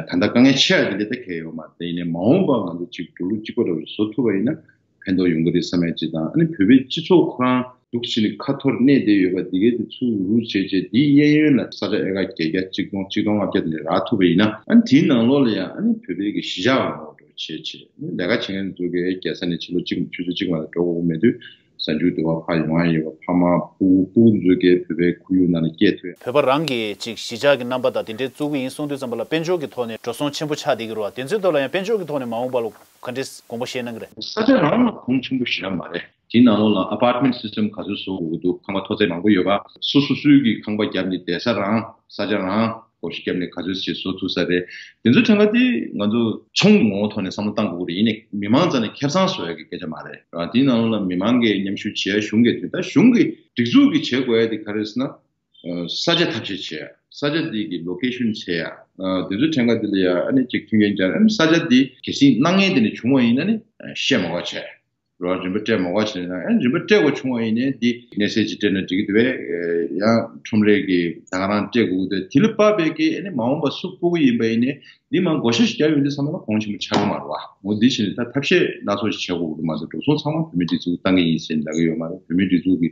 ཨ། ད་ལྟ་དཀའ་ངལ་ཆེ་བ་དེ་འདྲ་ད་གང་ཡང་ཡོད་མ་རེད། ཡིན་ནའི་མ་འོངས་པ་ང་ཚོ་གཅིག་འགྲོ་ལུགས་གཅིག་པ་འདྲ་བོ་བཟོ་ཐུབ་པ་ཡིན་ན་ཕན་ཐོགས་ཡོང་གི་རེད་བསམ་ཡ་གཅིག་དང་། ཨ་ནི་བོད་པའི་སྤྱི་ཚོགས་ཁོ་རང་འདུག་བྱས་ནས་ཁ་ཐོར་གནས་བསྡད་ཡོད་པ་འདི་གའི་དེ་ཚུར་རུབ་བྱས་བྱས། འདིའི་གཡས་གཡོན་ལ་ས་ཆ་ཨེ་ཀར་བརྒྱད་བརྒྱ་གཅིག་སྟོང་གཅིག་སྟོང་ལྔ་བརྒྱ་དེ་འདྲ་རག་ཐུབ་པ་ཡིན་ན། ཨ་ནི་དེའི་ནང་ལོགས་ལ་ཡང་ཨ་ནི་བོད་པའི་གི་གཞིས་ཆགས་ངོ་སྤྲོད་བྱས་བྱས། ཨ་ནི་ལས་ཀ་བྱེད་མཁན་ཚོ་གི་རྒྱལ་ས་ནས་ཕྱི་ལོ་གཅིག་ཆུ་ཚོད་གཅིག་མ་ལ་འགྲོ་དགོས་མེད་དུས། གཟའ་མཇུག་དེ་བ་ཕར་ཡོང་ཡ་ཡོད་པ། ཕ་མ་སྤུ་གུ་སྤུ་གུ་ཚོ་གི་བོད་པའི་ཁོར་ཡུག་ནང་ལ་སྐྱེས་ཐུབ་ཡ། བོད་པ་རང་གི་ཅིག་གཞིས་ཆགས་ཀྱི་རྣམ་པ་དང་དེ་འདྲའི་བཙུགས་ཀྱི་ཡིན་གསུངས་དུས་ཙམ་པ་ལ་དཔལ་འབྱོར་གྱི་ཐོག་ནས་འགྲོ་སོང་ཆེན་པོ་ཆགས་བསྡད་ཀྱི་རེད་བ། དེ་ཚོའི་ཐོག་ལ་ཡང་དཔལ་འབྱོར་གྱི་ཐོག་ནས་མ་འོངས་པ་ལ་ག་འདྲས་དགོངས་པ་བཞེས་གནང་གི་རེད། ས་ཆ་རང་ལ་གོང་ཆེན་པོ་ཞེ་དྲག་མ་རེད། དེའི་ནང་ལོགས་ལ་ཨ་པར་ཊི་མེན་ཊི་སི་སི་ཊམ་ག་ཚོད་བཟོ་དགོས་ཀྱི་འདུག་ཁང་པ་མཐོ་ཚད་མང་པོ་ཡོད་པ། སོ་སོ་སོའི་གི་ཁང་པ་བརྒྱབ་ནས་བསྡད་ས་རང་ས་ཆ་རང་བགོ་བཤའ་བརྒྱབ་ནས་ག་ཚོད་ཅིག་བཟོ་ཐུབ་ས་རེད། དེ་ཚོ་ཕྲན་ག་དེ་ང་ཚོ་ཚོང་གི་ངོ་བོ་ཐོག་ནས་བསམ་བློ་བཏང་དགོས་ཀྱི་རེད། ཡིན་ནའི་མི་མང་རྩ་ནས་ཁེ་བཟང་བཟོ་ཡ་གི་སྐད་ཆ་མ་རེད། དེའི་ནང་ལོགས་ལ་མི་མང་གིས་མཉམ་ཞུགས་བྱེད་ཡ། གཞུང་གིས་དེ་ལྟར། གཞུང་གི་སྒྲིག་འཛུགས་ཀྱིས་བྱེད་དགོས་ཡ་དེ་ག་རེ་ཟེར་ན། ས་ཆ་ཐབས་ཤེས་བྱེད་ཡ། ས་ཆ་དེ་གི་ལོ་ཀེ་ཤན་བྱེད་ཡ། དེ་ཚོ་ཕྲན་ག་དེ་ལ་ཡ་ཨ་ནི་ཅིག་མཐུན་རྐྱེན་སྦྱར། ཨ་ནི་ས་ཆ་དེ་གལ་སྲིད་གནང་མཁན་དེ་ནས་བྱུང་བ་ཡིན་ན་ནི་བཤད་མ་དགོས་བྱས། རོ་རིན་པ་སྤྲད་མ་དགོས་བྱས་ན། ཨ་རིན་པ་སྤྲད་དགོས་བྱུང་བ་ཡིན་ནའི་འདི་གནས་ཚད་ཅིག་སྤྲད་ན་འགྲིག་གི་འདུག་པས། ཡང་ཁྲོམ་རའི་གི་ད་ག་རང་སྤྲད་དགོས་ཀྱི་འདུག་དེ་ལ་དཔག་པའི་གི་ཨ་ནི་མ་འོངས་པ་སུ་སྤོ་གི་ཡིན་པ་ཡིན་ནའི་འདི་མ་བགོ་བཤའ་ཞིག་རྒྱག་ཡོང་དུས་ཙམ་པ་ལ་གོང་ཆེན་པོ་ཆགས་ཀྱི་མ་རེད་བ། འོ་འདི་བྱས་ནས་ད་ཐབས་ཤེས་སྣ་ཚོགས་ཤིག་བྱེད་དགོས་ཀྱི་འདུག་མ་གཏོགས་འགྲོ་སོང་ཚང་མ་བོད་མིའི་སྒྲིག་འཛུགས་བཏང་གི་ཡིན་ཟེར་ལབ་ཀྱི་ཡོད་མ་རེད། བོད་མིའི་སྒྲིག་འཛུགས་ཀྱི་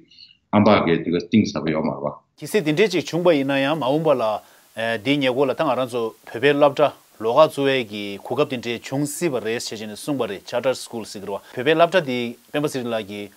ཨམ་ཕག་གིས་དེ་ག་གཏིང་ཟབ་པ་ཡོད་མ་རེད་བ། གལ་སྲིད་དེ་འདྲས་ཅིག་བྱུང་པ་ཡིན་ན་ཡང་མ་འོངས་པ་ལ་ཨེ་འདིའི་ཉེ་འཁོར་ལ་ད་ང་རང་ཚོ་བོད་པའི་སློབ་གྲྭ་ལོགས་ཀ་བཙུགས་པའི་གི་གོ་སྐབས་དེ་འདྲས་འབྱུང་སྲིད་པ་རེད་ཞེས་བྱས་ནས་གསུངས་པ་རེད། Charter School ཟེར་གི་རེད་བ། བོད་པའི་སློབ་གྲྭ་འདི་སྤེན་པ་ཚེ་རིང་ལགས་ཀྱིས་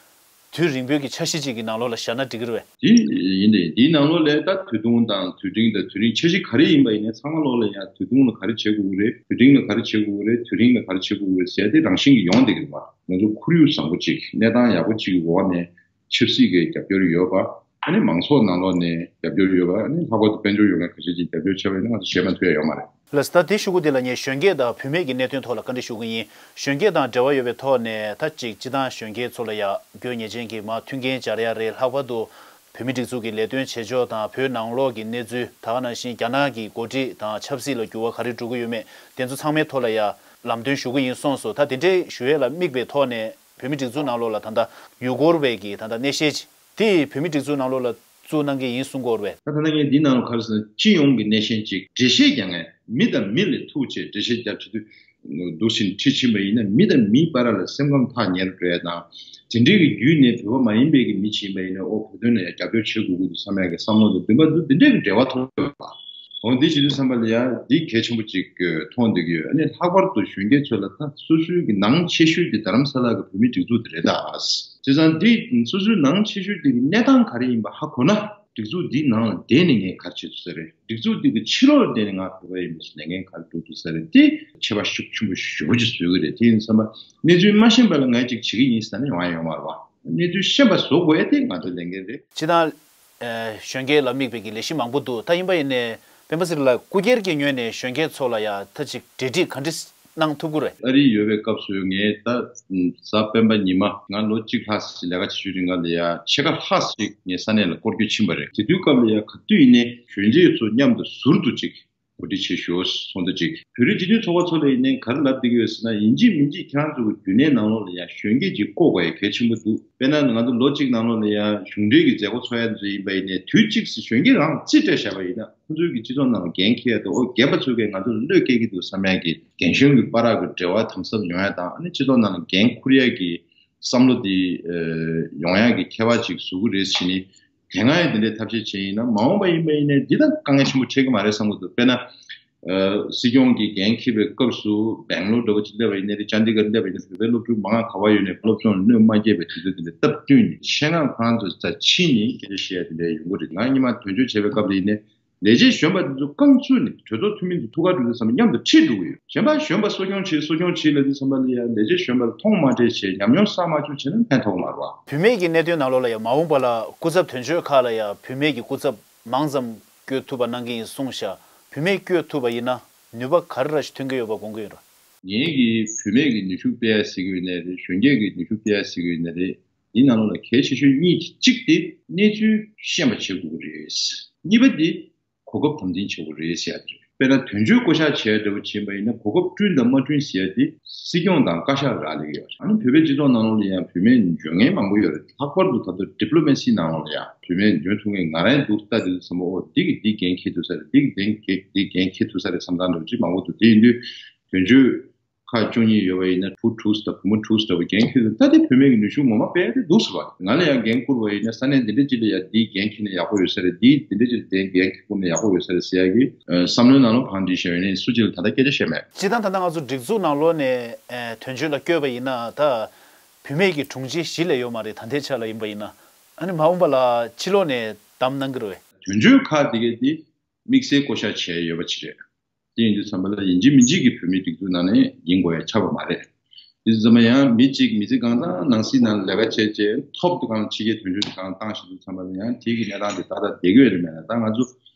དུས་རིང་པོའི་གི་འཆར་གཞི་ཅིག་གི་ནང་ལོགས་ལ་བཞག་ན་འགྲིག་གི་རེད་བས། དེ་ཡིན་ཏེ་འདིའི་ནང་ལོགས་ལ་ད་དུས་ཐུང་དང་དུས་འབྲིང་དང་དུས་རིང་འཆར་གཞི་ག་རེ་ཡིན་པ་ཡིན་ནའི་ཚང་མ་ལོགས་ལ་ཡང་དུས་ཐུང་ལ་ག་རེ་བྱེད་དགོས་ཀྱི་རེད། དུས་འབྲིང་ལ་ག་རེ་བྱེད་དགོས་ཀྱི་རེད། དུས་རིང་ལ་ག་རེ་བྱེད་དགོས་ཀྱི་རེད་ཟེར་དེ་རང་བཞིན་གྱིས་ཡོང་བསྡད་ཀྱི་རེད་བ། ང་ཚོ་ཁོར་ཡུག་བཟང་པོ་ཅིག་གནས་སྟངས་ཡག་པོ་ཅིག་གི་འོག་ནས་ཆབ་སྲིད་ཀྱི་རྒྱབ་སྐྱོར་ཡོད་པ། ཨ་ནི་མང་ཚོགས་ནང་ལོགས་ནས་རྒྱབ་སྐྱོར་ཡོད་པ། ཨ་ནི་ལྷག་པར་དུ་དཔལ་འབྱོར་ཡོད་མཁན་ཁ་ཤས་ཀྱིས་རྒྱབ་སྐྱོར་བྱས་པ་ཡིན་ན་ང་ཚོ་ཞེད་པ་ཐུབ་ཡ་ཡོད་མ་རེད། ལགས་སོ། ད་དེ་ཞུ་གི་དེ་ལ་ངས་གཞོན་སྐྱེས་དང་བུད་མེད་ཀྱི་གནད་དོན་ཐོག་ལ་བཀའ་འདྲི་ཞུ་གི་ཡིན། གཞོན་སྐྱེས་དང་འབྲེལ་བ་ཡོད་པའི་ཐོག་ནས་ད་ཅིག་སྤྱི་བཏང་གཞོན་སྐྱེས་ཚོ་ལ་ཡ་དགོས་ངེས་ཅན་གྱི་མ་མཐུན་རྐྱེན་སྦྱར་ཡ་རེད། ལྷག་པར་དུ་བོད་མི་སྒྲིག་འཛུགས་ཀྱི་ལས་དོན་བྱེད་ཕྱོགས་དང་བོད་ནང་ལོགས་ཀྱི་གནས་ཚུལ། ད་ག་ནང་བཞིན་རྒྱ་ནག་གི་འགོ་ཁྲིད་དང་ཆབ་སྲིད་ལ་འགྱུར་བ་ག་རེ་འགྲོ་གི་ཡོད་མེད་དེ་ཚོ་ཚང་མའི་ཐོག་ལ་ཡ་ལམ་སྟོན་ཞུ་གི་ཡིན་གསུངས་སོང་། ད་དེ་འདྲའི་ཞུ་ཡས་ལ་དམིགས་པའི་ཐོག་ནས་བོད་མི་སྒྲིག་འཛུགས་ནང་ལོགས་ལ་ད་ལྟ་ཡུལ་སྐོར་བའི་གི་ད་ལྟ་གནས་བཤད་ཅིག་དེ་བོད་མི་སྒྲིག་འཛུགས་ནང་ལོགས་ལ་བཙུགས་གནང་གི་ཡིན་གསུང་གི་ཡོད་རེད་པས། ད་ལྟ་ངས་འདི་ནང་ལ་ག་རེ་ཟེར་ན། སྤྱི་ཡོངས་ཀྱི་སྣེ་ཤན་ཅིག་འགྲེལ་བཤད་རྒྱག་མཁན། མི་དང་མི་ལ་ཐུག་བྱས་འགྲེལ་བཤད་རྒྱབ་བྱེད་དུས་འདུག་ཕྱིན་ཁྲིད་ཕྱིན་པ་ཡིན་ན། མི་དང་མིའི་བར་ལ་སེམས་ཁམས་ཐག་ཉེ་རུ་འགྲོ་ཡ་དང་། དེ་འདྲའི་གི་བརྒྱུད་ནས་བོད་པ་མ་ཡིན་པའི་གི་མི་ཅིག་ཡིན་པ་ཡིན་ན། ཨོ་བོད་དོན་ལ་ཡང་རྒྱབ་སྐྱོར་བྱེད་དགོས་ཀྱི་འདུག་བསམ་ཡ་གི་བསམ་བློ་དང་འདུན་པ་འདུག་འདི་འདྲའི་གི་འབྲེལ་བ་ཐོབ་ཡོད་པ། འོ་འདི་བྱེད་དུས་ཙམ་པ་ལ་ཡ་འདི་གལ་ཆེན་པོ་ཅིག་མཐོང་བསྡད་ཀྱི་ཡོད། ཨ་ནི་ལྷག་པར་དུ་གཞོན་སྐྱེས་ཚོ་ལ་ད་སོ་སོའི་གི་ནང་ཆེ་ཤོས་དེ་རྡ་རམ་ས་ལ་གི་བོད་མིའི་སྒྲིག་འཛུགས་དེ་རེད་ད། བྱས་ཙང་འདི་སོ་སོའི་ནང་ཆེ་ཤོས་དེ་གི་གནས་སྟངས་ག་རེ་ཡིན་པ་ཧ་གོ་ན། སྒྲིག་འཛུགས་འདིའི་ནང་ལ་བསྡད་ནས་ངས་ག་རེ་བྱེད་ཐུབ་ས་རེད། སྒྲིག་འཛུགས་འདི་གི་ཕྱི་ལོགས་ལ་བསྡད་ནས་ང་བོད་པ་ཡིན་པ་ཞིག་ལས་འགན་ག་རེ་སྒྲུབ་ཐུབ་ས་རེད། དེ་ཁྱད་པར་ཤུགས་ཆེན་པོ་ཞེ་པོ་ཅིག་བཟོ་གི་རེད། དེ་ཡིན་དུས་ཙམ་པ་གནས་ཚུལ་མ་ཤེས་པ་ལ་ང་ཅིག་བྱེད་ཀྱི་ཡིན་ཟེར་ན་ཡོང་ཡ་ཡོད་མ་རེད་བ། གནས་ཚུལ་ཤེས་པ་བཟོ་དགོས་ཡ་དེ་ང་ཚོའི་ལས་འགན་རེད། སྤྱིར་བཏང་། ཨེ། གཞོན་སྐྱེས་ལ་དམིགས་པའི་གི་ལས་གཞི་མང་པོ་འདུག་ད་ཡིན་པ་ཡིན་ནའི་སྤེན་པ་ཚེ་རིང་ལགས་སྐུ་སྒེར་གྱི་ངོས་ནས་གཞོན་སྐྱེས་ཚོ་ལ་ཡ་ད་ཅིག་འབྲེལ་འདྲིས་ག་འདྲ་གནང་ཐུབ་ཀྱི་རེད། ཨ་རི་ཡོད་པའི་སྐབས་སུ་ངས་ད་གཟའ་སྤེན་པ་ཉི་མ། ང་ལོ་གཅིག་ལྷག་ཙམ་ལས་ཀ་བྱེད་རྒྱུའི་རིང་ལ་ཡ་ཕྱེད་ཀ་ལྷག་ཙམ་ངས་ས་གནས་ལ་སྐོར་སྐྱོད་ཕྱིན་པ་རེད། དེ་དུས་སྐབས་ལ་ཡ་ག་དུས་ཡིན་ནའི་གཞོན་སྐྱེས་ཚོ་མཉམ་དུ་ཟུར་དུ་ཅིག་གོ་སྒྲིག་བྱེད་ཞོར་སོང་ད་ཅིག་བོད་རིགས་སྤྱི་མཐུན་ཚོགས་པ་ཚོ་ལ་ཡིན་ནའི་ག་རེ་ལབ་བསྡད་ཀྱི་ཡོད་ཟེར་ན། ཡིན་གཅིག་མིན་གཅིག་ཁྱེད་རང་ཚོ་གི་རྒྱུན་གནས་ནང་ལོགས་ལ་ཡ་གཞོན་སྐྱེས་ཅིག་བསྐོ་དགོས་ཡ་གལ་ཆེན་པོ་འདུག་དཔེར་ན་ང་ཚོ་ལོ་གཅིག་ནང་ལོགས་ལ་ཡ་གཞུང་འབྲེལ་གྱི་མཛད་སྒོ་འཚོགས་ཡ་ཚོ་ཡིན་པ་ཡིན་ནའི་དུས་གཅིག་སུ་གཞོན་སྐྱེས་རང་རྩིས་སྤྲད་བཞག་པ་ཡིན་ན། ཁོང་ཚོའི་གི་སྤྱི་ཚོགས་ནང་ལ་འགན་འཁྱེར་ཡ་དང་། ཨོ་རྒན་པ་ཚོས་གི་ང་ཚོ་ལ་བློས་བཀལ་གྱི་འདུག་བསམ་ཡ་གི་རྒན་གཞོན་གྱི་བར་གྱི་འབྲེལ་བ་དམ་ཟབ་ཡོང་ཡ་དང་། ཨ་ནི་སྤྱི་ཚོགས་ནང་ལ་འགན་འཁུར་ཡ་གི་བསམ་བློ་དེ་ཨ་ཡོང་ཡ་གི་ཁྱད་པར་ཅིག་བཟོ་གི་རེད་ཟེར་ནས། དེ་སྔ་ཡང་དེ་འདྲའི་ཐབས་ཤེས་བྱས་ཡིན་ན། མ་འོངས་པ་ཡིན་པ་ཡིན་ནའི་འདི་དང་དཀའ་ངལ་ཆེན་པོ་འཕྲད་ཀྱི་མ་རེད་བསམ་གྱི་འདུག་དཔེར་ན། ཨ་སྲིད་སྐྱོང་གི་འགན་འཁྱེར་བའི་སྐབས་སུ་སྦེང་ལོར་འདྲ་བོ་ཅིག་སླེབས་པ་ཡིན་ནའི་རེད། ཅན་དི་གར་སླེབས་པ་ཡིན་ནའི་རེད། བོད་པའི་སློབ་ཕྲུག་མང་ང་ག་པར་ཡོད་ནའི་སློབ་སྦྱོང་ལ་གནོད་མ་སྐྱེལ་བའི་དུས་ཚོད་དེ་འདྲ་སྟབས་བསྟུན་ནས་ཆེད་མངགས་ཁོ་རང་ཚོ་ས་ཕྱིན་ནས་སྐད་ཆ་བཤད་ཡ་དེ་འདྲ་ཡོང་གི་རེད། ང་སྔོན་མ་དོན་གཅོད་བྱས་པའི་སྐབས་ལ་ཡིན་ནའི་ལས་བྱེད་གཞོན་པ་དེ་ཚོ་རྐང་བཙུགས་ནས་གྲོས་ཚོགས་འཐུས་མི་ཚོ་ཐུགས་ཁ་དྲུད་དུས་ཙམ་པ་མཉམ་དུ་ཁྲིད་འགྲོ་གི་ཡོད། གཞན་པ་གཞོན་པ་གསོ་སྐྱོང་བྱེད་གསོ་སྐྱོང་བྱེད་ལབ་དུས་ཙམ་པ་ལ་ཡ་ལས་བྱེད་གཞོན་པ་ལ་མཐོང་མ་སྤྲད་བྱས་ཉམས་མྱོང་བསགས་མ་བཅུག་བྱས་ན་ཕན་ཐོགས་མ་རེད་བ། བུད་མེད་ཀྱི་གནད་དོན་ནང་ལོགས་ལ་ཡ་མ་འོངས་པ་ལ་སྐུ་ཚབ་དོན་གཅོད་ཁག་ལ་ཡ་བུད་མེད་ཀྱི་སྐུ་ཚབ་མང་ཙམ་བསྐོ་ཐུབ་པ་གནང་གི་ཡིན་གསུངས་ཤག་བུད་མེད་བསྐོ་ཐུབ་པ་ཡིན་ན་ནུས་པ་ག་རེ་ར་ཞིག་ཐོན་གྱི་ཡོད་པ་དགོངས་ཀྱི་ཡོད་ར། ངེད་ཀྱིས་བུད་མེད་ཀྱི་ནུས་ཤུགས་སྤེལ་ཡ་ཟེར་གྱི་ཡོད་ནའི་རེད། གཞོན་སྐྱེས་ཀྱི་ནུས་ཤུགས་སྤེལ་ཡ་ཟེར་གྱི་ཡོད་ནའི་རེད། འདིའི་ནང་ལོགས་ལ་གལ་ཆེ་ཤོས་གཉིས་དེ། གཅིག་དེ་གནས་ཚུལ་ཤེས་པ་བྱེད་དགོས་ཀྱི་རེད། གཉིས་པ་དེ་གོ་སྐབས་དམ་འཛིན་བྱེད་དགོས་རེད་ཟེར་ཡ་དེ་རེད། དཔེར་ན་དོན་གཅོད་བསྐོ་གཞག་བྱས་འདྲ་བོ་བྱས་པ་ཡིན་ན་གོ་སྐབས་བསྐྲུན་དང་མ་བསྐྲུན་ཟེར་ཡ་དེ་སྲིད་སྐྱོང་དང་བཀའ་ཤག་རག་ལས་ཀྱི་ཡོད་རེད། ཨ་ནི་བོད་པའི་སྤྱི་ཚོགས་ནང་ལོགས་ལ་ཡང་བུད་མེད་འཇོན་མཁན་མང་པོ་ཡོད་རེད། ལྷག་པར་དུ་ད་ལྟ་ཌི་པི་ལོ་མེ་སི་ནང་ལོགས་ལ་ཡང་བུད་མེད་འཇོན་ཐུབ་མཁན་ང་རང་འདུག་ལྟ་དུས་བསམ་པ། ཨོ་འདི་གི་འདི་འགན་འཁྱེར་ཐུབ་ས་རེད། འདི་གི་འདི་འགན་འདི་འགན་འཁྱེར་ཐུབ་ས་རེད་བསམ་སྟངས་འདྲ་བོ་ཅིག་མང་པོ་འདུག་དེ་ཡིན་དུས་དོན་གཅོད་ཁག་བཅུ་གཉིས་ཡོད་པ་ཡིན་ན་བུ་དྲུག་ཙམ་དང་བུ་མོ་དྲུག་ཙམ་འདྲ་བོ་འགན་འཁྱེར་འདུག་ད་དེ་བུད་མེད་ཀྱི་ནུས་ཤུགས་ངོ་མ་སྤེལ་ཏེ་འདུག་ཟེར་བ། ང་ལ་ཡང་འགན་བསྐུར་བ་ཡིན་ན་ས་གནས་འདི་འདྲ་ཅིག་ལ་ཡང་འདིའི་འགན་འཁྱེར་ན་ཡག་པོ་ཡོད་ས་རེད། འདིའི་འདི་འདྲ་ཅིག་ལ་འགན་འཁྱེར་ན་ཡག་པོ་ཡོད་ས་རེད་ཟེར་ཡ་གི་ཨ་བསམ་བློའི་ནང་ལ་བང་སྒྲིག་བྱས་ཡོད་ནའི་སུ་གཅིག་ལ་ད་ལྟ་སྐད་ཆ་བཤད་མེད། སྤྱིར་བཏང་ད་ལྟ་ང་ཚོ་སྒྲིག་འཛུགས་ནང་ལོགས་ནས་ཨ་དོན་གཅོད་ལ་བསྐོས་པ་ཡིན་ན་ད་བུད་མེད་ཀྱི་དྲུང་ཆེ་བཞི་ལས་ཡོད་མ་རེད། ད་ལྟའི་ཆ་ལ་ཡིན་པ་ཡིན་ན། ཨ་ནི་མ་འོངས་པ་ལ་ཕྱི་ལོགས་ནས་བདམས་གནང་གི་རེད་པས། དོན་གཅོད་ཁག་དེ་གའི་དེ་དམིགས་བསལ་བསྐོ་གཞག་བྱས་ཡོད་པ་ཅིག་རེད། དེ་ཡིན་དུས་ཙམ་པ་ལ་ཡིན་གཅིག་མིན་གཅིག་གིས་བོད་མིའི་སྒྲིག་འཛུགས་ནང་ནས་ཡིན་དགོས་ཡ་ཆགས་པ་མ་རེད། དེ་ཙམ་པ་ཡང་མི་གཅིག་མི་ཚེ་གང་ཙམ་ནང་སྲིད་ནང་ལས་ཀ་བྱས་བྱས་ཐོབ་དུས་གང་ཕྱི་རྒྱལ་དོན་གཅོད་གང་བཏང་ཞིག་དུས་ཙམ་པ་ལ་ཡང་དེ་གི་གནས་སྟངས་དེ་ཏག་ཏག་བསྡད་ཀྱི་ཡོད་རེད་མེད་ན། ད་ང་ཚོ་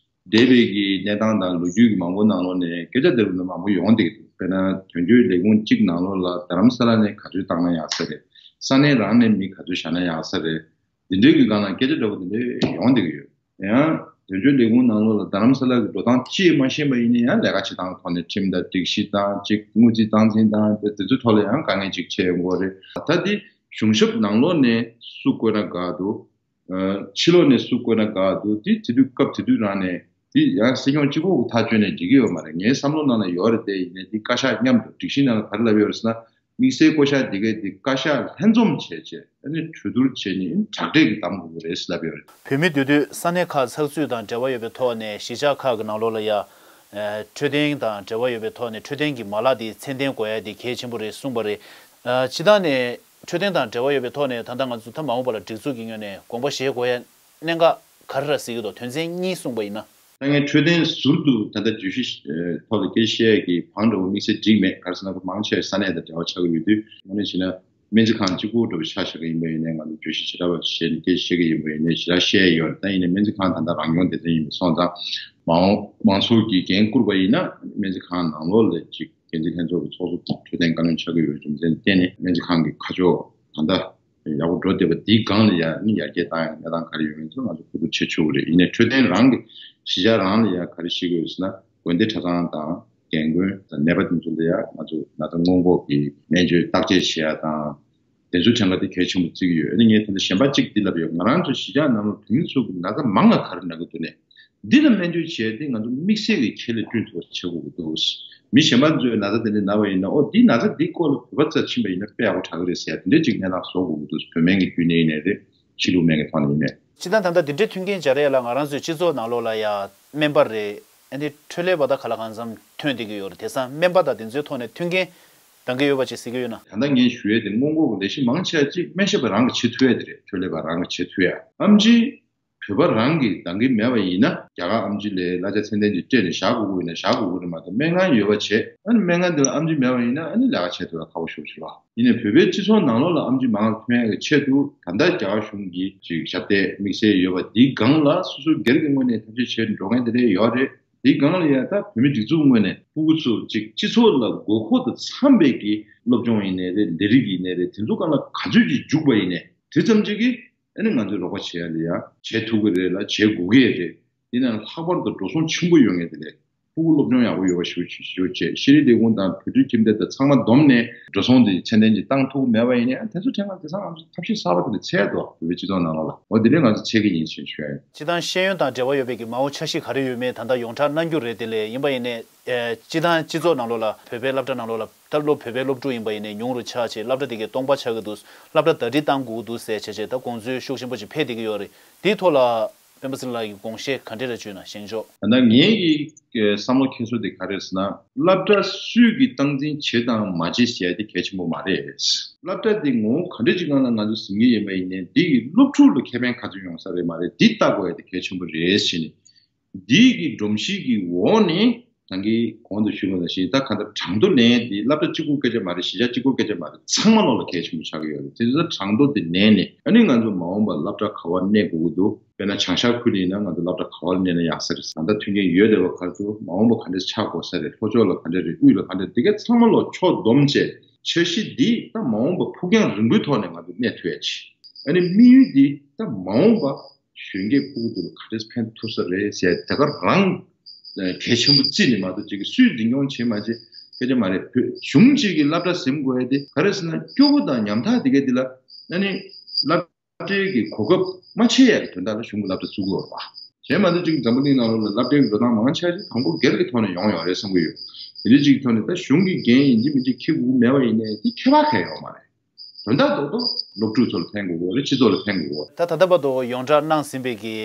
འདས་པའི་གི་གནས་སྟངས་དང་ལོ་རྒྱུས་ཀྱི་མང་པོ་ནང་ལོགས་ནས་སྐད་ཆ་དེ་རུ་མང་པོ་ཡོང་བསྡད་ཀྱི་འདུག་དཔེར་ན་དོན་གཅོད་ལས་ཁུངས་གཅིག་ནང་ལོགས་ལ་རྡ་རམ་ས་ལ་ནས་ག་ཚོད་བཏང་ན་ཡག་ས་རེད། ས་གནས་རང་ནས་མི་ག་ཚོད་བཞག་ན་ཡག་ས་རེད། འདི་འདྲའི་གི་སྒང་ལ་སྐད་ཆ་འདྲ་བོ་དེ་འདྲ་ཡོང་བསྡད་ཀྱི་ཡོད། ཡང་དོན་གཅོད་ལས་ཁུངས་ནང་ལོགས་ལ་རྡ་རམ་ས་ལ་གི་འགྲོ་སྟངས་ཅིས་མ་ཤེས་པ་ཡིན་ན་ཡང་ལས་ཀ་བྱེད་སྟངས་ཐོག་ནས་ཁྲིམས་དང་སྒྲིག་གཞི་དང་ཅིག་དངུལ་རྩིས་སྟངས་འཛིན་དང་དེ་ཚོའི་ཐོག་ལ་ཡང་དཀའ་ངལ་ཅིག་འཕྲད་ཡོང་གི་རེད། ད་དེ་ གཞུང་ཞབས་ནང་ལོགས་ནས་སུ་བསྐོས་ན་དགའ་འདུག་ཕྱི་ལོགས་ནས་སུ་བསྐོས་ན་དགའ་འདུག་དེ་དེ་དུས་སྐབས་དེ་དུས་རང་ནས་དེ་ཡང་སྲིད་སྐྱོང་གཅིག་པོ་གི་ཐག་གཅོད་ནས་འགྲིག་གི་ཡོད་མ་རེད། ངའི་བསམ་བློ་ནང་ལ་ཡོད་རེད། དེ་ཡིན་ནའི་དེ་བཀའ་ཤག་མཉམ་དུ་སྒྲིག་གཞི་ནང་ལ་ག་རེ་ལབ་ཡོད་རེད་ཟེར་ན། དམིགས་བསལ་བསྐོ་བཞག་འདི་གའི་འདི་བཀའ་ཤག་ལྷན་འཛོམས་བྱས་བྱས་ཨ་ནི་གྲོས་བསྡུར་བྱས་ནས་དྲག་གྲས་ཀྱི་གདམ་དགོས་ཀྱི་རེད་ཟེར་ལབ་ཡོད་རེད། བོད་མི་འདུས་སྡོད་ས་གནས་ཁག་ཚགས་ཚུད་དང་འབྲེལ་བ་ཡོད་པའི་ཐོག་ནས་གཞིས་ཆགས་ཁག་གི་ནང་ལོགས་ལ་ཡ། ཨ། འཕྲོད་བསྟེན་དང་འབྲེལ་བ་ཡོད་པའི་ཐོག་ནས་འཕྲོད་བསྟེན་གྱི་མ་ལག་འདི་ཚད་ལྡན་དགོས་ཡ་འདི་གལ་ཆེན་པོ་རེད་གསུངས་པ་རེད། ཨ། སྤྱིར་བཏང་ནས་འཕྲོད་བསྟེན་དང་འབྲེལ་བ་ཡོད་པའི་ཐོག་ནས་ད་ལྟ་ང་ཚོ་ད་མ་འོངས་པ་ལ་སྒྲིག་འཛུགས་ཀྱི་ངོས་ནས་དགོངས་པ་བཞེས་དགོས་ཡ་གནད་འགག་ག་རེ་ར་གཟིགས་ཀྱི་འདུག་དོན་ཚན་གཉིས་གསུངས་པ་ཡིན་ན། ད་ངས་འཕྲོད་བསྟེན་ཟུར་དུ་ད་ལྟ་བརྗོད་གཞི་ཨ་ཐོག་ལ་སྐད་ཆ་བཤད་ཡས་ཀྱི་བང་འདྲ་བོ་དམིགས་བསལ་བསྒྲིགས་མེད། ག་རེ་ཟེར་ན་ཁོ་མང་ཆེ་བ་ས་གནས་དང་འབྲེལ་བ་ཆགས་ཀྱི་ཡོད་དུས་དངོས་གནས་བྱས་ན་སྨན་རྩིས་ཁང་གཅིག་པུ་འདྲ་བོ་ཆ་བཞག་གི་ཡིན་པ་ཡིན་ནའི་ང་ཚོ་བརྗོད་གཞི་ཇི་ལྟར་བ་བཤད་ནས་སྐད་ཆ་བཤད་ཀྱི་ཡིན་པ་ཡིན་ནའི་ཇི་ལྟར་བཤད་ཡས་ཡོད་རེད། ད་ཡིན་ནའི་སྨན་རྩིས་ཁང་ད་ལྟ་རང་སྐྱོང་སྡེ་ཚན་ཡིན་པ་སོང་ཙང་མ་འོངས་མང་ཚོགས་ཀྱིས་འགན་བསྐུར་བ་ཡིན་ན་སྨན་རྩིས་ཁང་ནང་ལོགས་ལ་ཅིག་འགན་འཛིན་ལྷན་ཚོགས་ཀྱི་ཚོགས་གཙོ་འཕྲོད་བསྟེན་བཀའ་བློན་ཆགས་ཀྱི་ཡོད་རྒྱུ་མཚན་བརྟེན་ནས་སྨན་རྩིས་ཁང་གི་ཁ་ཕྱོགས་ད་ལྟ་ཡག་པོ་འགྲོ་བསྡད་པ་འདིའི་སྒང་ལ་ཡང་ནི་ཡར་རྒྱས་བཏང་ཡག་གནས་སྟངས་ག་རེ་ཡོད་མེད་ཚོ་ང་ཚོ་གོ་བསྡུར་བྱེད་ཆོག་གི་རེད། ཡིན་ནའི་འཕྲོད་བསྟེན་རང་གི་གཞིས་ཆགས་རང་ལ་ཡང་ག་རེ་བཤད་ཀྱི་ཡོད་ཟེར་ན་དགོན་སྡེ་གྲྭ་ཚང་དང་རྒན་རྒོན་དང་ནད་པ་དེ་ཚོ་ལ་ཡང་ང་ཚོ་ན་ཚ་སྔོན་འགོག་གི་སྨན་བཅོས་བརྟག་དཔྱད་བྱེད་ཡག་དང་དེ་ཚོའི་གྲངས་ཀ་དེ་གལ་ཆེན་པོ་བརྩི་གི་ཡོད། ཨ་ནི་ངས་ད་ལྟ་གཞན་པ་གཅིག་འདི་ལབ་ཡོད། ང་རང་ཚོ་གཞིས་ཆགས་ནང་ལ་བོད་མི་ཚོ་གི་ན་ཚ་མང་ང་ག་རེ་ན་གི་འདུག་ནས། འདི་ལ་སྨན་བཅོས་བྱས་ཏེ་ང་ཚོ་དམིགས་བསལ་གྱི་ཁྱད་ལས་བསྐྲུན་ཐུབ་པ་བྱེད་དགོས་ཀྱི་འདུག་མི་གཞན་པ་ཚོས་ན་ཚ་དེ་འདྲ་ན་བ་ཡིན་ན་ཨོ་འདི་ན་ཚ་འདི་སྐོར་ལ་བོད་པ་རྩ་ཕྱིན་པ་ཡིན་ན་དཔེ་ཡག་པོ་དྲག་གི་རེད་ཟེར་ཡ་དེ་འདྲའི་ཅིག་གནས་སྟངས་བཟོ་དགོས་ཀྱི་འདུག་བོད་སྨན་གྱི་བརྒྱུད་ནས་ཡིན་ནའི་རེད། ཕྱི་ལུགས་སྨན་གྱི་ཐོག་ནས་ཡིན་ནའི། སྤྱིར་བཏང་ད་ལྟ་འདི་འདྲའི་མཐུན་རྐྱེན་སྦྱར་ཡ་ལ་ང་རང་ཚོའི་སྤྱི་ཚོགས་ནང་ལོགས་ལ་ཡ་སྨན་པ་རེད། ཨ་ནི་འཕྲོད་ལས་པ་ད་ག་ལ་གང་འཚམ་ཐོན་བསྡད་ཀྱི་ཡོད་རེད། དེང་སང་སྨན་པ་དང་དེ་ཚོའི་ཐོག་ནས་མཐུན་རྐྱེན་འདང་གི་ཡོད་པ་ཅིག་གཟིགས་ཀྱི་ཡོད་ན། ད་ལྟ་ངས་ཞུ་ཡས་དེ་སྔོན་འགོག་གི་ལས་གཞི་མང་ཆེ་བ་ཅིག་སྨན་ཞབས་པ་རང་གིས་བྱེད་ཐུབ་ཡ་དེ་རེད། འཕྲོད་ལས་པ་རང་གིས་བྱེད་ཐུབ་ཡ། ཨེམ་ཆི་བོད་པ་རང་གིས་འདང་གི་མེད་པ་ཡིན་ན་རྒྱ་གར་ཨེམ་ཆི་ལས་གླ་ཆ་ཚད་ལྡན་ཅིག་སྤྲད་ནས་བཞག་དགོས་ཀྱི་ཡོད་ན་བཞག་དགོས་ཀྱི་རེད་མ་གཏོགས་སྨན་ཁང་ཡོད་པ་བྱས་ཨ་ནི་སྨན་ཁང་དེ་ལ་ཨེམ་ཆི་མེད་པ་ཡིན་ན་ཨ་ནི་ལས་ཀ་བྱེད་ཐུབ་ཡ་ཁག་པོ་ཞེ་པོ་ཞིག་རེད་བ། ཡིན་ནའི་བོད་པའི་སྤྱི་ཚོགས་ནང་ལོགས་ལ་ཨེམ་ཆི་མང་ཐོན་ཡག་གི་ཆེད་དུ་ད་ལྟ་རྒྱ་གར་གཞུང་གིས་ཅིག་ཞབས་སྟེགས་དམིགས་བསལ་ཡོད་པ་འདིའི་སྒང་ལ་སོ་སོ་སྒེར་གྱི་ངོས་ནས་ཐབས་ཤེས་བྱས་འགྲོ་མཁན་དེ་འདྲ་ཡོད་རེད། འདིའི་སྒང་ལ་ཡང་ད་བོད་མི་སྒྲིག་འཛུགས་ངོས་ནས་ཕྲུ་གུ་ཚོ་ཅིག་སྤྱི་ཚོགས་ལ་དགོས་མཁོ་དང་འཚམ་པའི་གི་སློབ་སྦྱོང་ཡིན་ནའི་རེད། ལས་རིགས་ཡིན་ནའི་རེད། དེ་ཚོ་སྒང་ལ་ག་ཚོད་ཅིག་འཇུག་པ་ཡིན་ནའི་དེ་ཙམ་ཅིག་གིས་ཨ་ནི་ང་ཚོས་རོགས་པ་བྱེད་ཡ་ལ་ཡ་བྱེད་ཐུབ་ཀྱི་རེད་ལ་བྱེད་དགོས་ཀྱི་རེད། ཡིན་ནའང་ལྷག་པར་དུ་འགྲོ་སོང་ཆེན་པོ་ཡོད་མཁན་དེ་ལས་ཕྲུ་གུ་སློབ་སྦྱོང་ཡག་པོ་ཡོད་པ་ཞིག་ཞུ་བྱས་ཤེས་རིག་ལས་ཁུངས་དང་བོད་ཕྲུག་ཁྱིམ་སྡེ་དང་ཚང་མ་བསྡོམས་ནས་འགྲོ་སོང་དེ་ཚད་ལྡན་ཅིག་བཏང་ཐུབ་ཀྱི་མེད་པ་ཡིན་ན་ཡང་དེ་ཚོ་ཐད་ཀར་དེང་སང་ང་ཚོ་ཐབས་ཤེས་གསར་པ་དེ་ལ་འཚོལ་འདུག་བོད་པའི་སྤྱི་ཚོགས་ནང་ལོགས་ལ་འོ་དེ་འདྲའི་ང་ཚོ་འཚོལ་གྱི་ཡིན་ཞེས་ཞུ་ཡ་ཡིན། སྤྱིར་བཏང་ཤེས་ཡོན་དང་འབྲེལ་བ་ཡོད་པའི་གི་མ་འོངས་འཆར་གཞི་ག་རེ་ཡོད་མེད་ད་ལྟ་ཡོངས་གྲགས་གནང་རྒྱུ་རེད། དེ་ལས་ཡིན་པ་ཡིན་ནའི་ཨེ་སྤྱིར་བཏང་སྤྱི་ཚོགས་ནང་ལོགས་ལ་བོད་པའི་སློབ་གྲྭ་ནང་ལོགས་ལ་ད་སློབ་བོད་པའི་སློབ་ཕྲུག་ཡིན་པ་ཡིན་ནའི་ཉུང་རུ་ཆགས་བྱས་སློབ་གྲྭ་དེ་གའི་སྟོང་པ་ཆགས་ཀྱི་འདུག་སློབ་གྲྭ་ཟླ་སྒྲིལ་བཏང་དགོས་ཀྱི་འདུག་ཟེར་བྱས་བྱས་ད་དགོངས་ཚུལ་ཤུགས་ཆེན་པོ་ཅིག་འཕེལ་བསྡད་ཀྱི་ཡོད་རེད། དེའི་ཐོག་ལ་སྤེན་པ་ཚེ་རིང་ལགས་ཀྱི་དགོངས་བཞེད་ག་འདྲ་རེ་བརྗོད་ན་བཞེངས་ཆོག་ད་ལྟ་ངའི་གི་བསམ་བློ་འཁྱེར་སྲོལ་དེ་ག་རེ་རེད་ཟེར་ན། སློབ་གྲྭ་སུས་ཀྱིས་སྟངས་འཛིན་བྱེད་དང་མ་བྱེད་ཟེར་ཡ་དེ་གལ་ཆེན་པོ་མ་རེད། སློབ་གྲྭ་དེ་ངོ་བོ་ག་འདྲ་ཅིག་སྒང་ལ་ང་ཚོས་ཟིན་གྱི་ཡིན་པ་ཡིན་ནའི་འདི་གི་སློབ་ཕྲུག་ལ་ཁེ་ཕན་ག་ཚོད་ཡོང་ས་རེད་མ་རེད་འདི་ལྟ་དགོས་ཡ་དེ་གལ་ཆེན་པོ་རེད་ཟེར་ནས། འདི་གི་སྒྲོམ་གཞི་གི་འོག་ནས་ད་གིན་གོང་དུ་ཞུས་པ་ནང་བཞིན་ད་ག་འདྲ་གྲངས་ཐོ་ལེན་དེ་སློབ་གྲྭ་གཅིག་པོ་སྐད་ཆ་མ་རེད། གཞིས་ཆགས་གཅིག་པོ་སྐད་ཆ་མ་རེད། ཚང་མ་ལོག་ལ་གལ་ཆེན་པོ་ཆགས་ཀྱི་ཡོད་རེད། དེ་ཚོ་གྲངས་ཐོ་དེ་ལེན་ནས་ཨ་ནི་ང་ཚོ་མ་འོངས་པར་སློབ་གྲྭ་ག་པར་གནས་དགོས་ཀྱི་འདུག་དཔེར་ན་བྱང་ཤར་ཁུལ་ཡིན་ན་ང་ཚོ་སློབ་གྲྭ་ག་པར་གནས་ན་ཡག་ས་རེད། ད་ལྟ་མཐུན་རྐྱེན་ཡོད་བསྡད་པ་ག་རེ་འདུག་མ་འོངས་པ་ག་འདྲས་ཆགས་དགོས་ས་རེད། ལྷོ་ཕྱོགས་ལ་ག་འདྲས་རེད། དབུས་ལ་ག་འདྲས་འདི་ག་ཚང་མ་ལོག་ཕྱོགས་བསྡོམས་བྱས་འཆར་གཞི་འདི་ད་མ་འོངས་པ་ཕུགས་རྒྱང་རིང་པོའི་ཐོག་ནས་ང་ཚོ་གནས་ཐུབ་ཡ་ཆེད། ཨ་ནི་དམིགས་ཡུལ་འདི་ད་མ་འོངས་པ་གཞོན་སྐྱེས་ཕྲུ་གུ་ཚོ་ལ་ག་འདྲས་ཕན་ཐོགས་ས་རེད་ཟེར་དེ་ག་རང་གལ་ཆེན་པོ་བརྩིས་ནས་མ་གཏོགས་ཅིག་སུས་འཛིན་སྐྱོང་བྱེད་མ་བྱེད་སྐད་ཆ་མ་རེད། བོད་གཞུང་གཅིག་གིས་སློབ་གྲྭ་ཟིན་དགོས་ཡ་དེ་ག་རེ་ཟེར་ན་སྐྱོ་པོ་དང་ཉམ་ཐག་དེ་ག་དེ་ལ་ཨ་ནི་སློབ་གྲྭའི་གི་གོ་སྐབས་མ་ཆད་ཡ་གི་དོན་དག་ལ་གཞུང་གི་སློབ་གྲྭ་བཙུགས་དགོས་པ་བྱས་མ་གཏོགས་ཅིག་འཛམ་བུ་གླིང་ནང་ལོགས་ལ་སློབ་གྲྭའི་འགྲོ་སྟངས་མང་ཆེ་ཞིག་དང་པོ་སྒེར་གྱི་ཐོག་ནས་ཡོང་ཡོང་རེད་བསམ་གྱི་ཡོད། དེ་འདྲ་ཅིག་ཐོག་ནས་ད་གཞུང་གི་འགན་ཡིན་གཅིག་མིན་གཅིག་འཁྱེར་དགོས་མེད་པ་ཡིན་ནའི་དེ་ཁྱད་པར་གང་ཡོད་མ་རེད། དོན་དག་རྡོག་རྡོག་སློབ་ཕྲུག་ཚོ་ལ་ཕན་དགོས་ཀྱི་རེད། སྤྱི་ཚོགས་ལ་ཕན་དགོས་ཀྱི་རེད། ད་ད་ལྟ་བར་དུ་ཡོངས་གྲགས་གནང་ཟིན་པའི་གི་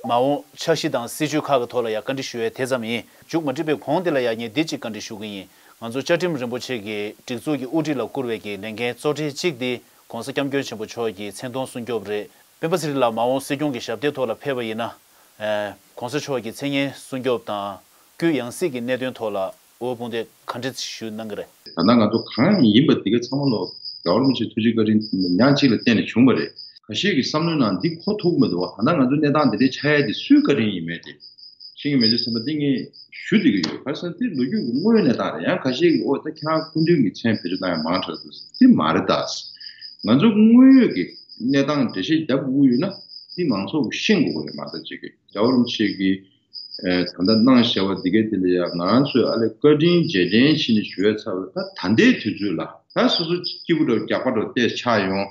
མ་འོངས་འཆར་གཞི་དང་སྲིད་ཇུས་ཁག་གི་ཐོག་ལ་ཡང་བཀའ་འདྲི་ཞུ་ཡས་དེ་ཙམ་ཡིན། མཇུག་མ་སྒྲིལ་བའི་གོང་དེ་ལ་ཡང་ངས་འདི་གཅིག་བཀའ་འདྲི་ཞུ་གི་ཡིན། ང་ཚོ་བཅའ་ཁྲིམས་རིན་པོ་ཆེ་གི་སྒྲིག་འཛུགས་ཀྱི་དབུ་ཁྲིད་ལ་བསྐུར་བའི་གི་ལས་འགན་གཙོ་གྲས་གཅིག་དེ་༸གོང་ས་༸སྐྱབས་མགོན་ཆེན་པོ་མཆོག་གི་མཚན་མཐོང་སྲུང་སྐྱོབ་རེད། སྤེན་པ་ཚེ་རིང་ལགས་མ་འོངས་སྲིད་སྐྱོང་གི་ཞབས་སྟེགས་ཐོག་ལ་ཕེབས་པ་ཡིན་ན། ཨ། ༸གོང་ས་མཆོག་གི་མཚན་སྙན་སྲུང་སྐྱོབ་དང་། སྐུའི་ཡང་སྲིད་ཀྱི་གནད་དོན་ཐོག་ལ་འོས་དཔང་དེ་ག་འདྲ་ཞུ་གནང་གི་རེད། ད་ལྟ་ང་ཚོ་གང་ཡིན་པ་འདི་ག་ཚང་མ་ལོ་རྒྱལ་བ་རིན་པོ་ཆེ་ཐུགས་རྗེ་བཀའ་དྲིན་ཉག་གཅིག་ལ་བརྟེན་ནས་བྱུང་བ་རེད། ཁ་ཤས་ཀྱི་བསམ་བློའི་ནང་འདི་གོ་ཐུབ་མི་འདུག་བ། ད་ལྟ་ང་ཚོ་གནས་སྟངས་འདི་འདྲའི་ཆགས་ཡ་དེ་སུའི་བཀའ་དྲིན་ཡིན་མེད་དེ་ཤེས་ཀྱི་མེད་ཅེས་བསམ་པ་འདི་ངས་ཞུ་བསྡད་ཀྱི་ཡོད། ག་རེ་ཟེར་ན་དེ་ལོ་རྒྱུས་ཀྱི་དངོས་ཡོད་གནས་སྟངས་རེད། ཡང་ཁ་ཤས་ཀྱིས་ཨོ་ད་ཁྱེད་རང་སྐུ་མདུན་གྱི་མཚན་བེད་སྤྱོད་བཏང་ཡ་མང་དྲགས་འདུག་དེ་མ་རེད་ད། ང་ཚོ་དངོས་ཡོད་ཀྱི་གནས་སྟངས་འགྲེལ་བཤད་རྒྱབ་དགོས་ཀྱི་ཡོད་ན་དེ་མང་ཚོགས་ཀྱིས་ཤེས་དགོས་ཀྱི་རེད། མ་གཏོགས་ཅིག་གི་རྒྱལ་བ་རིན་པོ་ཆེ་གིས་ཨེ། ད་ལྟ་གནང་བཞག་པ་འདི་གའི་དེ་ལ་ཡང་ང་རང་ཚོས་ཨ་ལས་བཀའ་དྲིན་རྗེས་དྲན་བྱས་ནས་ཞུ་ཡ་ཚར་བ་ད་ད་ལྟའི་དུས་ཚོད་ལ་ ད་སོ་སོ་སྐྱིད་པོ་འདྲ་རྒྱགས་པ་འདྲ་བལྟས་ཆགས་ཡོང་།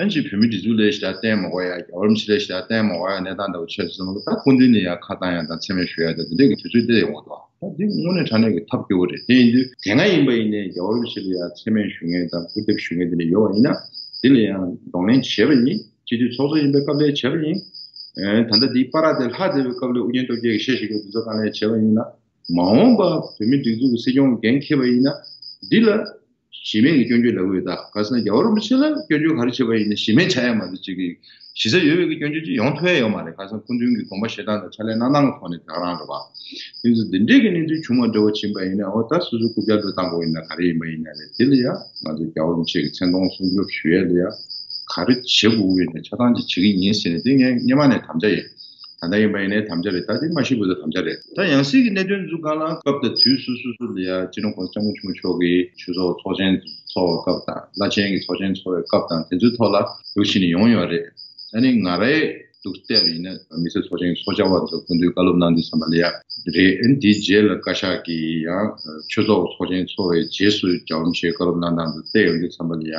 ཨན་ཅིག་བོད་མི་སྒྲིག་འཛུགས་ལ་ཞེ་དྲག་བརྟེན་མ་དགོས་ཡ། རྒྱལ་བ་རིན་པོ་ཆེ་ལ་ཞེ་དྲག་བརྟེན་མ་དགོས་ཡ་གནས་སྟངས་འདྲ་བོ་ཆགས་སོང་ཙང་ད་སྐུ་མདུན་ནས་ཡ་ཁ་བཏང་ཡ་དང་མཚན་སྨད་ཞུ་ཡ་དང་དེ་འདྲས་ཀྱི་དུས་ཚོད་དེ་ཡོང་གི་འདུག་ད་འདི་དངོས་གནས་དྲང་གནས་ཀྱི་ཐབས་སྐྱོ་བོ་རེད། དེ་ཡིན་དུས་དེ་སྔ་ཡིན་པ་ཡིན་ནའི་རྒྱལ་བ་རིན་པོ་ཆེ་ལ་ཡ་མཚན་སྨད་ཞུ་མཁན་དང་སྐུར་འདེབས་ཞུ་མཁན་དེ་འདྲ་ཡོད་པ་ཡིན་ན་དེ་ལ་ཡང་གདོང་ལེན་བྱས་པ་ཡིན། སྤྱི་འཐུས་ཚོགས་གཙོ་ཡིན་པའི་སྐབས་ལ་བྱས་པ་ཡིན། ཨེ། ད་ལྟ་འདི་བར་དེ་ལྷག་བསྡད་པའི་སྐབས་ལ་ཨུ་རྒྱན་སྟོབས་རྒྱལ་གྱིས་བཤད་བཞིན་པའི་དུས་ཚོད་གང་ལ་བྱས་པ་ཡིན་ན། མ་འོངས་པ་བོད་མི་སྒྲིག་འཛུགས་ཀྱི་སྲིད་སྐྱོང་འགན་འཁྱེར་བ་ཡིན་ན། འདི་ལ་གཞི་མེད་ཀྱི་སྐྱོན་བརྗོད་ལབ་ཀྱི་ཡོད་ད། ག་ཟེར་ན་རྒྱལ་བ་རིན་པོ་ཆེ་ལ་སྐྱོན་བརྗོད་ག་རེ་བྱས་པ་ཡིན་ན་གཞི་མེད་ཆགས་ཡ་མ་གཏོགས་ཅིག་གི་གཞི་རྩ་ཡོད་པའི་གི་སྐྱོན་བརྗོད་ཅིག་ཡོང་ཐུབ་ཡ་ཡོད་མ་རེད། ག་ཟེར་ན་སྐུ་མདུན་གྱི་དགོངས་པ་བཞེས་སྟངས་དང་ཕྱག་ལས་གནང་སྟངས་ཀྱི་ཐོག་ནས་དེ་ག་རང་རེད་པ། དེ་ཚོ་འདི་འདྲས་ཀྱི་གནས་ཚུལ་བྱུང་བ་འདྲ་བོ་ཕྱིན་པ་ཡིན་ན་འོ་ད་སོ་སོ་རྐུབ་བཀྱག་འགྲོ་བཏང་དགོས་ཡིན་ན་ག་རེ་ཡིན་པ་ཡིན་ན་རེད། དེ་ལ་ཡ་ང་ཚོ་རྒྱལ་བ་རིན་པོ་ཆེ་གི་མཚན་མཐོང་སྲུང་སྐྱོབ་ཞུ་ཡ་ལ་ཡ་ག་རེ་བྱེད་དགོས་ཡིན་ན་ཆ་ཚང་ཅིག་བྱེད་ཀྱི་ཡིན་ཟེར་ནས་དེ་ངས་སྔོན་མ་ནས་དམ་བཅའ་ཡིན། ད་ལྟ་ཡིན་པ་ཡིན་ནའི་དམ་བཅའ་རེད། ད་དེ་མ་ཤི་བར་དུ་དམ་བཅའ་རེད། ད་ཡང་སྲིད་ཀྱི་གནད་དོན་ཚོ་སྒང་ལ་སྐབས་དང་དུས་སུ་སོ་སོ་ལ་ཡ་སྤྱི་ནོར་༸གོང་ས་༸སྐྱབས་མགོན་ཆེན་པོ་མཆོག་གིས་ཆོས་ཚོགས་ཚོགས་ཆེན་ཚོགས་པའི་སྐབས་དང་བླ་ཆེན་གྱི་ཚོགས་ཆེན་ཚོགས་པའི་སྐབས་དང་དེ་ཚོའི་ཐོག་ལ་ལུགས་ཤིག་ནས་ཡོང་ཡོད་རེད། ཨ་ནི་ང་རའི་འདུག་བལྟས་པ་ཡིན་ན་མི་སེར་ཚོགས་ཆེན་གྱི་ཚོགས་བཅར་བ་ཚོ་སྐུ་མདུན་བཀའ་སློབ་གནང་དུས་ཙམ་པ་ལ་ཡ་རེད། ཨ་ནི་དེའི་རྗེས་ལ་བཀའ་ཤག་གིས་ཡང་ཆོས་ཚོགས་ཚོགས་ཆེན་ཚོགས་པའི་རྗེས་སུ་རྒྱལ་བ་རིན་པོ་ཆེའི་བཀའ་སློབ་གནང་སྟངས་དེ་བལྟས་ཡོང་དུས་ཙམ་པ་ལ་ཡ་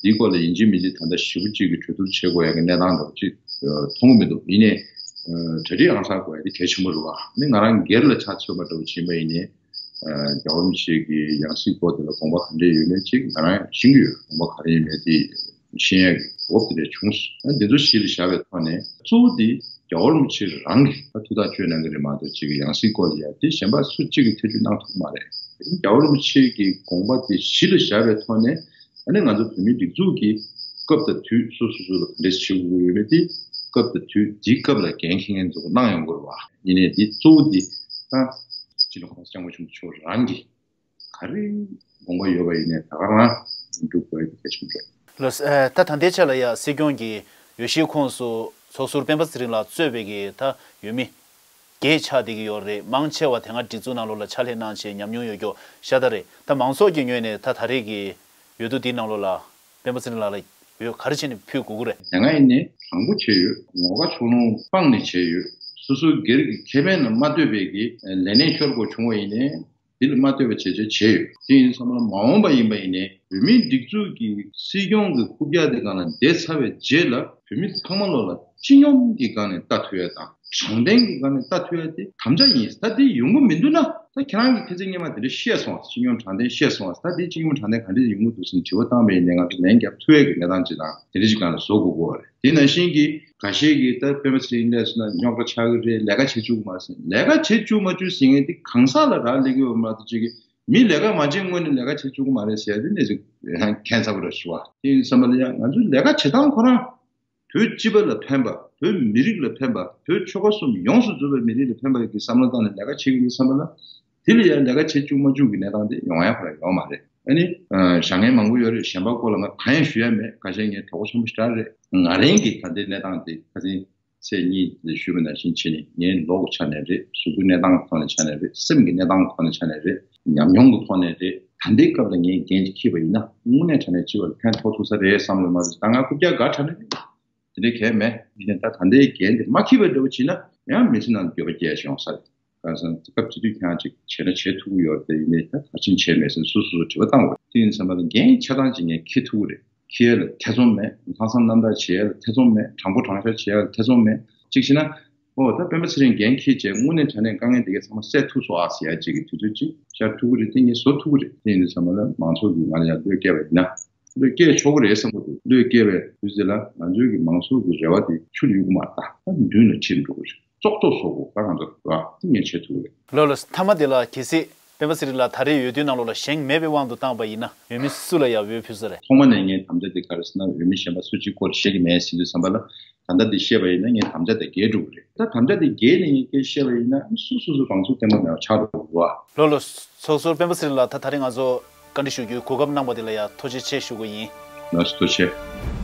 འདིའི་སྐོར་ལ་ཡིན་གཅིག་མིན་གཅིག་ད་ལྟ་ཞེ་པོ་གཅིག་གི་གྲོས་བསྡུར་བྱེད་དགོས་ཡ་གི་གནས་སྟངས་འདྲ་བོ་གཅིག་མཐོང་གི་མི་འདུག་ཡིན་ནའི་གྲ་སྒྲིག་ཨང་གསར་དགོས་ཡ་དེ་གལ་ཆེན་པོ་རེད་བ། ཨ་ནི་ང་རང་སྒེར་ལ་ཆ་མཚོན་པ་འདྲ་བོ་ཕྱིན་པ་ཡིན་ནའི་རྒྱལ་བ་རིན་པོ་ཆེ་གི་ཡང་སྲིད་སྐོར་དེ་ལ་དགོངས་པ་ག་འདྲས་ཡོད་མེད་ཅིག་ང་རང་ཤེས་ཀྱི་ཡོད། དགོངས་པ་ག་རེ་ཡོད་མེད་དེ་ཤེས་ཡ་གི་གོ་སྐབས་དེ་འདྲ་བྱུང་སོང་། ཨ་འདི་ཚོ་གཞི་ལ་བཞག་པའི་ཐོག་ནས་གཙོ་བོ་དེ་རྒྱལ་བ་རིན་པོ་ཆེ་རང་གིས་ད་ཐུགས་ཐག་གཅོད་གནང་གི་རེད་མ་གཏོགས་ཅིག་ཡང་སྲིད་སྐོར་ལ་ཡ་དེ་གཞན་པ་སུ་གཅིག་གིས་ཐེ་བྱུས་གནང་ཐུབ་ཀྱི་མ་རེད། རྒྱལ་བ་རིན་པོ་ཆེ་གི་དགོངས་པ་དེ་གཞི་ལ་བཞག་པའི་ཐོག་ནས་ཨ་ནི་ང་ཚོ་བོད་མིའི་སྒྲིག་འཛུགས་ཀྱི་སྐབས་དང་དུས་སོ་སོ་སོ་ལ་ག་འདྲས་བྱེད་དགོས་ཀྱི་ཡོད་མེད་དེ་སྐབས་དང་དུས་དེའི་སྐབས་ལ་འགན་འཁྱེར་མཁན་ཚོ་གིས་གནང་ཡོང་དགོས་རེད་བ། ཡིན་ནའི་དེ་གཙོ་བོ་དེ་ད་སྤྱི་ནོར་༸གོང་ས་༸སྐྱབས་མགོན་ཆེན་པོ་མཆོག་རང་གིས་ག་རེ་དགོངས་པ་ཡོད་པ་ཡིན་ནའི་ད་ག་རང་སྒྲུབ་དགོས་ཡ་དེ་གལ་ཆེན་པོ་རེད། ལགས་སོ། ཨ། ད་ད་ལྟའི་ཆ་ལ་ཡ་སྲིད་སྐྱོང་གི་འོས་གཞིའི་ཁོངས་སུ་ཚོགས་ཟུར་སྤེན་པ་ཚེ་རིང་ལགས་གཙོས་པའི་གི་ད་འོས་མི་བརྒྱད་ཆགས་བསྡད་ཀྱི་ཡོད་རེད། མང་ཆེ་བ་དེ་སྔ་སྒྲིག་འཛུགས་ནང་ལོགས་ལ་ཕྱག་ལས་གནང་བྱས་ཉམས་མྱོང་ཡོད་རྒྱུ་ཤ་སྟག་རེད། ད་མང་ཚོགས་ཀྱི་ངོས་ནས་ད་ད་རེས་ཀྱི་འོས་བསྡུ་འདིའི་ནང་ལོགས་ལ་སྤེན་པ་ཚེ་རིང་ལགས་ལ་འོས་ག་རེ་བྱས་ནས་ཕུལ་དགོས་ཀྱི་རེད། དེ་སྔ་ཡིན་ནའི་དྲང་པོ་བྱས་ཡོད། ངོ་དགའ་ཕྱོགས་ལྷུང་སྤངས་ནས་བྱས་ཡོད། སོ་སོའི་སྒེར་གྱི་ཁེ་ཕན་ལ་མ་ལྟོས་པའི་གི་ལས་གནས་ཤོར་དགོས་བྱུང་བ་ཡིན་ནའི་དེ་ལ་མ་ལྟོས་པ་བྱས་བྱས་བྱས་ཡོད། དེ་ཡིན་ཙང་མ་མ་འོངས་པ་ཡིན་པ་ཡིན་ནའི་བོད་མིའི་སྒྲིག་འཛུགས་ཀྱི་སྲིད་སྐྱོང་གི་རྐུབ་བཀྱག་དེ་སྒང་ལ་བསྡད་ཚར་བའི་རྗེས་ལ་བོད་མི་ཚང་མ་ལོག་ལ་སྤྱི་སྙོམས་ཀྱི་སྒང་ནས་ལྟ་ཐུབ་ཡ་དང་དྲང་བདེན་གྱི་སྒང་ནས་ལྟ་ཐུབ་ཡ་དེ་དམ་བཅའ་ཡིན། ད་དེ་ཡོང་གི་མི་འདུག་ན་ད་ཁྱེད་རང་གིས་ཁ་སང་སྔོན་མ་དེ་འདྲ་བཤད་སོང་བ། སྤྱི་སྙོམས་དྲང་བདེན་བཤད་སོང་བ། ད་དེ་སྤྱི་སྙོམས་དྲང་བདེན་ག་འདྲས་ཡོང་གི་འདུག་ཟེར་ནས་དྲི་བ་བཏང་བ་ཡིན་ནའི་ང་ཚོ་ལན་རྒྱག་ཐུབ་ཡ་གི་གནས་སྟངས་ཅིག་དང་དེ་འདྲ་ཅིག་སྒང་ལ་བཟོ་དགོས་ཀྱི་ཡོད་རེད། དེ་ནང་བཞིན་གྱི་འགའ་ཤས་ཀྱིས་ད་སྤེན་པ་ཚེ་རིང་ལགས་སོང་ན་རྙོག་དྲ་ཆགས་ཀྱི་རེད། ལས་ཀ་བྱེད་བཅུག་གི་མ་རེད་ཟེར། ལས་ཀ་བྱེད་བཅུག་མ་བཅུག་ཟེར་མཁན་དེ་གང་ཟག་ལ་རག་ལས་ཀྱི་ཡོད་མ་གཏོགས་ཅིག་གི་མི་ལས་ཀ་མ་བྱེད་སྔོན་ནས་ལས་ཀ་བྱེད་བཅུག་གི་མ་རེད་ཟེར་ཡ་དེ་གནས་ཚུལ་ཡང་ཁྱད་མཚར་པོ་རེད་ཞུ་བ། དེ་ཡིན་བསམ་པ་ལ་ཡང་ང་ཚོའི་ལས་ཀ་བྱེད་སྟངས་ཁོ་རང་བོད་སྤྱི་པ་ལ་ཕན་པ། བོད་མི་རིགས་ལ་ཕན་པ། བོད་ཆོལ་ཁ་གསུམ་ཡོངས་སུ་རྫོགས་པའི་མི་རིགས་ལ་ཕན་པ་ཡོད་ཀྱི་བསམ་བློ་བཏང་ནས་ལས་ཀ་བྱེད་ཀྱི་ཡོད་བསམ་པ་ལ། དེ་ལ་ཡང་ལས་ཀ་བྱེད་བཅུག་མ་བཅུག་གི་གནས་སྟངས་དེ་ཡོང་ཡ་ཁོ་རང་ཡོད་མ་རེད། ཨ་ནི་བྱ་ངན་མང་པོ་ཡོད་རེད། གཞན་པ་སྐོར་ལ་ང་གང་ཡང་ཞུ་ཡ་མེད། ཁ་ཤས་ངའི་གྲོགས་པོ་ཆེན་པོ་ཞེ་དྲག་རེད། ང་རང་གིས་ད་ལྟའི་གནས་སྟངས་དེ་ཁ་སང་ཚེས་གཉིས་དེ་ཞུས་པ་ནང་བཞིན་བྱས་ནས་ངའི་ལོ་གི་ཆ་ནས་རེད། གཟུགས་པོའི་གནས་སྟངས་ཀྱི་ཐོག་ནས་ཆ་ནས་རེད། སེམས་ཀྱི་གནས་སྟངས་ཀྱི་ཐོག་ནས་ཆ་ནས་རེད། ཉམས་མྱོང་གི་ཐོག་ནས་རེད། ད་ལྟའི་སྐབས་ལ་ངས་འགན་ཅིག་འཁྱེར་པ་ཡིན་ན་དངོས་གནས་དྲང་གནས་སྤྱི་པ་ལ་ཕན་ཐོགས་ཐུབ་ས་རེད་བསམ་ཡོད་མ་རེད། ད་ང་རྐུབ་བཀྱག་འགའ་དྲག་ན་རེད། དེ་འདྲའི་གལ་མེད། ཡིན་ནའི་ད་ད་ལྟའི་འགན་དེ་མ་འཁྱེར་བའི་འདྲ་བོ་བྱས་ན་ཡང་མི་ཚེ་ནང་འགྱོད་པ་སྐྱེ་ཡ་ཞིག་ཡོང་ས་རེད། གང་ཟེར་ན་སྐབས་དེ་དུས་ཁྱེད་རང་ཅིག་བྱས་ན་བྱེད་ཐུབ་ཀྱི་ཡོད་རེད། ཡིན་ནའི་ད་ག་རེ་བྱས་མེད་ཟེར་སོ་སོ་སོ་དྲི་བ་བཏང་དགོས་རེད། དེ་ཡིན་ཙམ་པ་ལ་འགན་ཆ་ཚང་ཅིག་ངས་འཁྱེར་ཐུབ་ཀྱི་རེད། འཁྱེར་ཡ་ལ་ཐེ་ཚོམ་མེད། ལྷག་བསམ་རྣམ་དག་བྱེད་ཡ་ལ་ཐེ་ཚོམ་མེད། དྲང་པོ་དྲང་བཞག་བྱེད་ཡ་ལ་ཐེ་ཚོམ་མེད། གཅིག་བྱས་ན། ཨོ་ད་སྤེན་པ་ཚེ་རིང་འགན་འཁྱེར་བྱས་དངོས་གནས་དྲང་གནས་དཀའ་ངལ་འདི་གའི་ཚང་མ་སེལ་ཐུབ་སོང་ཨ་ཟེར་ཡ་གཅིག་གི་དུས་ཚོད་ཅིག་ཤར་ཐུབ་ཀྱི་རེད། དེ་ངས་བཟོ་ཐུབ་ཀྱི་རེད། དེ་ཡིན་དུས་ཙམ་པ་ལ་མང་ཚོགས་ཀྱིས་ང་ལ་ཡང་བློས་བཀལ་བ་ཡིན་ན། བློས་བཀལ་ཆོག་གི་རེད་བསམ་གྱི་འདུག་བློས་བཀལ་བའི་དུས་ཚོད་ལ་ང་ཚོའི་གི་མང་ཚོགས་ཀྱི་རེ་བ་དེ་ཆུ་ལ་གཡུག་གི་མ་རེད། ད་མདུན་ལ་ཁྲིད་འགྲོ་གི་རེད། ཙོག་ཙོག་བཟོ་དགོས། ད་ང་ཚོ་རེ་བ་དེ་ངས་བྱེད་ཐུབ་ཀྱི་རེད། ལགས་ལགས། མཐའ་མ་དེ་ལ་གལ་སྲིད་སྤེན་པ་ཚེ་རིང་ལགས་ད་རེས་འོས་བསྡུའི་ནང་ལོགས་ལ་བཞེངས་མེད་པའི་དབང་དུ་བཏང་བ་ཡིན་ན་འོས་མི་སུ་ལ་ཡང་འོས་ཕུལ་ས་རེད། ཐོག་མ་ནས་ངའི་དམ་བཅའ་དེ་ག་རེ་ཟེར་ན་འོས་མི་གཞན་པ་སུ་གཅིག་སྐོར་བཤད་ཀྱི་མེད་ཟེར་དུས་ཙམ་པ་ལ་ད་ལྟ་འདི་བཤད་པ་ཡིན་ན་ངའི་དམ་བཅའ་དེ་འགལ་འགྲོ་གི་རེད། ད་དམ་བཅའ་དེ་འགལ་ནས་ངས་སྐད་བཤད་པ་ཡིན་ན་སོ་སོ་སོ་རང་ཚུགས་བརྟན་པོ་མེད་པ་ཆགས་འགྲོ་གི་རེད་བ། ལགས་ལགས། ཚོགས་ཟུར་སྤེན་པ་ཚེ་རིང་ལགས་ད་ད་རེས་ང་ཚོ་བཀའ་འདྲི་ཞུ་རྒྱུའི་གོ་སྐབས་གནང་བ་དེ་ལ་ཡང་ཐུགས་རྗེ་ཆེ་ཞུ་དགོས་ཡིན། ལགས་སོ་ཐུགས་རྗེ་ཆེ།